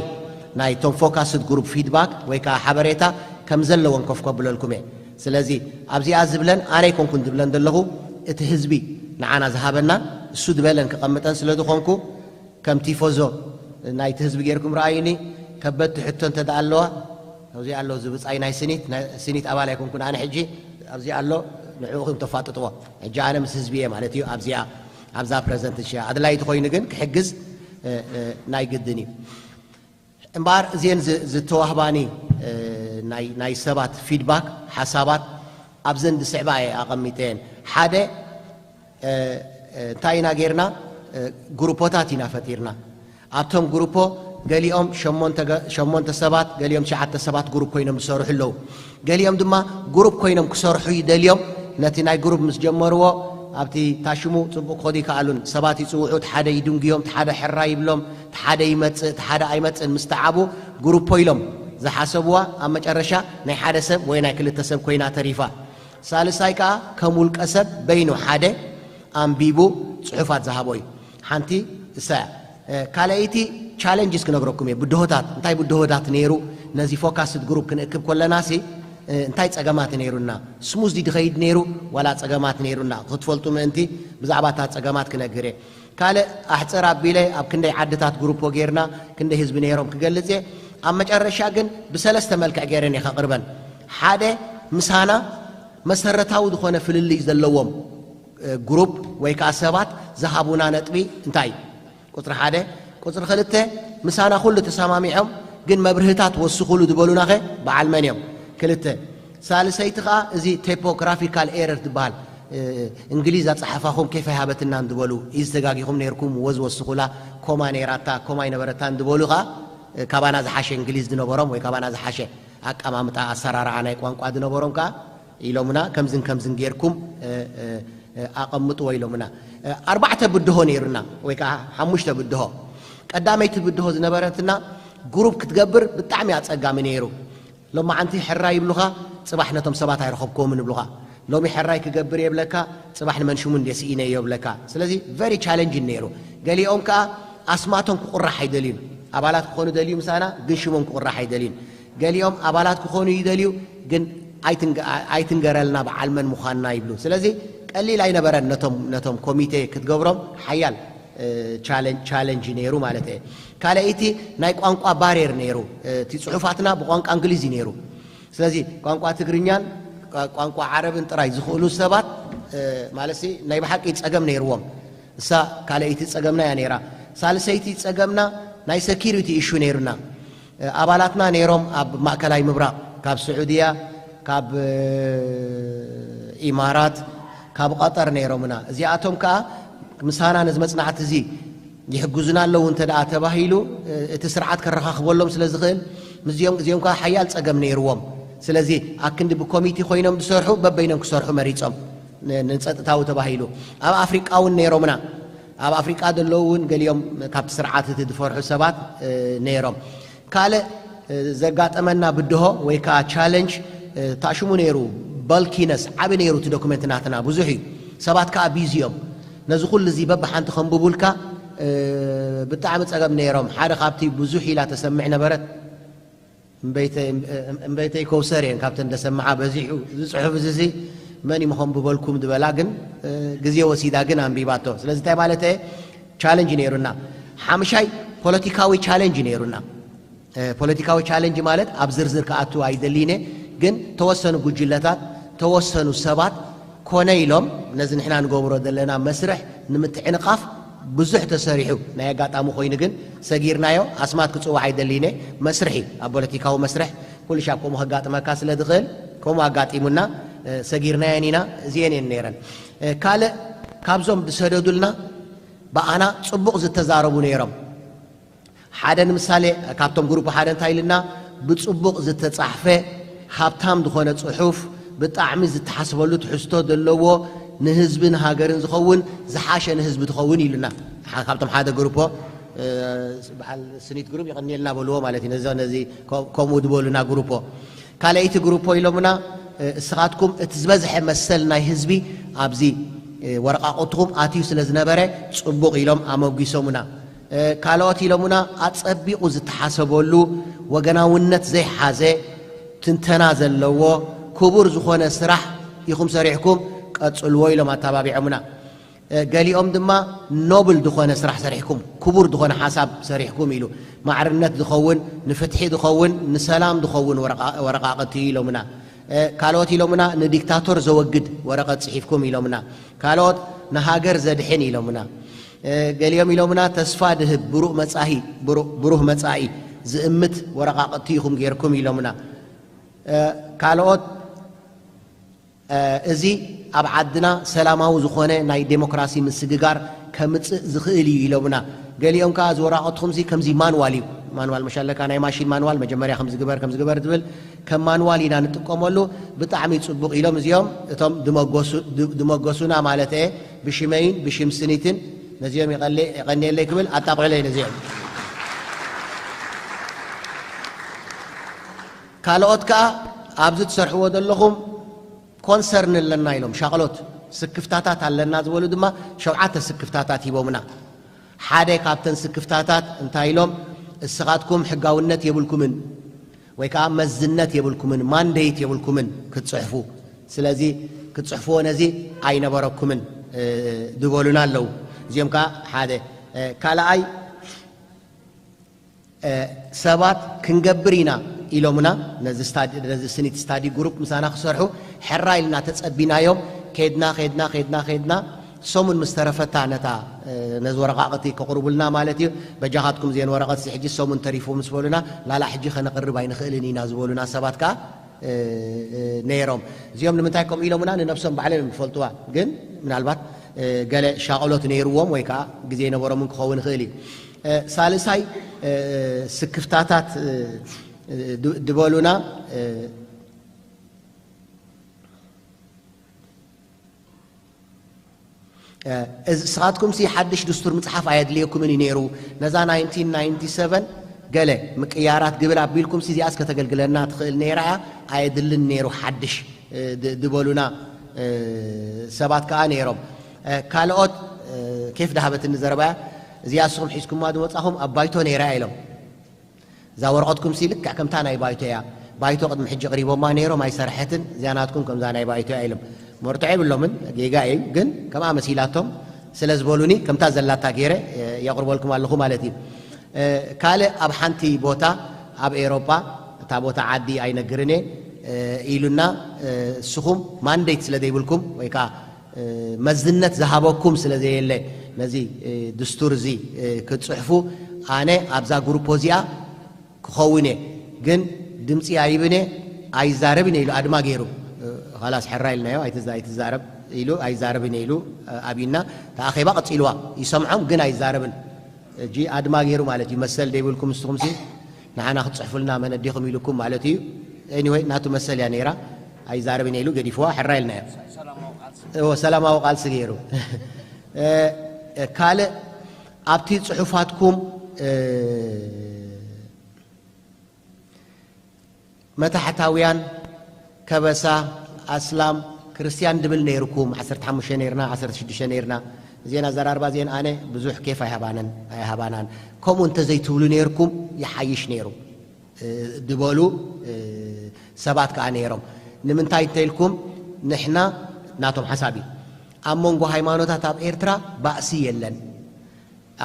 ናይ ቶም ፎካስድ ግሩፕ ፊድባክ ወይ ከዓ ሓበሬታ ከም ዘለወን ኮፍ ከብለልኩም እየ። ስለዚ ኣብዚኣ ዝብለን ኣነ ኣይኮንኩን ዝብለን ዘለኹ፣ እቲ ህዝቢ ንዓና ዝሃበና እሱ ዝበለን ክቐምጠን ስለ ዝኾንኩ ከም ቲፎዞ ናይቲ ህዝቢ ጌርኩም ረኣዩኒ። ከበድቲ ሕቶ እንተ ደኣ ኣለዋ ኣብዚ ኣሎ እዚ ብጻይ ናይ ስኒት ናይ ስኒት ኣባል ኣይኮንኩን ኣነ ሕጂ ኣብዚ ኣሎ ንዕኡ ከም ተፋጥጥዎ። ሕጂ ኣነ ምስ ህዝቢ እየ ማለት እዩ ኣብዚኣ ኣብዛ ፕረዘንት ሸ ኣድላይቲ ኮይኑ ግን ክሕግዝ እ፣ እ፣ ናይ ግድን እዩ። እምበኣር እዚአን ዝ- ዝተዋህባኒ እ፣ ናይ ናይ ሰባት ፊድባክ ሓሳባት ኣብዘን ዝስዕባ እየ ኣቐሚጠየን። ሓደ እ፣ እ፣ እንታይ ኢና ጌርና? እ፣ ግሩፖታት ኢና ፈጢርና። ኣብቶም ግሩፖ ገሊኦም ሸሞንተ ገ- ሸሞንተ ሰባት፣ ገሊኦም ትሽዓተ ሰባት ግሩፕ ኮይኖም ዝሰርሑ ኣለዉ። ገሊኦም ድማ ግሩፕ ኮይኖም ክሰርሑ ይደልዮም። ነቲ ናይ ግሩፕ ምስ ጀመርዎ ኣብቲ ታሽሙ ጽቡቕ ክኸዱ ይከኣሉን። ሰባት ይጽውዑ፣ እቲ ሓደ ይድንጉዮም፣ እቲ ሓደ ሕራ ይብሎም፣ እቲ ሓደ ይመጽእ፣ እቲ ሓደ ኣይመጽእን ምስ ተዓቡ ግሩፖ ኢሎም ዝሓሰብዋ ኣብ መጨረሻ ናይ ሓደ ሰብ ወይ ናይ ክልተ ሰብ ኮይና ተሪፋ። ሳልሳይ ከኣ ከም ውልቀ ሰብ በይኑ ሓደ ኣንቢቡ ጽሑፋት ዝሃቦ እዩ። ሓንቲ እሳ እያ። እ፣ ካልኣይቲ ቻለንጅስ ክነግረኩም እየ። ብድሆታት፣ እንታይ ብድሆታት ነይሩ? ነዚ ፎካስድ ግሩፕ ክንእክብ ከለና ሲ፣ እ፣ እንታይ ጸገማት ነይሩና? ስሙዝሊ ድኸይድ ነይሩ ዋላ ጸገማት ነይሩና? ክትፈልጡ ምእንቲ ብዛዕባ እታ ጸገማት ክነግር እየ። ካልእ ኣሕጽር ኣቢለ ኣብ ክንደይ ዓድታት ግሩፖ ጌርና፣ ክንደይ ህዝቢ ነይሮም ክገልጽ እየ። ኣብ መጨረሻ ግን ብሰለስተ መልክዕ ገይረን እየ ከቕርበን። ሓደ ምሳና መሰረታዊ ዝኾነ ፍልልይ ዘለዎም እ፣ ግሩፕ ወይ ከኣ ሰባት ዝሃቡና ነጥቢ እንታይ እዩ? ቁጽሪ ሓደ። ቁጽሪ ክልተ፣ ምሳና ኩሉ ተሰማሚዖም ግን መብርህታት ወስኹሉ ዝበሉናኸ በዓል መን እዮም? ክልተ። ሳልሰይቲ ከኣ እዚ ቶፖግራፊካል ኤረር ትበሃል፣ እ፣ እንግሊዝ ኣጸሓፋኹም ኬፍ ኣይሃበትናን ዝበሉ፣ ኢዝ ተጋጊኹም ነይርኩም፣ ወዝ ወስኹላ፣ ኮማ ነይራታ፣ ኮማ ኣይነበረታን ዝበሉ ከኣ፣ እ፣ ካባና ዝሓሸ እንግሊዝ ዝነበሮም ወይ ካባና ዝሓሸ ኣቀማምጣ ኣሰራርዓ ናይ ቋንቋ ዝነበሮም ከኣ ኢሎምና፣ ከምዝን ከምዝን ጌርኩም፣ እ፣ እ፣ እ፣ ኣቐምጥዎ ኢሎምና። እ፣ ኣርባዕተ ብድሆ ነይሩና ወይ ከኣ ሓሙሽተ ብድሆ። ቀዳመይቲ ብድሆ ዝነበረትና ግሩፕ ክትገብር ብጣዕሚ ኣጸጋሚ ነይሩ። ሎማዓንቲ ሕራይ ይብሉኻ፣ ጽባሕ ነቶም ሰባት ኣይረኸብክዎምን ይብሉኻ። ሎሚ ሕራይ ክገብር እየ ይብለካ፣ ጽባሕ ንመን ሽሙ እንድየ ስኢነዮ ይብለካ። ስለዚ ቨሪ ቻለንጂን ነይሩ። ገሊኦም ከኣ ኣስማቶም ክቑራሕ ኣይደልዩን። ኣባላት ክኾኑ ደልዩ ምሳና፣ ግን ሽሞም ክቑራሕ ኣይደልዩን። ገሊኦም ኣባላት ክኾኑ ይደልዩ፣ ግን ኣይትንገ- ኣይትንገረልና በዓል መን ምዃንና ይብሉ። ስለዚ ቀሊል ኣይነበረን ነቶም ነቶም ኮሚቴ ክትገብሮም ሓያል እ፣ ቻለን- ቻለንጅ ነይሩ ማለት እየ። ካልኣይቲ ናይ ቋንቋ ባሬር ነይሩ። እ፣ እቲ ጽሑፋትና ብቋንቋ እንግሊዝ እዩ ነይሩ። ስለዚ ቋንቋ ትግርኛን ቋ- ቋንቋ ዓረብን ጥራይ ዝኽእሉ ሰባት እ፣ ማለት ሲ ናይ ብሓቂ ጸገም ነይርዎም። እሳ ካልኣይቲ ጸገምና እያ ነይራ። ሳልሰይቲ ጸገምና ናይ ሰኪሪቲ ኢሹ ነይሩና። ኣባላትና ነይሮም ኣብ ማእከላይ ምብራቕ፣ ካብ ስዑድያ፣ ካብ ኢማራት፣ ካብ ቐጠር ነይሮምና። እዚኣቶም ከኣ ምሳና ነዚ መጽናዕቲ እዚ ይሕግዙና ኣለዉ እንተ ደኣ ተባሂሉ፣ እቲ ስርዓት ከረኻኽበሎም ስለ ዝኽእል፣ ምስዚኦም እዚኦም ከኣ ሓያል ጸገም ነይርዎም። ስለዚ ኣክንዲ ብኮሚቲ ኮይኖም ዝሰርሑ በበይኖም ክሰርሑ መሪጾም፣ ን- ንጸጥታዊ ተባሂሉ። ኣብ ኣፍሪቃ እውን ነይሮምና። ኣብ ኣፍሪቃ ዘለዉ እውን ገሊኦም ካብቲ ስርዓት እቲ ዝፈርሑ ሰባት እ፣ ነይሮም። ካልእ እ፣ ዘጋጠመና ብድሆ ወይ ከዓ ቻለንጅ እ፣ ታሽሙ ነይሩ። በልኪነስ ዓቢ ነይሩ እቲ ዶክመንት ናትና ብዙሕ እዩ። ሰባት ከዓ ቢዚ እዮም። ነዚ ኩሉ እዚ በብሓንቲ ከንብቡልካ እ፣ ብጣዕሚ ጸገም ነይሮም። ሓደ ካብቲ ብዙሕ ኢላ ተሰምዕ ነበረት እምበይተይ እምበይተይ ከውሰር እየን ካብተን ደሰምዓ በዚሑ እዚ ጽሑፍ እዚ እዚ መን እዩ ምኸንብበልኩም ዝበላ ግን እ፣ ግዜ ወሲዳ ግን ኣንቢባቶ። ስለዚ እንታይ ማለት እየ ቻለንጅ ነይሩና። ሓምሻይ ፖለቲካዊ ቻለንጅ ነይሩና። ፖለቲካዊ ቻለንጅ ማለት ኣብ ዝርዝር ክኣቱ ኣይደልይነ፣ ግን ተወሰኑ ጉጅለታት፣ ተወሰኑ ሰባት ኮነ ኢሎም ነዚ ንሕና ንገብሮ ዘለና መስርሕ ንምትዕንቓፍ ብዙሕ ተሰሪሑ። ናይ ኣጋጣሚ ኮይኑ ግን ሰጊርናዮ። ኣስማት ክጽዋዕ ኣይደልይነ። መስርሒ ኣብ ፖለቲካዊ መስርሕ ኩሉ ሻብ ከምኡ ከጋጥመካ ስለ ዝኽእል ከምኡ ኣጋጢሙና ሰጊርናየን ኢና። እዚአን እየን ነይረን። ካልእ ካብዞም ዝሰደዱልና ብኣና ጽቡቕ ዝተዛረቡ ነይሮም። ሓደ ንምሳሌ ካብቶም ግሩፕ ሓደ እንታይ ኢልና፣ ብጽቡቕ ዝተጻሕፈ ሃብታም ዝኾነ ጽሑፍ፣ ብጣዕሚ ዝተሓስበሉ ትሕዝቶ ዘለዎ፣ ንህዝብን ሃገርን ዝኸውን፣ ዝሓሸ ንህዝቢ ትኸውን ኢሉና። ሓ-፣ ካብቶም ሓደ ግሩፖ፣ እ፣ በዓል ስኒት ግሩፕ ይቐንየልና በልዎ ማለት እዩ። ነዚ፣ ነዚ ከ-፣ ከምኡ ዝበሉና ግሩፖ። ካልኣይቲ ግሩፖ ኢሎምና፣ እ፣ እስኻትኩም እቲ ዝበዝሐ መሰል ናይ ህዝቢ ኣብዚ፣ እ፣ ወረቓቕትኹም ኣትዩ ስለ ዝነበረ ጽቡቕ ኢሎም ኣመጒሶምና። እ፣ ካልኦት ኢሎምና፣ ኣጸቢቑ ዝተሓሰበሉ፣ ወገናውነት ዘይሓዘ፣ ትንተና ዘለዎ፣ ክቡር ዝኾነ ስራሕ ኢኹም ሰሪሕኩም፣ ቀጽልዎ ኢሎም ኣተባቢዖምና። እ፣ ገሊኦም ድማ ኖብል ዝኾነ ስራሕ ሰሪሕኩም፣ ክቡር ዝኾነ ሓሳብ ሰሪሕኩም ኢሉ፣ ማዕርነት ዝኸውን፣ ንፍትሒ ዝኸውን፣ ንሰላም ዝኸውን ወረቓ-፣ ወረቓቕቲ ኢሎምና። እ፣ ካልኦት ኢሎምና፣ ንዲክታቶር ዘወግድ ወረቐት ጽሒፍኩም ኢሎምና። ካልኦት ንሃገር ዘድሕን ኢሎምና። እ፣ ገሊኦም ኢሎምና፣ ተስፋ ድህብ ብሩህ መጻኢ፣ ብሩ-፣ ብሩህ መጻኢ ዝእምት ወረቓቕቲ ኢኹም ጌርኩም ኢሎምና። እ፣ ካልኦት፣ እ፣ እዚ ኣብ ዓድና ሰላማዊ ዝኾነ ናይ ዴሞክራሲ ምስግጋር ከምጽእ ዝኽእል እዩ ኢሎምና። ገሊኦም ከኣ እዚ ወረቓቕትኹም እዚ ከምዚ ማንዋል እዩ። ማንዋል መሻለካ ናይ ማሽን ማንዋል መጀመርያ ከምዚ ግበር፣ ከምዚ ግበር ዝብል ከም ማንዋል ኢና ንጥቀመሉ። ብጣዕሚ ጽቡቕ ኢሎም እዚኦም እቶም ድመጎሱ-፣ ድ-፣ ድመጎሱና ማለት እየ። ብሽመይን ብሽም ስኒትን ነዚኦም ይቐለ-፣ የቐንየለይ ክብል ኣጣቕዕለይ ነዚኦም። ካልኦት ከኣ ኣብዚ ትሰርሕዎ ዘለኹም ኮንሰርን ኣለና ኢሎም፣ ሻቕሎት ስክፍታታት ኣለና ዝበሉ ድማ ሸውዓተ ስክፍታታት ሂቦምና። ሓደ ካብተን ስክፍታታት እንታይ ኢሎም፣ እስኻትኩም ሕጋውነት የብልኩምን ወይ ከኣ መዝነት የብልኩምን፣ ማንዴት የብልኩምን ክትጽሕፉ። ስለዚ ክትጽሕፍዎ ነዚ ኣይነበረኩምን፣ እ፣ ዝበሉና ኣለዉ። እዚኦም ከኣ ሓደ። እ፣ ካልኣይ፣ እ፣ ሰባት ክንገብር ኢና ኢሎምና፣ ነዚ ስታዲ-፣ ነዚ ስኒት ስታዲ ግሩፕ ምሳና ክሰርሑ ሕራ ኢልና ተጸቢናዮም። ኬድና፣ ኬድና፣ ኬድና፣ ኬድና፣ ሰሙን ምስ ተረፈታ ነታ፣ እ፣ ነዚ ወረቓቕቲ ከቕርቡልና ማለት እዩ። በጃኻትኩም እዚአን ወረቐት እዚ ሕጂ ሰሙን ተሪፉ ምስ በሉና፣ ላላ ሕጂ ከነቕርብ ኣይንኽእልን ኢና ዝበሉና ሰባት ከኣ፣ እ፣ እ፣ ነይሮም። እዚኦም ንምንታይ ከምኡ ኢሎምና ንነብሶም ባዕሎም እዮም ዝፈልጥዋ። ግን ምናልባት፣ እ፣ ገለ ሻቕሎት ነይርዎም ወይ ከኣ ግዜ ነበሮምን ክኸውን ይኽእል እዩ። እ፣ ሳልሳይ፣ እ፣ ስክፍታታት፣ እ፣ እ፣ ድ-፣ ድበሉና፣ እ፣ እ፣ እዚ ስኻትኩም ሲ ሓድሽ ድስቱር ምጽሓፍ ኣየድልየኩምን እዩ ነይሩ። ነዛ ናይንቲን ናይንቲ ሰቨን ገለ ምቅያራት ግብል ኣቢልኩም ሲ እዚኣስ ከተገልግለና ትኽእል ነይራ እያ፣ ኣየድልን ነይሩ ሓድሽ፣ እ፣ ድ-፣ ድበሉና፣ እ፣ ሰባት ከኣ ነይሮም። እ፣ ካልኦት፣ እ፣ ኬፍ ዳሃበትኒ ዘረባ እያ። እዚኣ ንስኹም ሒዝኩማ ዝመጻኹም ኣብ ባይቶ ነይራ እያ ኢሎም። እዛ ወረቐትኩም ሲ ልክዕ ከምታ ናይ ባይቶ እያ። ባይቶ ቅድሚ ሕጂ ቅሪቦማ ነይሮም ኣይሰርሐትን፣ እዚኣ ናትኩም ከምዛ ናይ ባይቶ እያ ኢሎም። መርትዖ የብሎምን፣ ጌጋ እዩ፣ ግን ከምኣ መሲላቶም ስለ ዝበሉኒ ከምታ ዘላታ ገይረ፣ እ፣ የቕርበልኩም ኣለኹ ማለት እዩ። እ፣ ካልእ ኣብ ሓንቲ ቦታ ኣብ ኤውሮጳ፣ እታ ቦታ ዓዲ ኣይነግርን እየ፣ እ፣ ኢሉና፣ እ፣ እስኹም ማንዴት ስለ ዘይብልኩም ወይ ከኣ እ፣ መዝነት ዝሃበኩም ስለ ዘየለ ነዚ፣ እ፣ ድስቱር እዚ፣ እ፣ ክትጽሕፉ ኣነ ኣብዛ ግሩፖ እዚኣ ክኸውን እየ፣ ግን ድምጺ ኣይብን እየ፣ ኣይዛረብን እየ ኢሉ ኣድማ ገይሩ። እ፣ ኻላስ ሕራ ኢልናዮ፣ ኣይትዛ-፣ ኣይትዛረብ ኢሉ ኣይዛረብን እየ ኢሉ፣ እ፣ ኣብዩና። እታ ኣኼባ ቀጺልዋ፣ ይሰምዖም ግን ኣይዛረብን። ሕጂ ኣድማ ገይሩ ማለት እዩ። መሰል ደይብልኩም ንስኹምሲ ንዓና ክትጽሕፉልና መን ኣዲኹም ኢሉኩም ማለት እዩ። ኤኒወይ ናቱ መሰል እያ ነይራ። ኣይዛረብን እየ ኢሉ ገዲፍዋ፣ ሕራ ኢልናዮ። እዎ፣ ሰላማዊ ቃልሲ ገይሩ። እ፣ እ፣ ካልእ ኣብቲ ጽሑፋትኩም፣ እ፣ መታሕታውያን፣ ከበሳ፣ ኣስላም፣ ክርስትያን ድብል ነይርኩም፣ ዓሰርተ ሓሙሽተ ነይርና፣ ዓሰርተ ሽዱሽተ ነይርና። እዚአን ኣዘራርባ እዚአን ኣነ ብዙሕ ኬፍ ኣይሃባነን፣ ኣይሃባናን። ከምኡ እንተዘይትብሉ ነይርኩም ይሓይሽ ነይሩ፣ እ፣ ድበሉ፣ እ፣ ሰባት ከኣ ነይሮም። ንምንታይ እንተኢልኩም፣ ንሕና፣ ናቶም ሓሳብ እዩ። ኣብ መንጎ ሃይማኖታት ኣብ ኤርትራ ባእሲ የለን።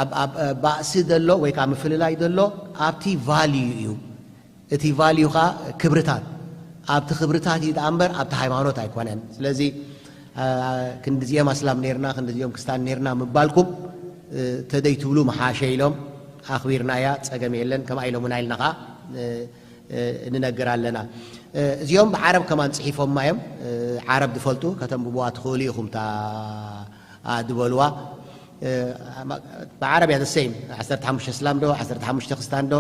ኣብ፣ ኣብ፣ እ፣ ባእሲ ዘሎ ወይ ከኣ ምፍልላይ ዘሎ ኣብቲ ቫልዩ እዩ። እቲ ቫልዩ ከኣ ክብርታት፣ ኣብቲ ክብርታት እዩ ደኣ እምበር ኣብቲ ሃይማኖት ኣይኮነን። ስለዚ፣ እ፣ ክንዲዚኦም ኣስላም ነይርና፣ ክንዲዚኦም ክስታን ነይርና ምባልኩም፣ እ፣ ተደይትብሉ ምሓሸ ኢሎም ኣኽቢርናያ፣ ጸገም የለን፣ ከምኣ ኢሎምና ኢልና ከኣ፣ እ፣ እ፣ ንነግር ኣለና። እ፣ እዚኦም ብዓረብ ከማን ጽሒፎማ እዮም። እ፣ ዓረብ ዝፈልጡ ከተንብብዋ ትኽእሉ ኢኹም፣ እታ፣ ኣ፣ ዝበልዋ። ብዓረብያ ተሰይም ዓሰርተ ሓሙሽተ እስላም ዶ ዓሰርተ ሓሙሽተ ክስታን ዶ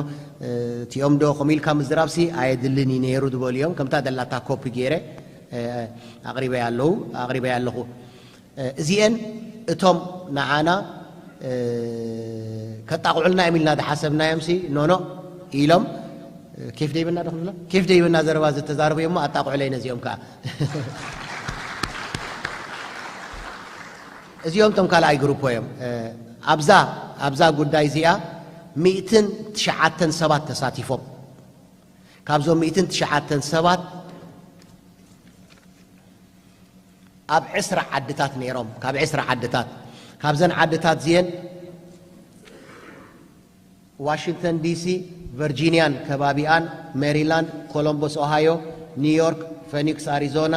እቲኦም ዶ ከምኡ ኢልካ ምዝራብሲ ኣየድልን እዩ ነይሩ ዝበሉ እዮም። ከምታ ደላታ ኮፒ ገይረ ኣቕሪበያ ኣለዉ ኣቕሪበያ ኣለኹ። እዚአን እቶም ንዓና ከጣቕዑልና እዮም ኢልና ዝሓሰብናዮም ሲ ኖኖ ኢሎም ኬፍ ደይበና ዶ ክብላ ኬፍ ደይበና ዘረባ ዝተዛረቡ እዮም። ኣጣቕዑለይ ነዚኦም ከዓ እዚኦም እቶም ካልኣይ ግሩፖ እዮም። ኣብዛ ኣብዛ ጉዳይ እዚኣ ሚእትን ትሽዓተን ሰባት ተሳቲፎም። ካብዞም ሚእትን ትሽዓተን ሰባት ኣብ ዕስራ ዓድታት ነይሮም። ካብ ዕስራ ዓድታት ካብዘን ዓድታት እዚአን ዋሽንግተን ዲሲ፣ ቨርጂኒያን ከባቢኣን፣ ሜሪላንድ፣ ኮሎምቦስ ኦሃዮ፣ ኒውዮርክ፣ ፈኒክስ ኣሪዞና፣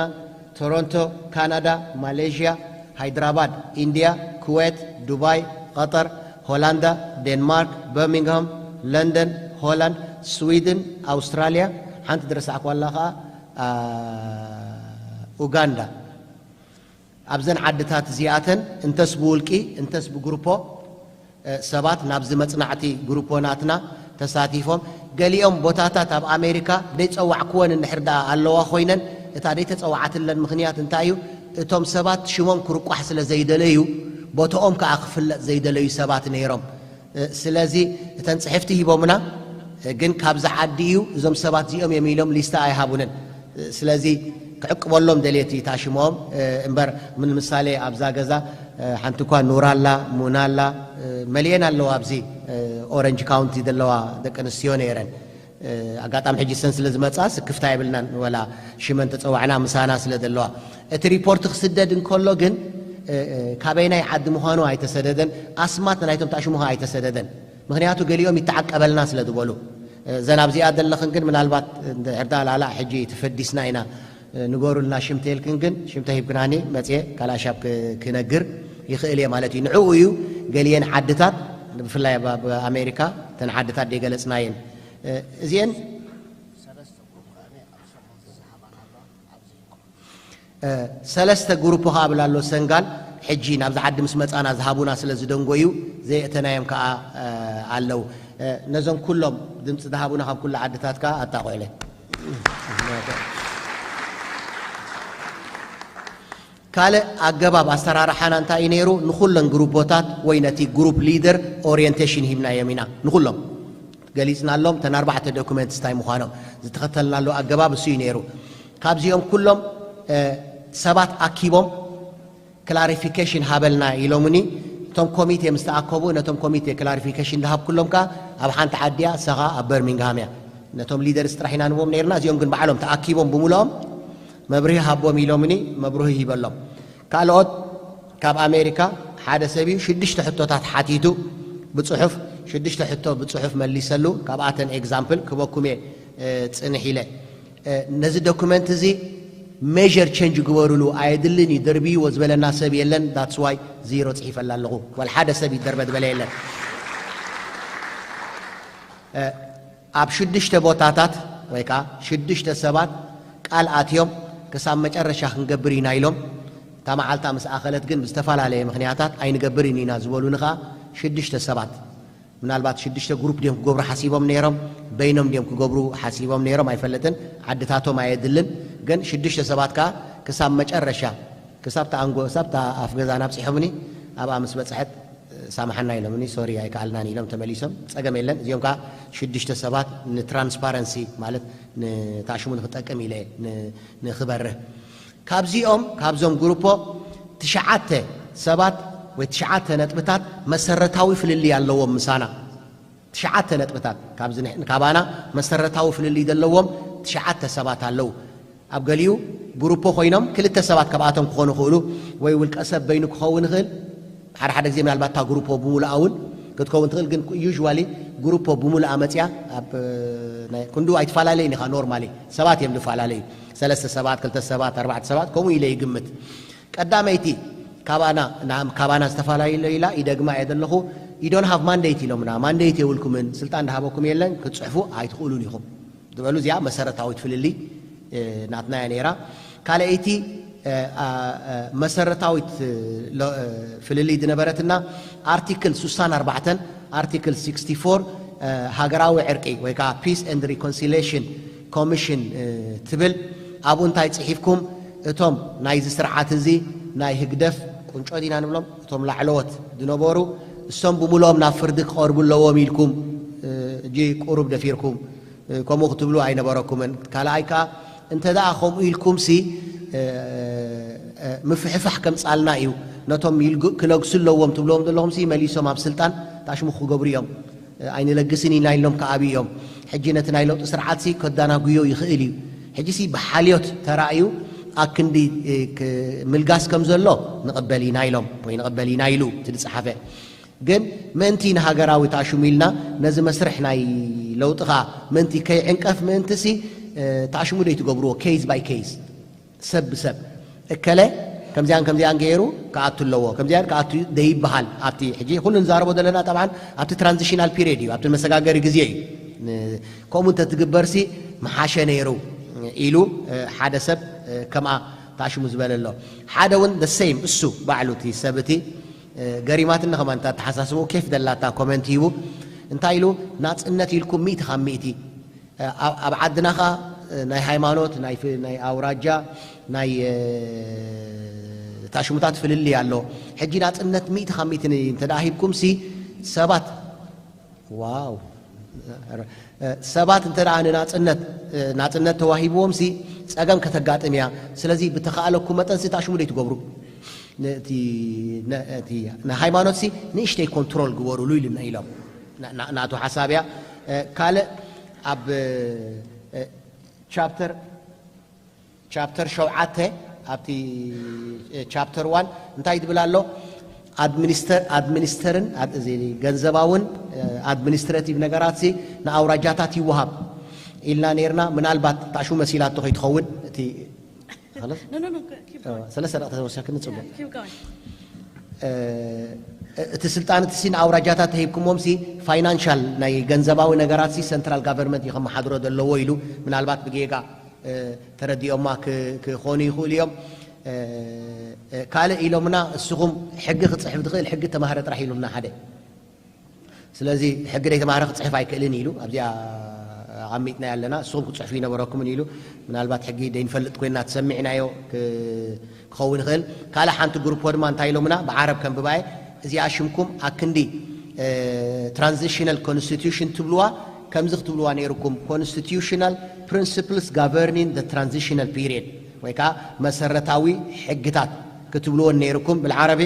ቶሮንቶ ካናዳ፣ ማሌዥያ፣ ሃይድራባድ ኢንድያ፣ ኩዌት፣ ዱባይ፣ ቐጠር፣ ሆላንዳ፣ ዴንማርክ፣ በርሚንግሃም፣ ለንደን፣ ሆላንድ፣ ስዊድን፣ ኣውስትራልያ፣ ሓንቲ ዝረሳዕኳላ ኸዓ ኡጋንዳ። ኣብዘን ዓድታት እዚኣተን እንተስ ብውልቂ እንተስ ብግሩፖ ሰባት ናብዚ መጽናዕቲ ግሩፖ ናትና ተሳቲፎም። ገሊኦም ቦታታት ኣብ ኣሜሪካ ዘይጸዋዕክወን እንድሕር ደኣ ኣለዋ ኮይነን እታ ዘይተጸዋዓትለን ምኽንያት እንታይ እዩ? እቶም ሰባት ሽሞም ክርቋሕ ስለ ዘይደለዩ ቦትኦም ከኣ ክፍለጥ ዘይደለዩ ሰባት ነይሮም። ስለዚ እተን ጽሕፍቲ ሂቦምና፣ ግን ካብዚ ዓዲ እዩ እዞም ሰባት እዚኦም እዮም ኢሎም ሊስታ ኣይሃቡንን። ስለዚ ክዕቅበሎም ደልየቲ እታ ሽሞም እምበር ምን ምሳሌ ኣብዛ ገዛ ሓንቲ እኳ ኑራላ ሙናላ መሊኤን ኣለዋ ኣብዚ ኦረንጅ ካውንቲ ዘለዋ ደቂ ኣንስትዮ ነይረን። ኣጋጣሚ ሕጂ ሰን ስለ ዝመፃ ስክፍታ የብልናን፣ ወላ ሽመን ተፀዋዕና ምሳና ስለ ዘለዋ። እቲ ሪፖርት ክስደድ እንከሎ ግን ካበይናይ ዓዲ ምዃኑ ኣይተሰደደን፣ ኣስማት ናይቶም ተኣሽሙኻ ኣይተሰደደን። ምኽንያቱ ገሊኦም ይተዓቀበልና ስለ ዝበሉ። እዘን ኣብዚኣ ዘለኽን ግን ምናልባት እንድሕር ዳ ላላ ሕጂ ተፈዲስና ኢና፣ ንገሩልና ሽም ተልክን ግን ሽም ተሂብክናኒ መፅየ ካልኣሻብ ክነግር ይኽእል እየ ማለት እዩ። ንዕኡ እዩ ገሊየን ዓድታት ብፍላይ ኣብ ኣሜሪካ እተን ዓድታት ደይገለፅናየን እዚአን ሰለስተ ግሩፕ ከኣ ብላ ኣሎ ሰንጋል ሕጂ ናብዚ ዓዲ ምስ መጻና ዝሃቡና ስለ ዝደንጎዩ ዘየእተናዮም ከኣ ኣለዉ። ነዞም ኩሎም ድምፂ ዝሃቡና ካብ ኩሉ ዓድታት ከኣ ኣጣቑዕለ። ካልእ ኣገባብ ኣሰራርሓና እንታይ እዩ ነይሩ? ንኹለን ግሩፖታት ወይ ነቲ ግሩፕ ሊደር ኦሪየንቴሽን ሂብናዮም ኢና። ንኹሎም ገሊጽናሎም፣ እተን ኣርባዕተ ዶኩመንትስ እንታይ ምዃኖም ዝተኸተልናሉ ኣገባብ እሱ እዩ ነይሩ። ካብዚኦም ኩሎም ሰባት ኣኪቦም ክላሪፊኬሽን ሃበልና ኢሎምኒ። እቶም ኮሚቴ ምስ ተኣከቡ ነቶም ኮሚቴ ክላሪፊኬሽን ዝሃብኩሎም ከኣ ኣብ ሓንቲ ዓዲ እያ፣ እሳ ከኣ ኣብ በርሚንግሃም እያ። ነቶም ሊደርስ ጥራሕ ኢና ንቦም ነይርና፣ እዚኦም ግን ባዕሎም ተኣኪቦም ብምልኦም መብርሂ ሃቦም ኢሎምኒ፣ መብርሂ ሂበሎም። ካልኦት ካብ ኣሜሪካ ሓደ ሰብ እዩ ሽዱሽተ ሕቶታት ሓቲቱ ብፅሑፍ ሽዱሽተ ሕቶ ብፅሑፍ መሊሰሉ። ካብኣተን ኤግዛምፕል ክበኩም እየ ጽንሕ ኢለ። ነዚ ዶኩመንት እዚ ሜር ቸንጅ ግበሩሉ ኣየድልን እዩ ደርብይዎ ዝበለና ሰብ የለን። ዳትስ ዋይ ዜሮ ፅሒፈላ ኣለኹ። ዋል ሓደ ሰብ ይደርበ ዝበለ የለን። ኣብ ሽዱሽተ ቦታታት ወይ ከዓ ሽዱሽተ ሰባት ቃል ኣትዮም ክሳብ መጨረሻ ክንገብር ኢና ኢሎም እታ መዓልታ ምስ ኣኸለት ግን ብዝተፈላለየ ምክንያታት ኣይንገብርን ኢና ዝበሉኒ ከዓ ሽዱሽተ ሰባት ምናልባት ሽዱሽተ ግሩፕ ድዮም ክገብሩ ሓሲቦም ነይሮም በይኖም ድዮም ክገብሩ ሓሲቦም ነይሮም ኣይፈልጥን። ዓድታቶም ኣየድልን ግን ሽዱሽተ ሰባት ከዓ ክሳብ መጨረሻ ክሳብ ተኣንጎ ክሳብ ኣፍ ገዛና ኣብፂሖምኒ ኣብኣ ምስ በፅሐት ሳምሓና ኢሎምኒ ሶሪ ኣይከኣልናን ኢሎም ተመሊሶም። ፀገም የለን። እዚኦም ከዓ ሽዱሽተ ሰባት ንትራንስፓረንሲ ማለት ንታሽሙ ንክጠቅም ኢለ ንክበርህ ካብዚኦም ካብዞም ግሩፖ ትሽዓተ ሰባት ወይ ትሽዓተ ነጥብታት መሰረታዊ ፍልልይ ኣለዎም ምሳና። ትሽዓተ ነጥብታት ካባና መሰረታዊ ፍልልይ ዘለዎም ትሽዓተ ሰባት ኣለዉ። ኣብ ገሊኡ ግሩፖ ኮይኖም ክልተ ሰባት ካብኣቶም ክኾኑ ይኽእሉ ወይ ውልቀ ሰብ በይኑ ክኸውን ይኽእል። ሓደ ሓደ ግዜ ምናልባት እታ ግሩፖ ብምሉኣ እውን ክትከውን ትኽእል፣ ግን ዩዥዋሊ ግሩፖ ብምሉኣ መፅያ ኣብ ክንዱ ኣይትፈላለይን ኢኻ። ኖርማሊ ሰባት እዮም ዝፈላለዩ። ሰለስተ ሰባት፣ ክልተ ሰባት፣ ኣርባዕተ ሰባት ከምኡ ኢለ ይግምት። ቀዳመይቲ ካባና ካባና ዝተፈላለዩ ኢላ ይደግማ እየ ዘለኹ። You don't have mandate ኢሎምና። ማንዴት የብልኩምን፣ ስልጣን ዝሃበኩም የለን፣ ክትፅሕፉ ኣይትኽእሉን ኢኹም ዝበሉ። እዚኣ መሰረታዊት ፍልልይ ናትና እያ ነይራ። ካልኣይቲ መሰረታዊት ፍልልይ ዝነበረትና ኣርቲክል ስሳን ኣርባዕተን ኣርቲክል ስክስቲ ፎር ሃገራዊ ዕርቂ ወይ ከዓ ፒስ ኤንድ ሪኮንሲሌሽን ኮሚሽን ትብል። ኣብኡ እንታይ ፅሒፍኩም? እቶም ናይዚ ስርዓት እዚ ናይ ህግደፍ ቁንጮ ዲና ንብሎም፣ እቶም ላዕለዎት ዝነበሩ እሶም ብምልኦም ናብ ፍርዲ ክቐርቡ ኣለዎም ኢልኩም እጂ ቁሩብ ደፊርኩም ከምኡ ክትብሉ ኣይነበረኩምን። ካልኣይ ከዓ እንተ ደኣ ከምኡ ኢልኩምሲ ምፍሕፋሕ ከምጻልና እዩ፣ ነቶም ክለግሱ ኣለዎም ትብልዎም ዘለኹምሲ መሊሶም ኣብ ስልጣን ታሽሙ ክገብሩ እዮም። ኣይንለግስን ኢና ኢሎም ክኣብ እዮም። ሕጂ ነቲ ናይ ለውጢ ስርዓትሲ ከዳናጉዮ ይኽእል እዩ። ሕጂሲ ብሓልዮት ተራእዩ ኣክንዲ ምልጋስ ከም ዘሎ ንቕበል ኢና ኢሎም ወይ ንቕበል ኢና ኢሉ እቲ ዝጸሓፈ። ግን ምእንቲ ንሃገራዊ ታሽሙ ኢልና ነዚ መስርሕ ናይ ለውጥኻ ምእንቲ ከይዕንቀፍ ምእንትሲ ታሽሙ ደይ ትገብርዎ ኬዝ ባይ ኬዝ ሰብ ብሰብ እከለ ከምዚያን ከምዚያን ገይሩ ክኣቱ ኣለዎ ከምዚያን ክኣቱ ደይበሃል። ኣብቲ ሕጂ ኩሉ ንዛረቦ ዘለና ጠብዓን ኣብቲ ትራንዚሽናል ፒሪየድ እዩ፣ ኣብቲ መሰጋገሪ ግዜ እዩ። ከምኡ እንተትግበርሲ ምሓሸ ነይሩ ኢሉ ሓደ ሰብ ከምኣ ታሽሙ ዝበለ ኣሎ። ሓደ እውን ደ ሴም እሱ ባዕሉ እቲ ሰብ እቲ ገሪማትኒ ከማን እታ ኣተሓሳስብኡ ኬፍ ደላታ ኮመንት ሂቡ እንታይ ኢሉ ናፅነት ኢልኩም ሚእቲ ካብ ሚእቲ ኣብ ዓድና ኸ ናይ ሃይማኖት ናይ ኣውራጃ ናይ ታሽሙታት ፍልልይ ኣሎ። ሕጂ ናፅነት ሚእቲ ካብ ሚእቲ እንተ ሂብኩም ሲ ሰባት ዋው ሰባት እንተ ንናፅነት ናፅነት ተዋሂብዎም ሲ ፀገም ከተጋጥም እያ። ስለዚ ብተኻእለኩም መጠን ሲ ታሽሙ ደይ ትገብሩ ንሃይማኖት ሲ ንእሽተይ ኮንትሮል ግበሩሉ ኢሉና ኢሎም ናቱ ሓሳብ እያ። ካልእ ኣብ ቻፕተር ቻፕተር ሸውዓተ ኣብቲ ቻፕተር ዋን እንታይ ትብል ኣሎ? ኣድሚኒስተርን ገንዘባውን ኣድሚኒስትሬቲቭ ነገራት ንኣውራጃታት ይወሃብ ኢልና ነርና። ምናልባት ታሹ መሲላቶ ከይትኸውን እቲ ሰለስተ ደቂ ተወሰክኒ ጽቡቅ። እቲ ስልጣን እቲ ንኣውራጃታት ተሂብኩሞም ሲ ፋይናንሻል ናይ ገንዘባዊ ነገራት ሲ ሰንትራል ጋቨርንመንት እዩ ከመሓድሮ ዘለዎ ኢሉ ምናልባት ብጌጋ ተረዲኦማ ክኾኑ ይኽእሉ እዮም። ካልእ ኢሎምና እስኹም ሕጊ ክፅሕፍ ዝኽእል ሕጊ ተማህረ ጥራሕ ኢሉና ሓደ ስለዚ ሕጊ ደይተማህረ ክፅሕፍ ኣይክእልን ኢሉ ኣብዚኣ ኣሚጥና ኣለና። እስኹም ክፅሕፉ ይነበረኩምን ኢሉ ምናልባት ሕጊ ደይንፈልጥ ኮይና ትሰሚዕናዮ ክኸውን ይኽእል። ካልእ ሓንቲ ግሩፕ ድማ እንታይ ኢሎምና ብዓረብ ከም ብባኤ እዚኣ ሽምኩም ኣክንዲ ትራንዚሽናል ኮንስቲቱሽን ትብልዋ ከምዚ ክትብልዋ ነይርኩም constitutional principles governing the transitional period ወይ ከዓ መሰረታዊ ሕግታት ክትብልዎ ነይርኩም ብልዓረቢ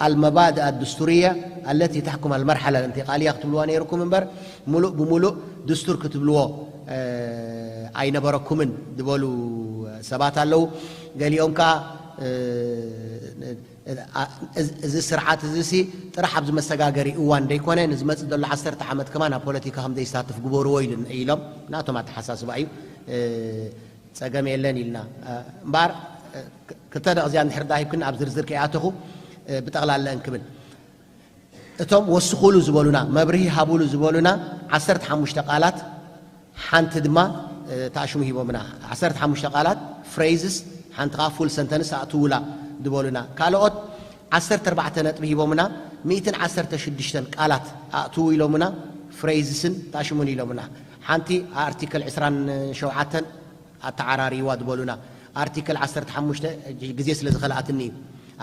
المبادئ الدستورية التي تحكم المرحلة الانتقالية ክትብልዋ ነይርኩም እምበር ሙሉእ ብሙሉእ ድስቱር ክትብልዎ ኣይነበረኩምን ዝበሉ ሰባት ኣለዉ። ገሊኦም ከዓ እዚ ስርዓት እዚ ሲ ጥራሕ ኣብዚ መሰጋገሪ እዋን ደይኮነ ንዝመፅእ ዘሎ ዓሰርተ ዓመት ከማን ኣብ ፖለቲካ ከም ዘይሳትፍ ግበርዎ ኢሎም ናቶም ኣተሓሳስባ እዩ። ፀገም የለን ኢልና እምበኣር ክልተ ደቕዚያ እንድሕር ዳሂብክን ኣብ ዝርዝር ከይኣተኹ ብጠቕላላ እንክብል እቶም ወስኹሉ ዝበሉና መብርሂ ሃቡሉ ዝበሉና ዓሰርተ ሓሙሽተ ቃላት ሓንቲ ድማ ታሽሙ ሂቦምና ዓሰርተ ሓሙሽተ ቃላት ፍሬዝስ ሓንቲ ከዓ ፉል ሰንተንስ ኣእትውላ ዝበሉና ካልኦት ዓሰርተ ኣርባዕተ ነጥቢ ሂቦምና ሚእትን ዓሰርተ ሽዱሽተን ቃላት ኣእትዉ ኢሎምና ፍሬዝስን ታሽሙን ኢሎምና ሓንቲ ኣርቲክል ዕስራን ሸውዓተን ኣተዓራርይዋ ዝበሉና ኣርቲክል ዓሰርተ ሓሙሽተ ግዜ ስለ ዝኸልኣትኒ እዩ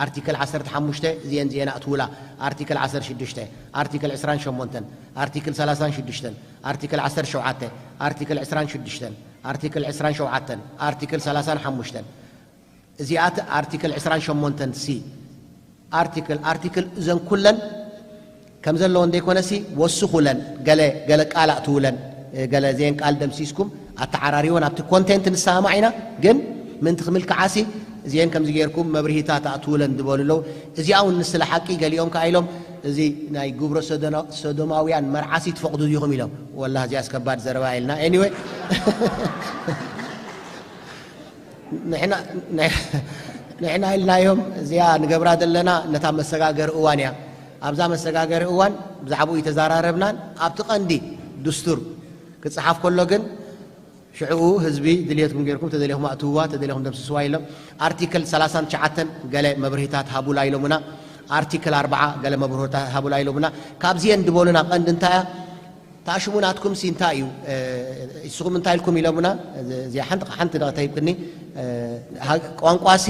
ኣርቲክል ዓሰርተ ሓሙሽተ እዚአን እዚአን ኣእትውላ ኣርቲክል ዓሰርተ ሽዱሽተ ኣርቲክል ዕስራን ሸሞንተን ኣርቲክል ሰላሳን ሽዱሽተን ኣርቲክል ዓሰርተ ሸውዓተ ኣርቲክል ዕስራን ሽዱሽተን ኣርቲክል ዕስራን ሸውዓተን ኣርቲክል ሰላሳን ሓሙሽተን እዚኣት ኣርቲክል ዕስራን ሸሞንተን ሲ ኣርቲክል ኣርቲክል እዘን ኩለን ከም ዘለወን ዘይኮነሲ ወስኹለን ገለ ገለ ቃል ኣእትውለን ገለ እዚአን ቃል ደምሲስኩም ኣተዓራሪወን ኣብቲ ኮንቴንት ንሰማማዕ ኢና ግን ምንቲ ክምልክዓሲ እዚአን ከምዚ ጌርኩም መብርሂታት ኣእትውለን ዝበሉ ኣለዉ። እዚኣ እውን ንስለ ሓቂ ገሊኦም ከዓ ኢሎም እዚ ናይ ግብረ ሰዶማውያን መርዓሲ ትፈቕዱ ዲኹም ኢሎም ወላ እዚኣስ ከባድ ዘረባ ኢልና ኤኒወይ ንሕና ኢልናዮም እዚኣ ንገብራ ዘለና ነታ መሰጋገሪ እዋን እያ። ኣብዛ መሰጋገሪ እዋን ብዛዕባኡ ይተዘራረብናን ኣብቲ ቀንዲ ድስቱር ክፀሓፍ ከሎ ግን ሽዕኡ ህዝቢ ድልየትኩም ጌርኩም ተደሊኹም ኣእትውዋ፣ ተደሊኹም ደምስስዋ ኢሎም። ኣርቲክል ሰላሳን ትሽዓተን ገለ መብርሂታት ሃቡላ ኢሎምና። ኣርቲክል ኣርባዓ ገለ መብርሂታት ሃቡላ ኢሎምና። ካብዚአን ድበሉና ቀንዲ እንታይ እያ? ታሽሙ ናትኩም ሲ እንታይ እዩ? እ፣ ንስኹም እንታይ ኢልኩም ኢሎምና? እዚኣ ሓንቲ፣ ሓንቲ ደቂቕ ተሂብክኒ። እ፣ ሃ-፣ ቋንቋ ሲ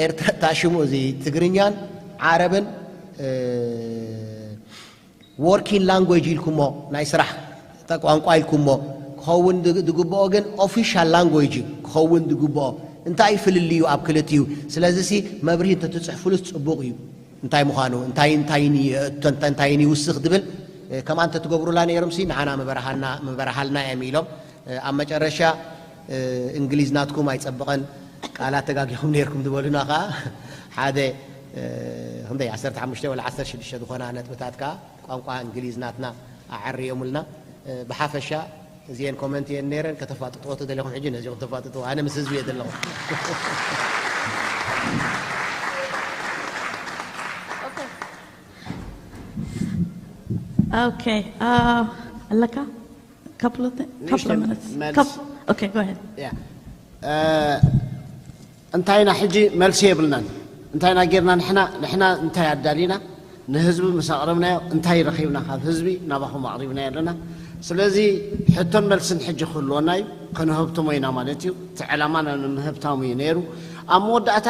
ኤርትራ ታሽሙ እዚ ትግርኛን ዓረብን፣ እ፣ working language ኢልኩሞ፣ ናይ ስራሕ ተ-፣ ቋንቋ ኢልኩሞ ክኸውን ድ-፣ ድግብኦ ግን ኦፊሻል ላንጉጅ እዩ ክኸውን ድግብኦ። እንታይ እዩ ፍልልዩ ኣብ ክልቲኡ? ስለዚ ሲ መብርሂ እንተትጽሕፉሉስ ጽቡቕ እዩ። እንታይ ምዃኑ፣ እንታይ፣ እንታይ ኒ-፣ እንተ-፣ እንታይ ይውስኽ ድብል፣ እ፣ ከምኣ እንተትገብሩላ ነይሮም ሲ ንዓና ምበረሃልና፣ ምበረሃልና እዮም ኢሎም። እ፣ ኣብ መጨረሻ፣ እ፣ እንግሊዝ ናትኩም ኣይጸብቐን፣ ቃላት ተጋጊኹም ነይርኩም ዝበሉና ኸኣ ሓደ፣ እ፣ ክንደይ ዓሰርተ ሓሙሽተ ወላ ዓሰርተ ሽዱሽተ ዝኾና ነጥብታት ከኣ ቋንቋ እንግሊዝ ናትና ኣዐርዮምልና። እ፣ ብሓፈሻ እዚኤን ኮመንት እየን ነይረን፣ ከተፋጥጥዎ ተደሊኹም ሕጂ ነዚኹም ተፋጥጥዎ፣ ኣነ ምስ ህዝቢ እየ ዘለኹ። Okay. Uh, ኣለካ? Couple of thi- couple of ንእሽተይ minutes. መልስ። Couple- okay, go ahead. ያ። እ፣ እንታይና ሕጂ መልሲ የብልናን። እንታይና ጌርና ንሕና፣ ንሕና እንታይ ኣዳሊና ንህዝቢ ምስ ኣቕረብናዮ እንታይ ረኺብና ካብ ህዝቢ ናባኹም ኣቕሪብና ኣለና። ስለዚ ሕቶን መልስን ሕጂ ክህልወና እዩ፣ ከነህብትሞ ኢና ማለት እዩ። እቲ ዕላማና ንምህብታሙ እዩ ነይሩ። ኣብ መወዳእታ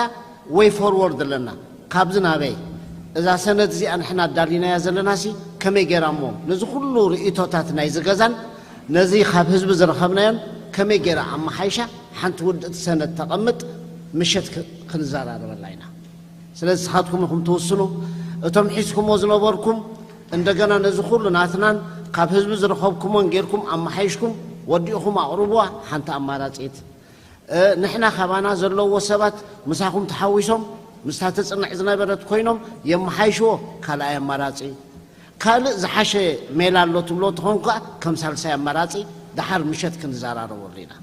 ወይ ፎርወርድ ኣለና። ካብዚ ናበይ እዛ ሰነድ እዚኣ ንሕና ኣዳሊናያ ዘለናሲ ከመይ ጌራ እሞ ነዚ ኩሉ ርእቶታት ናይ ዝገዛን ነዚ ካብ ህዝቢ ዝረኸብናዮን ከመይ ጌራ ኣመሓይሻ ሓንቲ ውድእቲ ሰነድ ተቐምጥ ምሸት ክ- ክንዘራረበላ ኢና። ስለዚ ንስኻትኩም ኢኹም ትውስኑ። እቶም ሒዝኩሞ ዝነበርኩም እንደገና ነዚ ኩሉ ናትናን ካብ ህዝቢ ዝረኸብኩሞን ጌርኩም ኣመሓይሽኩም ወዲእኹም ኣቕርብዋ ሓንቲ ኣማራጺት። እ፣ ንሕና ካባና ዘለዎ ሰባት ምሳኹም ተሓዊሶም ምስታ ትጽንዕ ዝነበረት ኮይኖም የመሓይሽዎ ካልኣይ ኣማራጺ። ካልእ ዝሓሸ ሜላ ኣሎ ትብሎ ትኾን ከኣ ከም ሳልሳይ ኣማራጺ ደሓር ምሸት ክንዘራረበሉ ኢና።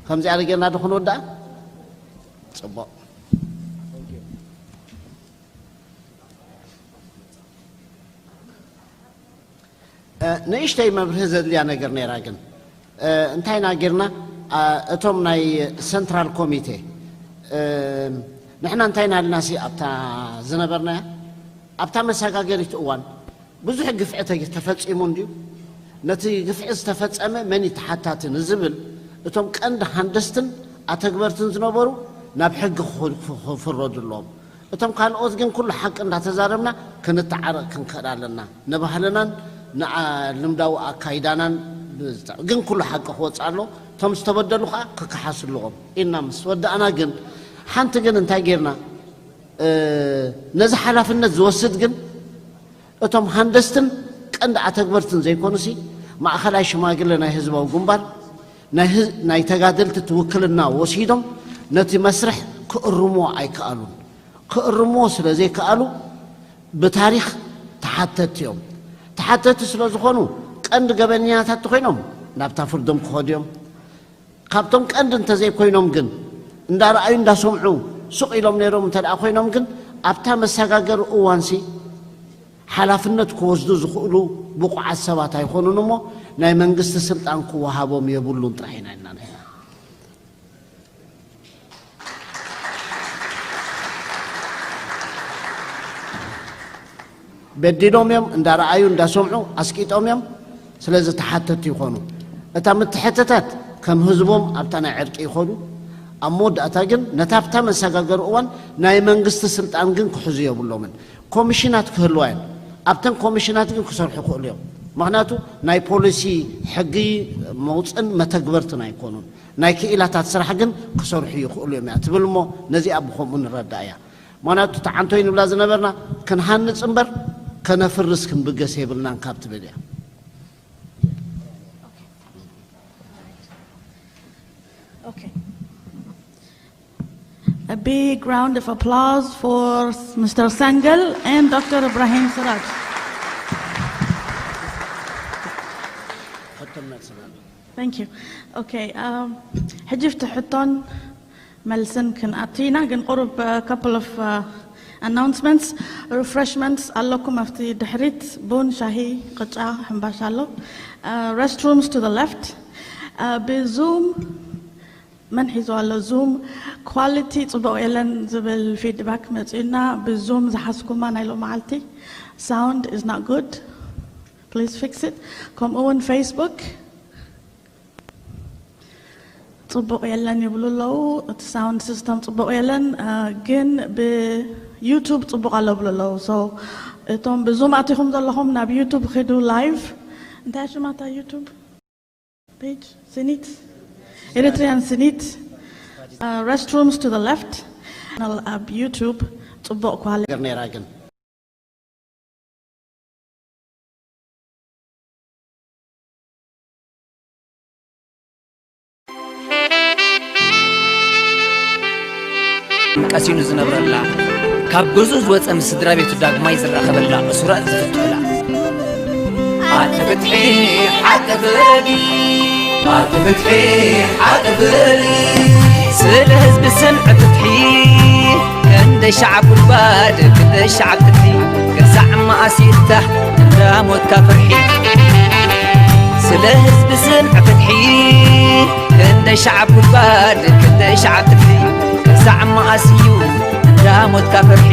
ከምዚኣ ጌርና ዶ ክንወድኣ? ጽቡቕ። እ፣ ንእሽተይ መብርሂ ዘድልያ ነገር ነይራ ግን እ፣ እንታይ ኢና ጌርና? ኣ፣ እቶም ናይ ሰንትራል ኮሚቴ እ፣ ንሕና እንታይ ኢና ኢልና ሲ ኣብታ ዝነበርናያ ኣብታ መሰጋገሪት እዋን ብዙሕ ግፍዒ ተፈፂሙ እንድዩ። ነቲ ግፍዒ ዝተፈፀመ መን እዩ ተሓታቲ ንዝብል እቶም ቀንዲ ሃንደስትን ኣተግበርትን ዝነበሩ ናብ ሕጊ ክኹ- ክፍረዱ ኣለዎም። እቶም ካልኦት ግን ኩሉ ሓቂ እንዳተዛረብና ክንተዓረቕ ክንክእል ኣለና። ንባህልናን ንዓ- ልምዳዊ ኣካይዳናን ብዝተ- ግን ኩሉ ሓቂ ክወፅእ ኣሎ። እቶም ዝተበደሉ ከዓ ክከሓሱ ኣለዎም ኢልና ምስ ወዳእና ግን ሓንቲ ግን እንታይ ጌርና እ፣ ነዚ ሓላፍነት ዝወስድ ግን እቶም ሃንደስትን ቀንዲ ኣተግበርትን ዘይኮኑሲ ማእኸላይ ሽማግለ ናይ ህዝባዊ ግንባር ናይ ህዝ- ናይ ተጋደልቲ ትውክልና ወሲዶም ነቲ መስርሕ ክእርምዎ ኣይከኣሉን። ክእርምዎ ስለ ዘይከኣሉ ብታሪኽ ተሓተቲ እዮም። ተሓተቲ ስለ ዝኾኑ ቀንዲ ገበነኛታት ተኾይኖም ናብታ ፍርዶም ክኸዱ እዮም። ካብቶም ቀንዲ እንተዘይኮይኖም ግን እንዳረኣዩ እንዳሰምዑ ሱቕ ኢሎም ነይሮም እንተ ደኣ ኮይኖም ግን ኣብታ መሰጋገሪ እዋንሲ ሓላፍነት ክወስዱ ዝኽእሉ ብቑዓት ሰባት ኣይኮኑን እሞ ናይ መንግስቲ ስልጣን ክወሃቦም የብሉን ጥራሕ ኢና ኢልና ንሕና። በዲሎም እዮም እንዳረኣዩ እንዳሰምዑ ኣስቂጦም እዮም። ስለዚ ተሓተቲ ይኾኑ። እታ ምትሕትታት ከም ህዝቦም ኣብታ ናይ ዕርቂ ይኾኑ። ኣብ መወዳእታ ግን ነታ ኣብታ መሰጋገሪ እዋን ናይ መንግስቲ ስልጣን ግን ክሕዙ የብሎምን። ኮሚሽናት ክህልዋ እየን። ኣብተን ኮሚሽናት ግን ክሰርሑ ይኽእሉ እዮም። ምኽንያቱ ናይ ፖሊሲ ሕጊ መውፅን መተግበርትን ኣይኮኑን። ናይ ክኢላታት ስራሕ ግን ክሰርሑ ይኽእሉ እዮም እያ ትብል እሞ ነዚኣ ብኸምኡ ንረዳእ እያ። ምኽንያቱ እቲ ዓንቶይ ንብላ ዝነበርና ክንሃንፅ እምበር ከነፍርስ ክንብገስ የብልናን ካብ ትብል እያ። Okay. A big round of applause for Mister Sangel and Doctor Ibrahim Siraj. ሕቶን መልስን ኣሎ። Thank you. Okay. Um, ሕጂ ፍቲ ሕቶን መልስን ክንኣቱ ኢና ግን ቁሩብ couple of uh, announcements. Refreshments ኣለኩም ኣብቲ ድሕሪት ቡን ሻሂ ቅጫ ሕምባሻ ኣሎ. Uh, restrooms to the left. ብዙም መን ሒዙ ኣሎ? ዙም ኳሊቲ ጽቡቕ የለን ዝብል ፊድባክ መጺኡና። ብዙም ዝሓዝኩማ ናይ ሎመዓልቲ sound is not good, please fix it። ከምኡ እውን ፌስቡክ ጽቡቕ የለን ይብሉ ኣለዉ። እቲ ሳውንድ ሲስተም ጽቡቕ የለን፣ እ፣ ግን ብዩቱብ ጽቡቕ ኣሎ ብሉ ኣለዉ። So እቶም ብዙም ኣቲኹም ዘለኹም ናብ ዩቱብ ኺዱ ላይቭ። እንታይ ሽማታ ዩቱብ ፔጅ? ስኒት፣ ኤሪትሪያን ስኒት፣ እ፣ restrooms to the left። ኣብ ዩቱብ ጽቡቕ ኳሊቲ ነገር ነይራ ግን ቀሲኑ ዝነብረላ፣ ካብ ገዝኡ ዝወጸ ምስ ስድራ ቤቱ ዳግማይ ዝራኸበላ፣ እሱራት ዝፍትሑላ። ኣቲ ፍትሒ ሓቂ ፍረዲ፣ ኣቲ ፍትሒ ሓቂ ፍረዲ። ስለ ህዝቢ ስምዒ ፍትሒ፣ ክንደይ ሸዓብ ጉድጓድ፣ ክንደይ ሸዓብ ፍትሒ፣ ክሳዕ መኣስ ይፍታሕ እንዳ ሞትካ ፍርሒ። ስለ ህዝቢ ስምዒ ፍትሒ፣ ክንደይ ሸዓብ ጉድጓድ፣ ክንደይ ሸዓብ ፍትሒ፣ ክሳዕ መኣስ እዩ እንዳ ሞትካ ፍርሒ።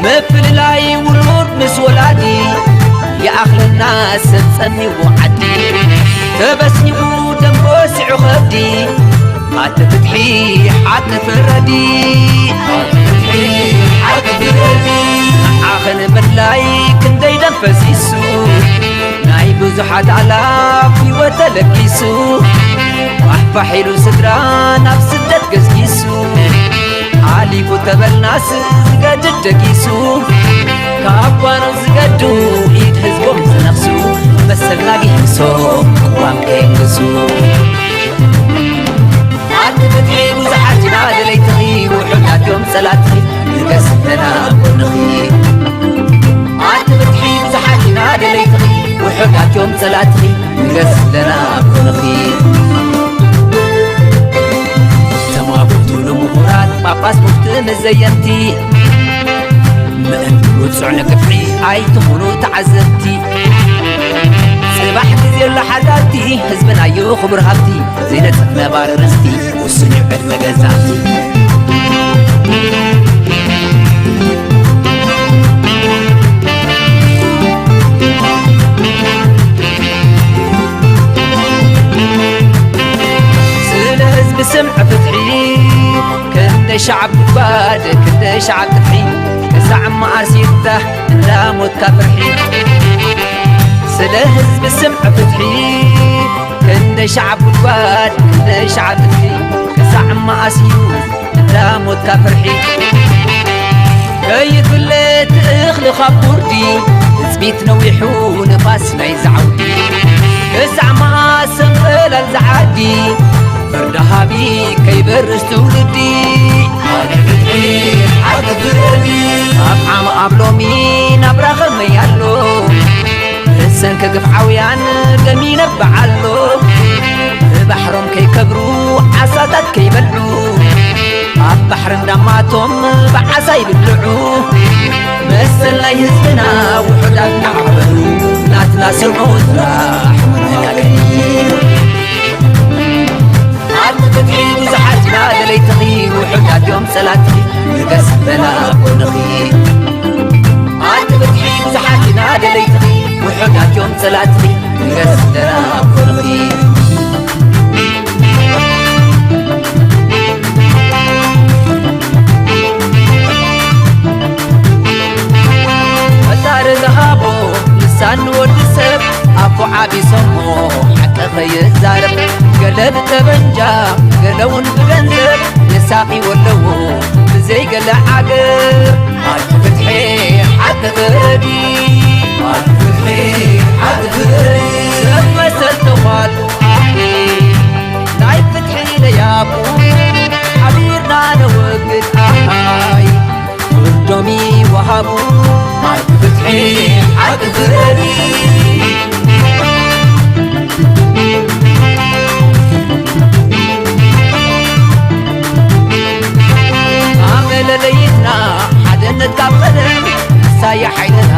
ምፍልላይ ውሉድ ምስ ወላዲ፣ ይኣኽለና ሰብ ጸሚዎ ዓዲ። ተበስኒቑ ደም በሲዑ ከብዲ፣ ኣቲ ፍትሒ ሓቂ ፍረዲ። ኣቲ ፍትሒ ሓቂ ፍረዲ። ንዓኺ ንምድላይ ክንደይ ደም ፈሲሱ፣ ናይ ብዙሓት ኣላፍ ህይወት ተለጊሱ፣ ፋሕፋሕ ኢሉ ስድራ ናብ ስደት ገስጊሱ፣ ሓሊፉ ተበልናስ ዝገድድ ደጊሱ፣ ካብ ጓኖት ዝገዱ ኢድ ህዝቦም ዝነኽሱ፣ መሰልና ጊሶም ቅዋም ከየንግሱ። ኣቲ ፍትሒ ብዙሓት ኢና ደለይትኺ፣ ውሑዳት እዮም ጸላትኺ፣ ንገስ ኣለና ኣብ ጎንኺ። ኣቲ ፍትሒ ብዙሓት ኢና ደለይትኺ፣ ውሑዳት እዮም ጸላትኺ፣ ንገስ ኣለና ኣብ ጎንኺ። ተማጉቱ ንምሁራት፣ ጳጳስ፣ ሙፍቲ፣ ንዘየምቲ፣ ምእንቲ ውጹዕ ንግፍዒ ኣይትኹኑ ተዓዘብቲ። ጽባሕ ግዜ ኣሎ ሓዳርቲ፣ ህዝብናዮ ክቡር ሃብቲ፣ ዘይነጽፍ ነባሪ ርስቲ፣ ውሱን እዩ ዕድመ ገዛእቲ። ስለ ህዝቢ ስምዒ ፍትሒ፣ ክንደይ ሸዓብ ጉድጓድ፣ ክንደይ ሸዓብ ጥፍሒ፣ ክሳዕ መኣስ ይፍታሕ እንዳ ሞትካ ፍርሒ። ስለ ህዝቢ ስምዒ ፍትሒ፣ ክንደይ ሸዓብ ጉድጓድ፣ ክንደይ ሸዓብ ጥፍሒ፣ ክሳዕ መኣስ እዩ እንዳ ሞትካ ፍርሒ። ከይፍለጥ እኽሊ ካብ ጉርዲ፣ ትጽቢት ነዊሑ ንፋስ ናይ ዛዕውዲ። ክሳዕ መኣስ ሰንበላል ዝዓዲ፣ ፍርዲ ሃቢ ከይበርስ ትውልዲ። ሓቂ ፍትሒ፣ ሓቂ ፍርዲ። ኣብ ዓሚ ኣብ ሎሚ ናብራ ኸመይ ኣሎ? ብሰንኪ ግፍዓውያን ደም ይነብዕ ኣሎ። ብባሕሮም ከይከብሩ ዓሳታት ከይበልዑ፣ ኣብ ባሕሪ እንዳማቶም ብዓሳ ይብልዑ። መሰል ናይ ህዝብና ውሑዳት እናዓበዱ፣ ናትና ስምዑ ጥራሕ መመካከሪ። ኣቲ ፍትሒ ብዙሓት ኢና ደለይትኺ፣ ውሑዳት እዮም ጸላትኺ፣ ንገስ ኣለና ኣብ ጎንኺ። ኣቲ ፍትሒ ብዙሓት ኢና ደለይትኺ፣ ውሑዳት እዮም ጸላትኺ፣ ንገስ ኣለና ኣብ ጎንኺ። ፈጣሪ ዝሃቦ ልሳን ንወዲ ሰብ፣ ኣፉ ዓቢሶሞ ሓቂ ኸይዛረብ። ገለ ብጠበንጃ፣ ገለ እውን ብገንዘብ፣ የሳቒዎ ኣለዉ ብዘይ ገለ ዓገብ። ኣቲ ፍትሒ ሓቂ ፍረዲ፣ ኣቲ ፍትሒ ሓቂ ፍረዲ። ሰብ መሰል ተዃሉ፣ ናይ ፍትሒ ለያቡ፣ ሓቢርና ነወግድ ኣሃይ። ፍርዶም ይወሃቡ፣ ኣቲ ፍትሒ ሓቂ ፍረዲ። ኣመለለይትና ሓድነት ካብ ቀደም፣ ንሳያ ሓይልና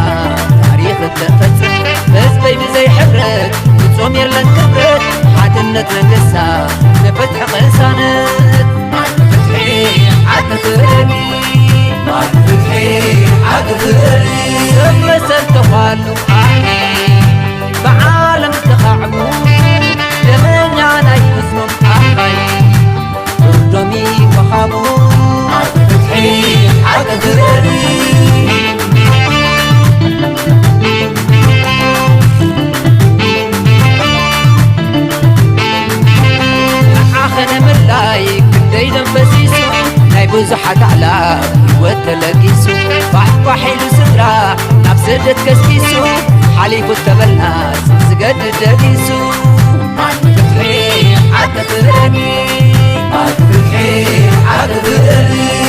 ታሪኽ እተፈጽም። ህዝበይ ብዘይ ሕብረት፣ ብጹ ቶም የለን ክብረት ሓድነት መንግስታ ንፍትሒ ቅሳነት። ዓዲ ፍትሒ ዓዲ ፍርዲ። ዓዲ ፍትሒ ዓዲ ፍርዲ። ሰብ መሰል ተዃሉ ዓዲ ብዓለም ተኻዕቡ። ደመኛ ናይ ህዝቦም ዓባይ ፍርዶም ይወሃቡ። ዓዲ ፍትሒ ዓዲ ፍርዲ። ንዓኸ ንምላይ ክንደይ ደም ፈሲሱ፣ ናይ ብዙሓት ኣዕላፍ ህይወት ተለጊሱ። ፋሕፋሕ ኢሉ ስድራ ናብ ስደት ገስጊሱ፣ ሓሊፉ ተበልና ዝገድድ ደጊሱ። ዓዲ ፍትሒ ዓዲ ፍርዲ። ዓዲ ፍትሒ ዓዲ ፍርዲ።